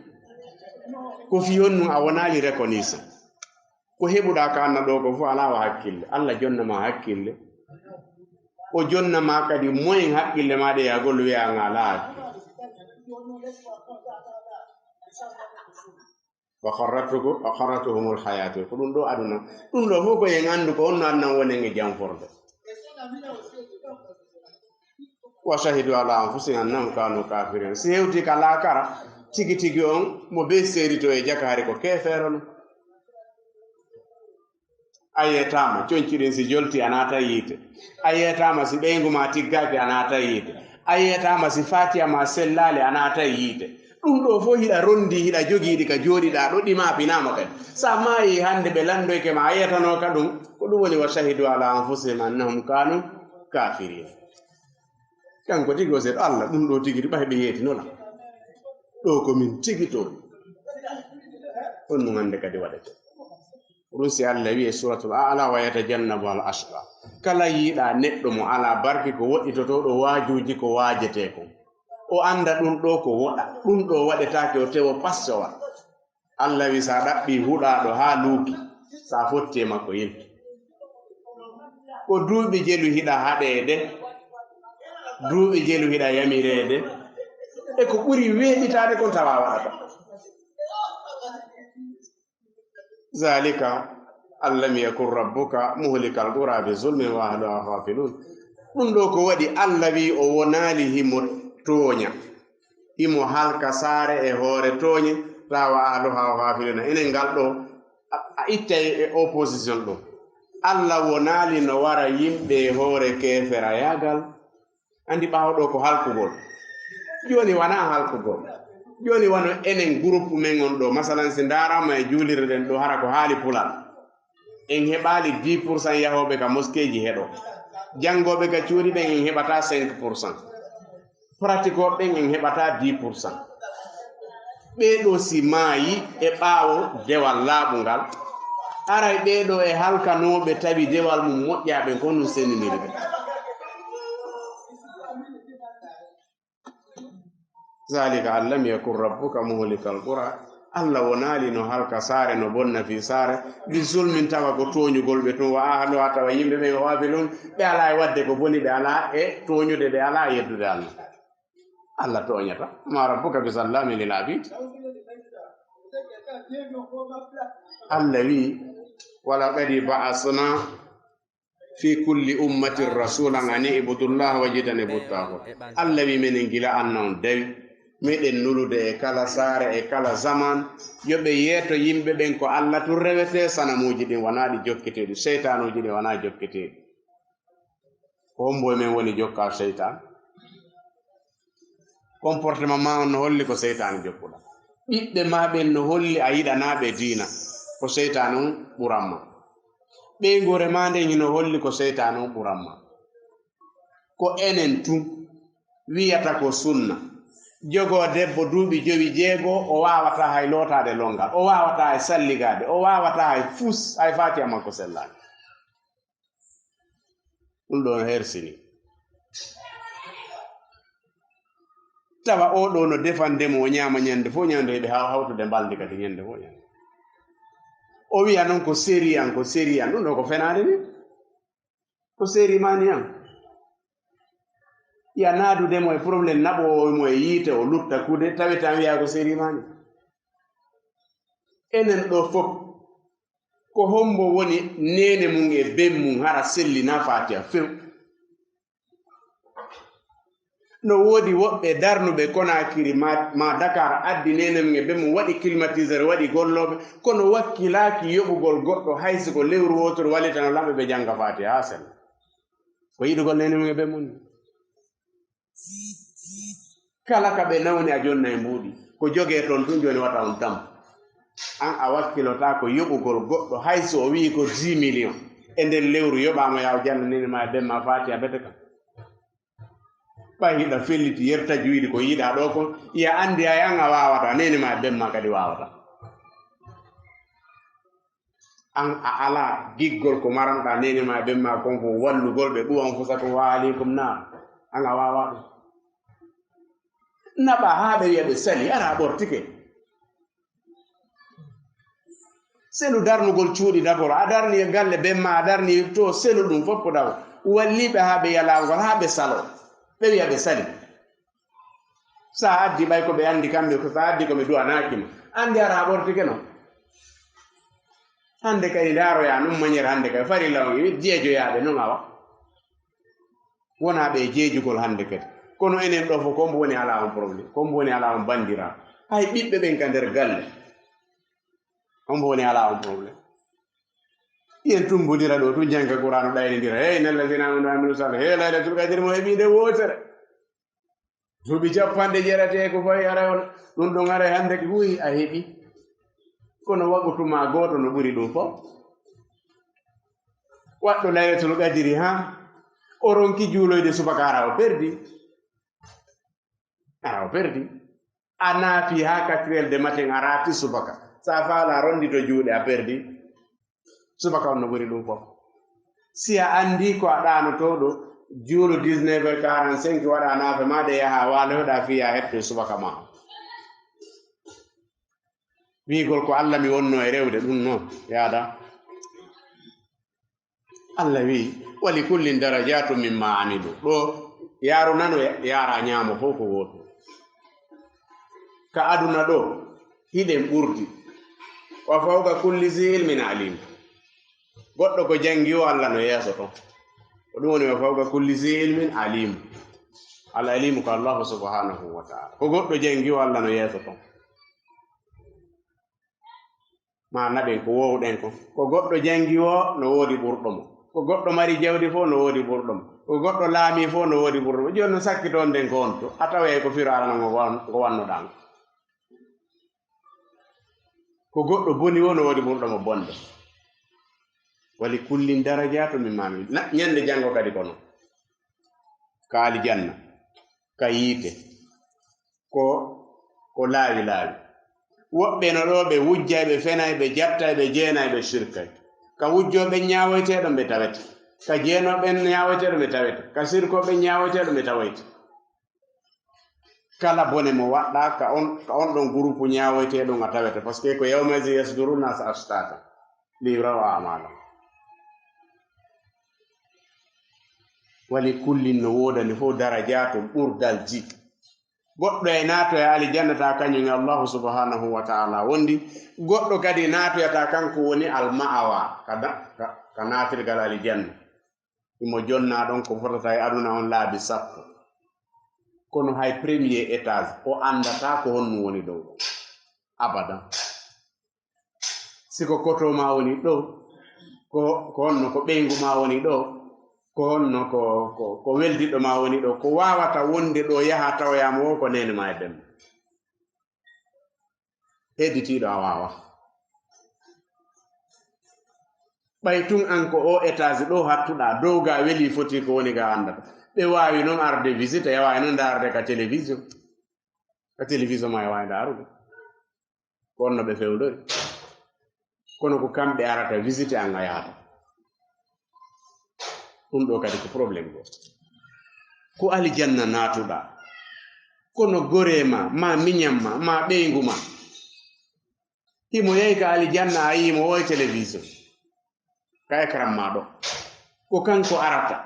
Ko fii honɗun a wonaali reconnaissant. Ko heɓuɗaa ka anna ɗoo ko fof alaa wa hakkille. Allah jonna ma hakkille. O jonna ma kadi moyen hakkille maa ɗe yahgol wi'a an alaa hakkille. Wa gharratuhu-, wa gharratuhumul hayatu. Ko ɗum ɗo aduna. Ɗum ɗo fof ko en anndu ko honno aduna woni e janforde. Wa shahidu ala anfusihim annahum kanu kafirin. Si hewti ka laakara, tigi tigi on mo be seedito e jaka hari ko keefeero non. A yeetaama, conci ɗin si jolti a naata yiite. A yeetaama si ɓeyngu ma tiggaaki a naata yiite. A yeetaama si faatiya ma sellaali a naata yiite. Ɗum ɗo fof hiɗa rondi, hiɗa jogii ɗi ka jooɗiɗaa ɗo, ɗi maapinaama kadi. Sa maayi hannde ɓe lanndoyke ma a yeetanooka ɗum, ko ɗum woni wa shahidu ala anfusihim annahum kanu kafirin. Kanko tigi o seeɗa, Allah, ɗum ɗo tigi ɓay ɓe yeetinola. Ɗo ko min tigi to. On ɗum hannde kadi waɗete. Ɗum si Allah wi'i e Suratul A'la, "Wa yatajannabuhal ashqa." Kala yiiɗa neɗɗo mo alaa barki ko woɗɗitotooɗo waajuuji ko waajetee kon. O annda ɗum ɗo ko woɗa, ɗum ɗo waɗetaake, o tewo passe o waɗa. Allah wi, sa ɗaɓɓi huɗaaɗo haa luuki, sa fotti e makko yiltu. Ko duuɓi jelu hiɗa haɗeede, duuɓi jelu hiɗa yamireede, e ko ɓuri weeɓitaade kon tawa waɗata. Zalika an lam yakun rabbuka muhlikal qura bi zulmin wa ahluha ghafilun. Ɗum ɗo ko waɗi Allah wi o wonaali himo tooña. Himo halka saare e hoore tooñe, tawa ahluha ghafiluna. Enen ngal ɗo, a, a ittay e opposition ɗo. Allah wonaali no wara yimɓe e hoore keeferayaagal. Anndi ɓaawo ɗo ko halkugol. Jooni wanaa halkugol. Jooni wano enen groupe men on ɗo, masalan, si ndaarama e juulirde ɗen ɗo, hara ko haali Pulaar. En heɓaali dix pour cent yahooɓe ka moskeeji heɗo. Janngooɓe ka cuuɗi ɓen en heɓataa cinq pour cent. Pratikooɓe ɓen en heɓataa dix pour cent. Ɓee ɗoo si maayi e ɓaawo dewal laaɓungal, aray ɓee ɗoo e halkanooɓe tawi dewal mum moƴƴaa ɓen, ko honɗun sendindiri ɓe? Zalika an lam yakun rabbuka muhlikal qura. Allah wonaali no halka saare, no bonna fii saare, bi zulmin, tawa ko tooñugol ɓe tun, wa ahluha, tawa yimɓe ɓen, ghafilun, ɓe alaa e waɗde ko boni, ɓe alaa e tooñude, ɓe alaa e yeddude Allah. Allah tooñata. Ma rabbuka bi zallamin lil abid. Allah wi, walaqad ba'asna fi kulli ummatin rasulan an i'budu llaha wajtanibu ttaghut. Allah wi, menen gila anna on dawi, meɗen nulude e kala saare, e kala zaman, yo ɓe yeeto yimɓe ɓen ko Allah tun rewetee, sanamuuji ɗin wanaa ɗi jokketeeɗi, seytaanuuji ɗin wanaa jokketeeɗi. Ko hombo e men woni jokka seytaan? Comportement ma on no holli ko seytaane jokkuɗaa. Ɓiɓɓe ma ɓen no holli a yiɗanaa ɓe diina, ko seytaane on ɓuran ma. Ɓeynguure ma nden hino holli ko seytaane on ɓuran ma. Ko enen tun wiyata ko sunna. Jogoo debbo duuɓi jowi, jeego, o waawataa hay lootaade lonngal, o waawataa hay salligaade, o waawataa hay fus, hay faatiya makko sellaaki. Ɗun ɗoo no hersini. Tawa oo ɗoo no defande mo, o ñaama ñande fof, ñande heɓe haw-, hawtude mbalndi kadi ñande fof ñande. O wiya non ko sérieux an, ko sérieux an. Ɗun ɗoo ko fenaande ni. Ko sérieux ma ni an. Ya naadude mo e problème, naɓoowo mo e yiite, o lutta kuuɗe, tawi tan wiya ko sérieux ma ni. Enen ɗoo fof, ko hombo woni neene mum e ben mum hara sellinaa faatiya few? No woodi woɓɓe darnuɓe Konaakiri ma, ma Dakar, addi neene mum e ben mum, waɗi climatiseur, waɗi gollooɓe, kono wakkilaaki yoɓugol goɗɗo, hay si ko lewru wooturu wallitano lamɓe ɓe jannga faatiya haa sella. Ko yiɗugol neene mum e ben mum ni. Kala ka ɓe nawni a jonna e mbuuɗi. Ko jogee ton tun jooni wata on tam. An a wakkilotaako yoɓugol goɗɗo hay so o wi'i ko dix millions. E nder lewru yoɓaama yaa o janna neene ma e ben ma faatiya bete kan. Ɓay hiɗa felliti yerta juuɗe ko yiɗaa ɗoo kon, ya anndi hay an a waawataa, neene ma e ben ma kadi waawataa. An a alaa giggol ko maranɗaa neene ma e ben ma kon fof wallugol ɓe, qu anfusakum wa ahlikum naar. An a waawaa ɗum. Naɓaa haa ɓe wi'a ɓe sali, ara a ɓortike. Selu darnugol cuuɗi d'abord, a darni e galle ben ma, a darni to selu ɗum fof ko daw. Walliiɓe haa ɓe yalaa ngol, haa ɓe saloo. Ɓe wi'a ɓe sali. Sa addi ɓay ko ɓe anndi kamɓe, ko sa addi ko mi du'anaaki ma. Anndi ara a ɓortike non. Hannde kadi ndaaroyaa non manière hannde kadi farilla on e jeejoyaaɓe non awa. Wonaa ɓe jeejugol hannde kadi. Kono enen ɗoo fof ko mbo woni alaa on problème. Ko mbo woni alaa on banndiraa. Hay ɓiɓɓe ɓen ka nder galle. Ko mbo woni alaa on problème. Yen tumbodira ɗoo tun jannga Qur'aanu ɗaynindira. Hey, innal lazina aamanu wa amilu saalihaati. Hey, laylatul qadri mo heɓi nde wootere. Duuɓi cappanɗe jeetati e ko fawi, aray on, ɗum ɗon aray hannde ko ɓuri a heɓi. Kono waɗu tuma gooto no ɓuri ɗum fof. Waɗɗo laylatul qadiri, haa o ronki juuloyde subaka, ara o perdi. Ara o perdi. A naafi haa quatre heures de matin, a raati subaka. Sa faala a rondi to juuɗe, a perdi. Subaka on no ɓuri ɗum fof. Si a anndi ko a ɗaanotooɗo, juulu dix-neuf heures quarante-cinq, waɗa naafe ma ɗe, yaha waaloyoɗa fii a heɓtoy subaka ma. Wiigol ko Alla mi wonno e rewde ɗum noon, yaada. Alla wii, "Wa li kullin darajatun mimma amilu." Ɗo yaaru nano, yaara ñaamo fof ko wootu. Ka aduna ɗo, hiɗen ɓurdi. "Wa fawqa kulli zi ilmin alim." Goɗɗo ko janngi o, Alla no yeeso ton. Ko ɗum woni, "Wa fawqa kulli zi ilmin alim." Al alimu ko Allahu subhanahu wa ta'ala. Ko goɗɗo janngi o, Alla no yeeso ton. Ma naɓen ko woowɗen kon. Ko goɗɗo janngi o, no woodi ɓurɗo mo. Ko goɗɗo mari jawdi fof, no woodi ɓurɗo mo. Ko goɗɗo laami fof, no woodi ɓurɗo mo. Jooni no sakkitoon nden ko on to. A taway ko firo arano ngo wan-, ngo wannoɗaa ngo. Ko goɗɗo boni o, no woodi ɓurɗo mo bonde. "Wa li kullin darajatun mimma amilu." Na-, ñande janngo kadi ko non. Ka aljanna, ka yiite, ko, ko laawi laawi. Woɓɓe no ɗo ɓe wujjay, ɓe fenay, ɓe jattay, ɓe jeenay, ɓe shirkay. Ka wujjooɓe ñaawoyteeɗo ɓe tawete. Ka jeenooɓe ñaawoyteeɗo ɓe tawete. Ka sirkooɓe ñaawoyteeɗo ɓe tawete. Kala bone mo waɗɗa, ka on, ka on ɗon gurupu ñaawoyteeɗo a tawete. Parce que ko yawma yasduru nas ashtata. Li yuraw a'malahum. Wali kullin no woodani fof darajatun ɓurdalji. Goɗɗo e naatoya aljanna ta kañum e Allahu subhanahu wa ta'ala wondi. Goɗɗo kadi naatoyata kanko woni alma'awa ka da-, ka, ka naatirgal aljanna. Imo jonna ɗon ko fotata e aduna on laabi sappo. Kono hay premier étage o anndata ko honno woni dow ɗon. Abadan. Si ko koto ma woni ɗo, ko, ko honno ko ɓeyngu ma woni ɗo, ko honno ko, ko, ko weldiɗo ma woni ɗo, ko waawata wonde ɗo yaha tawoya mo o ko neene ma e bemma. Hedditiiɗo a waawa. Ɓay tun an ko o étage ɗo hattuɗa, dow ga weli foti ko woni ga anndata. Ɓe waawi noon arde visite, e waawi noon ndaarde ka télévision. Ka télévision ma e waawi ndaarude. Ko on no ɓe fewndori. Kono ko kamɓe arata visite an a yahata. Ɗum ɗo kadi ko problème goo. Ko aljanna naatuɗa. Kono gore ma, ma miñan ma, ma ɓeyngu ma. Himo yehi ka aljanna a yii mo o e télévision. Ka écran ma ɗo. Ko kanko arata.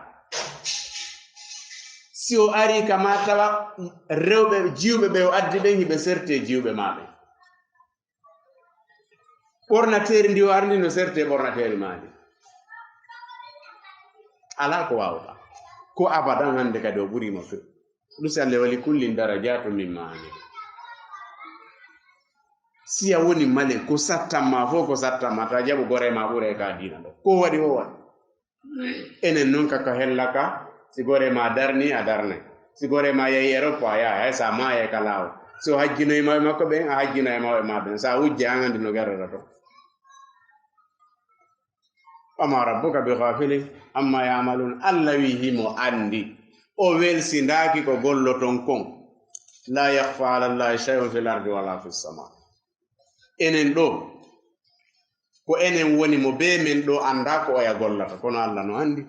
Si o ari ka ma tawa rewɓe jiwɓe ɓe o addi ɓen hiɓe serte jiwɓe ma ɓen. Ɓornateeri ndi o ardi no serte ɓornateeri ma ndi. Alaa ko waawɗa. Ko abadan hannde kadi o ɓurii ma few. Ɗum si Allah wali kullin darajatun mimma amilu. Si a woni malen ko sattan ma fof ko sattan ma ta jaɓu gore ma ɓure ka diina ɗo. Ko waɗi o waɗi. Enen noon ka, ka hella ka, si gore ma darni, a darnay. Si gore ma yehi Europe, a yahay, hay sa maayay ka laawol. Si o hajjinoyi mawɓe makko ɓen, a hajjinoyi mawɓe ma ɓen. Sa wujje, an anndi no garata to. Wa ma rabbuka bi ghafilin amma ya'malun. Allah wi himo anndi. O welsindaaki ko golloton kon. La yakhfa ala Allahi shay'un fil ardi wala fis sama. Enen ɗo, ko enen woni mo bee men ɗo anndaa ko oya gollata, kono Allah no anndi.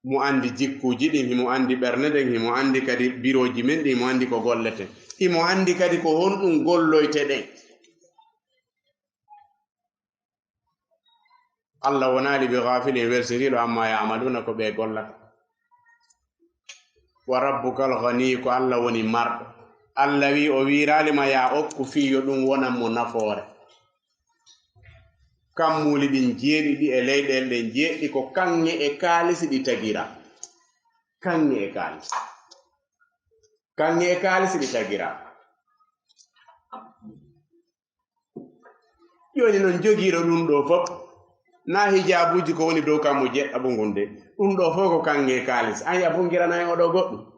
Mo anndi jikkuuji ɗin, himo anndi ɓernde ɗen, himo anndi kadi birooji men ɗin, himo anndi ko golleten. Himo anndi kadi ko honɗum golloyteɗen. Allah wonaali bi ghafilin, welsitiiɗo, amma ya'maluna, ko ɓe gollata. Wa rabbukal ghani, ko Allah woni marɗo. Allah wi o wiiraali ma ya okku fii yo ɗum wonan mo nafoore. Kammuuli ɗin jeeɗiɗi e leyɗeele ɗen jeeɗiɗi ko kaŋŋe e kaalisi ɗi tagira. Kaŋŋe e kaalisi. Kaŋŋe e kaalisi ɗi tagira. Jooni noon jogiiɗo ɗum ɗo fof, na hijaabuuji ko woni dow kammu jeɗɗa ɓo ngon de. Ɗum ɗo fof ko kaŋŋe kaalis. An ya bungiranay oɗo goɗɗum.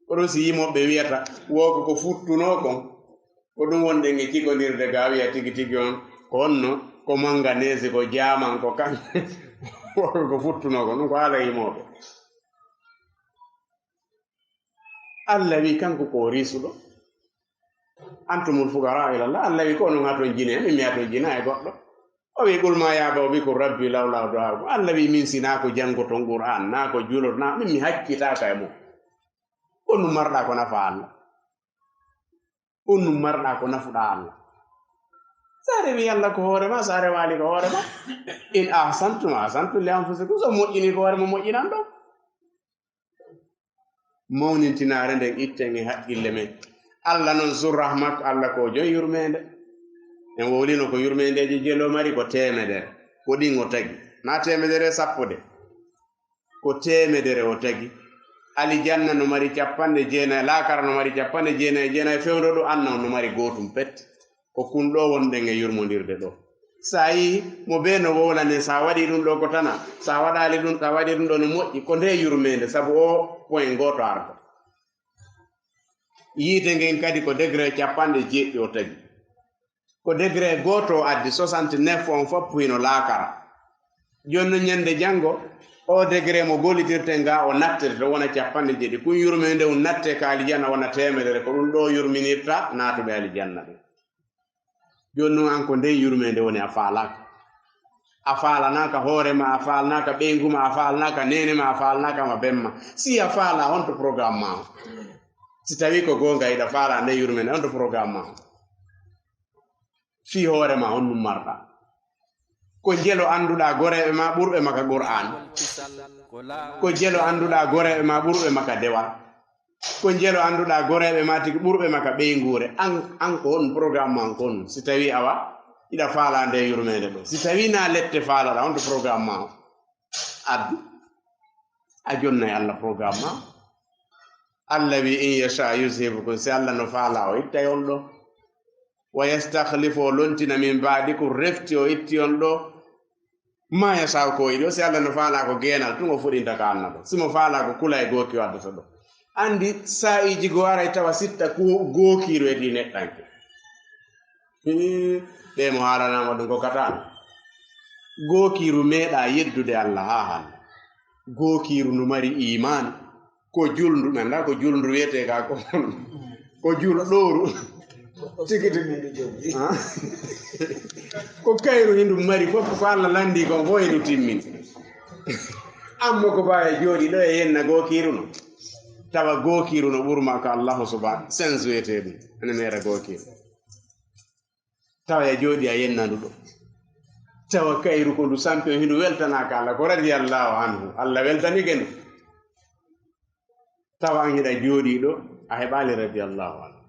Ko ɗum si yimooɓe wiyata, wo ko ko futtunoo kon. Ko ɗum wonɗen e jigondirde ga wiya tigi tigi on, ko honno, ko manganese, ko jaaman, ko kaŋŋe. Wo ko ko futtunoo kon, ɗum ko haala yimooɓe. Allah wi kanko ko o risuɗo. Antumul fuqara ila Allah. Allah wi ko onon haton jine, min mi haton jina e goɗɗo. O wi qul ma ya'ba'u bikum rabbi lawla du'a'ukum. Allah wi min si na ko jangoton Qur'an, na ko juloton, na min mi hakkitaka e mum. Ko ɗum marɗa ko nafa Allah. Ko ɗum marɗa ko nafuɗa Allah. Sa rewi Allah ko hoore ma, sa rewaali ko hoore ma. In ahsantum ahsantum li anfusikum. So moƴƴini ko hoore ma moƴƴinan ɗon. Mawnintinaare nden itten e haqqille men. Allah non Zurrahma, Allah ko jom yurmeende. En wowlino ko yurmeendeeji jelo mari ko teemedere. Ko ɗin o tagi. Na teemedere e sappo de. Ko teemedere o tagi. Alijanna no mari capanɗe jeenayi, laakara no mari capanɗe jeenayi e jeenayi, fewndo ɗo anna on no mari gootum pet. Ko kun ɗo wonɗen e yurmondirde ɗo. Sa yii mo bee no wowlane, sa waɗi ɗum ɗo ko tana, sa waɗaali ɗum, sa waɗi ɗum ɗo no moƴƴi, ko nde yurmeende, sabu o point gooto arata. Yiite ngen kadi ko degré capanɗe jeeɗiɗi o tagi. Ko degré gooto o addi, soixante-neuf on fof hino laakara. Jooni non ñande janngo, O degré mo gollitirten ga, o nattirte wona capanɗe jeeɗi. Kun yurmeende un natte ka aljanna wona teemedere. Ko ɗum ɗo yurminirta naatuɓe aljanna ɓe. Jooni nun an ko nden yurmeende woni a faalaaka. A faalanaaka hoore ma, a faalanaaka ɓeyngu ma, a faalanaaka neene ma, a faalanaaka ma ben ma. Si a faala, honto programme ma on? Si tawi ko goonga hiɗa faala nden yurmeende, honto programme ma on? Fii hoore ma on nun marɗa. Ko jelo annduɗaa goreeɓe ma ɓurɓe ma ka Qur'aan. Ko jelo annduɗaa goreeɓe ma ɓurɓe ma ka dewal. Ko jelo annduɗaa goreeɓe ma tigi ɓurɓe ma ka ɓeynguure. An, an ko honɗum programme ma on ko honɗum? Si tawi awa, hiɗa faala nde yurmeende ɗo. Si tawi na lette faalaɗa, honto programme ma on? Addu. A jonnay Alla programme ma. Alla wi, "In yasha yuzhibkum", si Alla no faala o ittay on ɗo. "Wa yastakhlifu", o lontina, "min ba'dikum", refti o itti on ɗo. "Ma yasha", ko o yiɗi o, si Alla no faala ko geenal tun o fuɗinta ka anna ɗo. Si mo faala ko kula e gooki o addata ɗo. Andi saa'iiji goo aray tawa sitta ko gookiiru e ɗi neɗɗanke. Hii, ɓe mo haalanaama ɗum ko katan. Gookiiru meeɗa yeddude Alla haa hannde. Gookiiru ndu mari iimaan. Ko julndu, mi anndaa ko julndu wiyetee ka ko, ko julɗooru. Tigi tigi. Ah. Ko kayru hindu mari fof ko Alla lanndii kon fof hindu timmini. Amma ko baa e jooɗi ɗo e yenna gookiiru no. Tawa gookiiru no ɓurma ko Allahu subhanahu, sens wiyetee ɗum. Ene meera gookiiru. Tawa ya jooɗi a yennandu ɗo. Tawa kayru ko ndu sampi on hindu weltanaaka Alla, ko radiyallahu anhu. Alla weltanike ndu. Tawa an hiɗa jooɗi ɗo, a heɓaali radiyallahu anhu.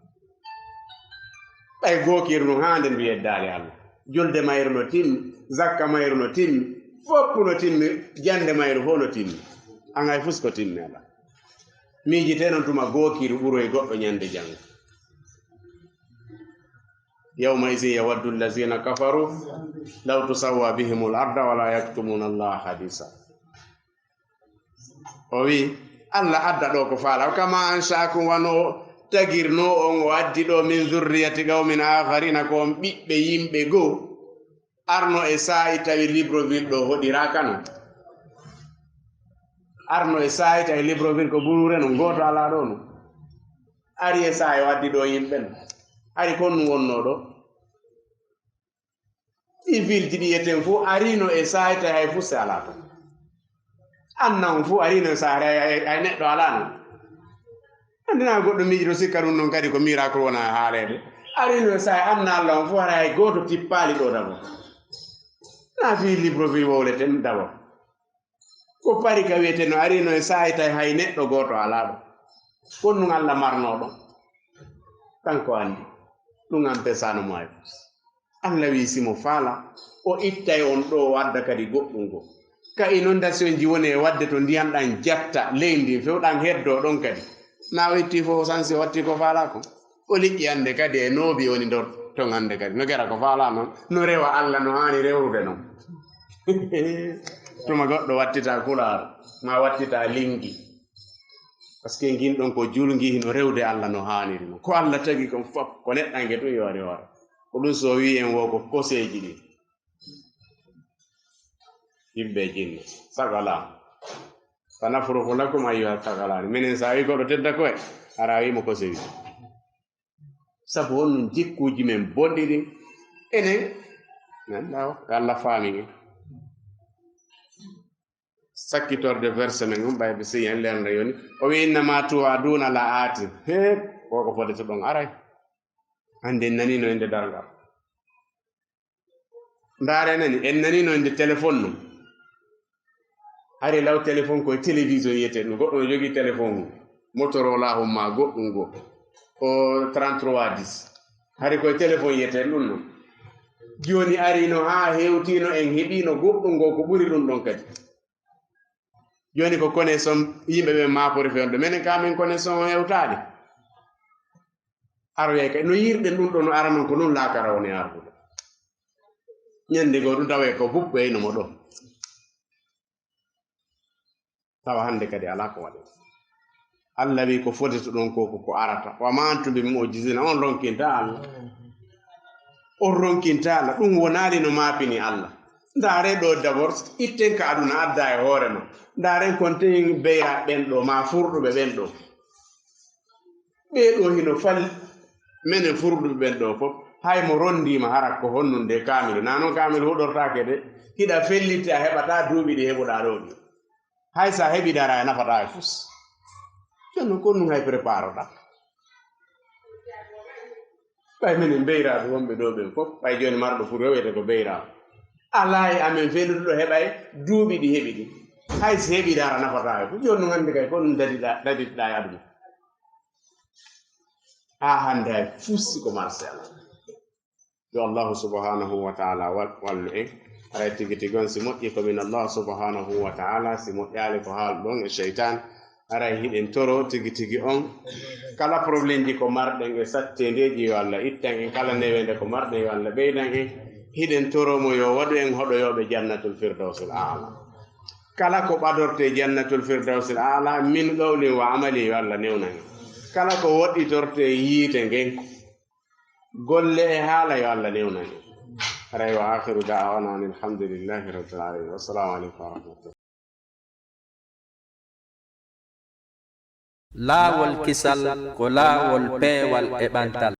Ɓay gookiiru no haande ndu yeddaali Alla. Julde mayru no timmi, zakka mayru no timmi, foppu no timmi, jande mayru fof no timmi. An hay fus ko timmi ala. Miijite non tuma gookiiru ɓuroy goɗɗo ñande janngo. Yawma izin yawaddu allazina kafaru law tusawwa bihimul arda wala yaktumuna Allaha hadisa. O wi, Alla adda ɗo ko faala. Kama ansha'akum, wano tagirno on, o addi ɗo min zurriyati qawmin akharina, ko on ɓiɓɓe yimɓe goo. Arno e saa'i tawi Libreville ɗo hoɗiraaka no. Arno e saa'i tawi Libreville ko buruure no, gooto alaa ɗo no. Ari e saa'i o addi ɗo yimɓe no. Ari kon nu wonno ɗo. Ɗi vilji ɗi yeten fof arino e saa'i tawi hay fusse alaa ton. Anna on fof arino e saa'i hay, hay, hay neɗɗo alaa non. Andina goɗɗo miijo to sikka ɗum non kadi ko miracle wona haaleede. Arino e saa'i anna Alla on fof haray hay gooto tippaali ɗo dabo. Na fii Libreville wowleten dabo. Ko Paris ka wiyetee no arino e saa'i tawi hay neɗɗo gooto alaa ɗo. Kon ɗum Alla marnoo ɗon. Kanko anndi. Ɗum an pesaano mo hay. Alla wi si mo faala, o ittay on ɗo o adda kadi goɗɗum goo. Ka inondation ji woni e wadde to ndiyan ɗan jatta leydi ndin few ɗan heddoo ɗon kadi. Na o itti fof o sansi o watti ko faala ko. O liƴƴi hannde kadi e noobi woni nder ton hannde kadi. No gera ko faala non, no rewa Alla no haani rewrude non. Tuma goɗɗo wattita kulaar, ma wattita lingi. Parce que ngin ɗon ko julngi hino rewde Alla no haaniri non. Ko Alla tagi kon fof, ko neɗɗanke tun yoori hoore. Ko ɗum so wi'i en wo ko koseeji ɗin. Yimɓe e jinne. Sagala. Sanafrugu lakum ayyuha thaqalani. Minen sa wi goɗɗo tedda koye, ara wi mo ko sewi. Sabu honɗum jikkuuji men bonɗi ɗin? Enen, men ɗawa, ko Alla faami en. Sakkitorde verse men on, ɓay ɓe seyi en lernde yoni. O wi, "Innama tu'aduna la atin." He, ko ko fodde to ɗon aray. Hande en nani no inde darngal. Ndaare nani, en nani no inde téléphone non. Hari law téléphone koye télévision yiyete ɗum. Goɗɗo no jogii téléphone mum, Motorola hum ma goɗɗum goo. O trente-trois dix. Hari koye téléphone yiyete ɗum non. Jooni arino haa hewtino en heɓino goɗɗum goo ko ɓuri ɗum ɗon kadi. Jooni ko connexion yimɓe ɓe maapori fewndo. Menen ka men connexion o hewtaade. Aroyay kay no yirɗen ɗum ɗo no ara non ko non laakara woni ardude. Ñande goo ɗum tawee ko bubɓe ino mo ɗo. Tawa hannde kadi alaa ko waɗe. Alla wi ko fodete ɗon ko, ko, ko arata. Wa ma antum bi mu'jizina, on ronkinta Alla. On ronkinta Alla. Ɗum wonaali no maapini Alla. Ndaare ɗo d'abord, itten ka aduna adda e hoore ma. Ndaaren kon tehin beyra ɓen ɗo, ma furɗuɓe ɓen ɗo. Ɓee ɗo hino fal menen furɗuɓe ɓen ɗo fof. Hay mo rondiima hara ko honnunde kaamilu. Na non kaamilu huɗortaake de, hiɗa felliti a heɓata duuɓi ɗi heɓuɗaa ɗo ɗi. Hay sa heɓi dara e nafataa e fus. Jooni non ko ɗum hay préparoɗaa. Ɓay minen beyraaɓe wonɓe ɗo ɓen fof, ɓay jooni marɗo furi o wiyete ko beyraaɗo. Alaa e amen fennuɗo heɓay duuɓi ɗi heɓi ɗi. Hay si heɓi dara nafataa e fus. Jooni non hannde kay ko ɗum dadiɗaa, daditɗaa e aduna. Haa hannde hay fus si ko marché alaa. Yo Allahu subhanahu wa ta'ala wal-, wallu en. Haray tigi tigi on si moƴƴi ko min Allah subhanahu wa ta'ala, si moƴƴaali ko haal ɗon e seytaan. Haray hiɗen toro tigi tigi on. Kala problème ji ko marɗen e sattendeeji yo Allah ittan en. Kala newende ko marɗen yo Allah ɓeydan en. Hiɗen toro mo yo waɗu en hoɗoyooɓe jannatul firdawsil a'la. Kala ko ɓadorte jannatul firdawsil a'la min qawlin wa amalin yo Allah newnan en. Kala ko woɗɗitorte yiite ngen. Golle e haala yo Allah newnan en. Haray wa akhiru da'wana anil hamdulillahi rabbil alamin. Wassalamu alaikum wa rahmatullah. Laawol kisal ko laawol peewal e ɓantal.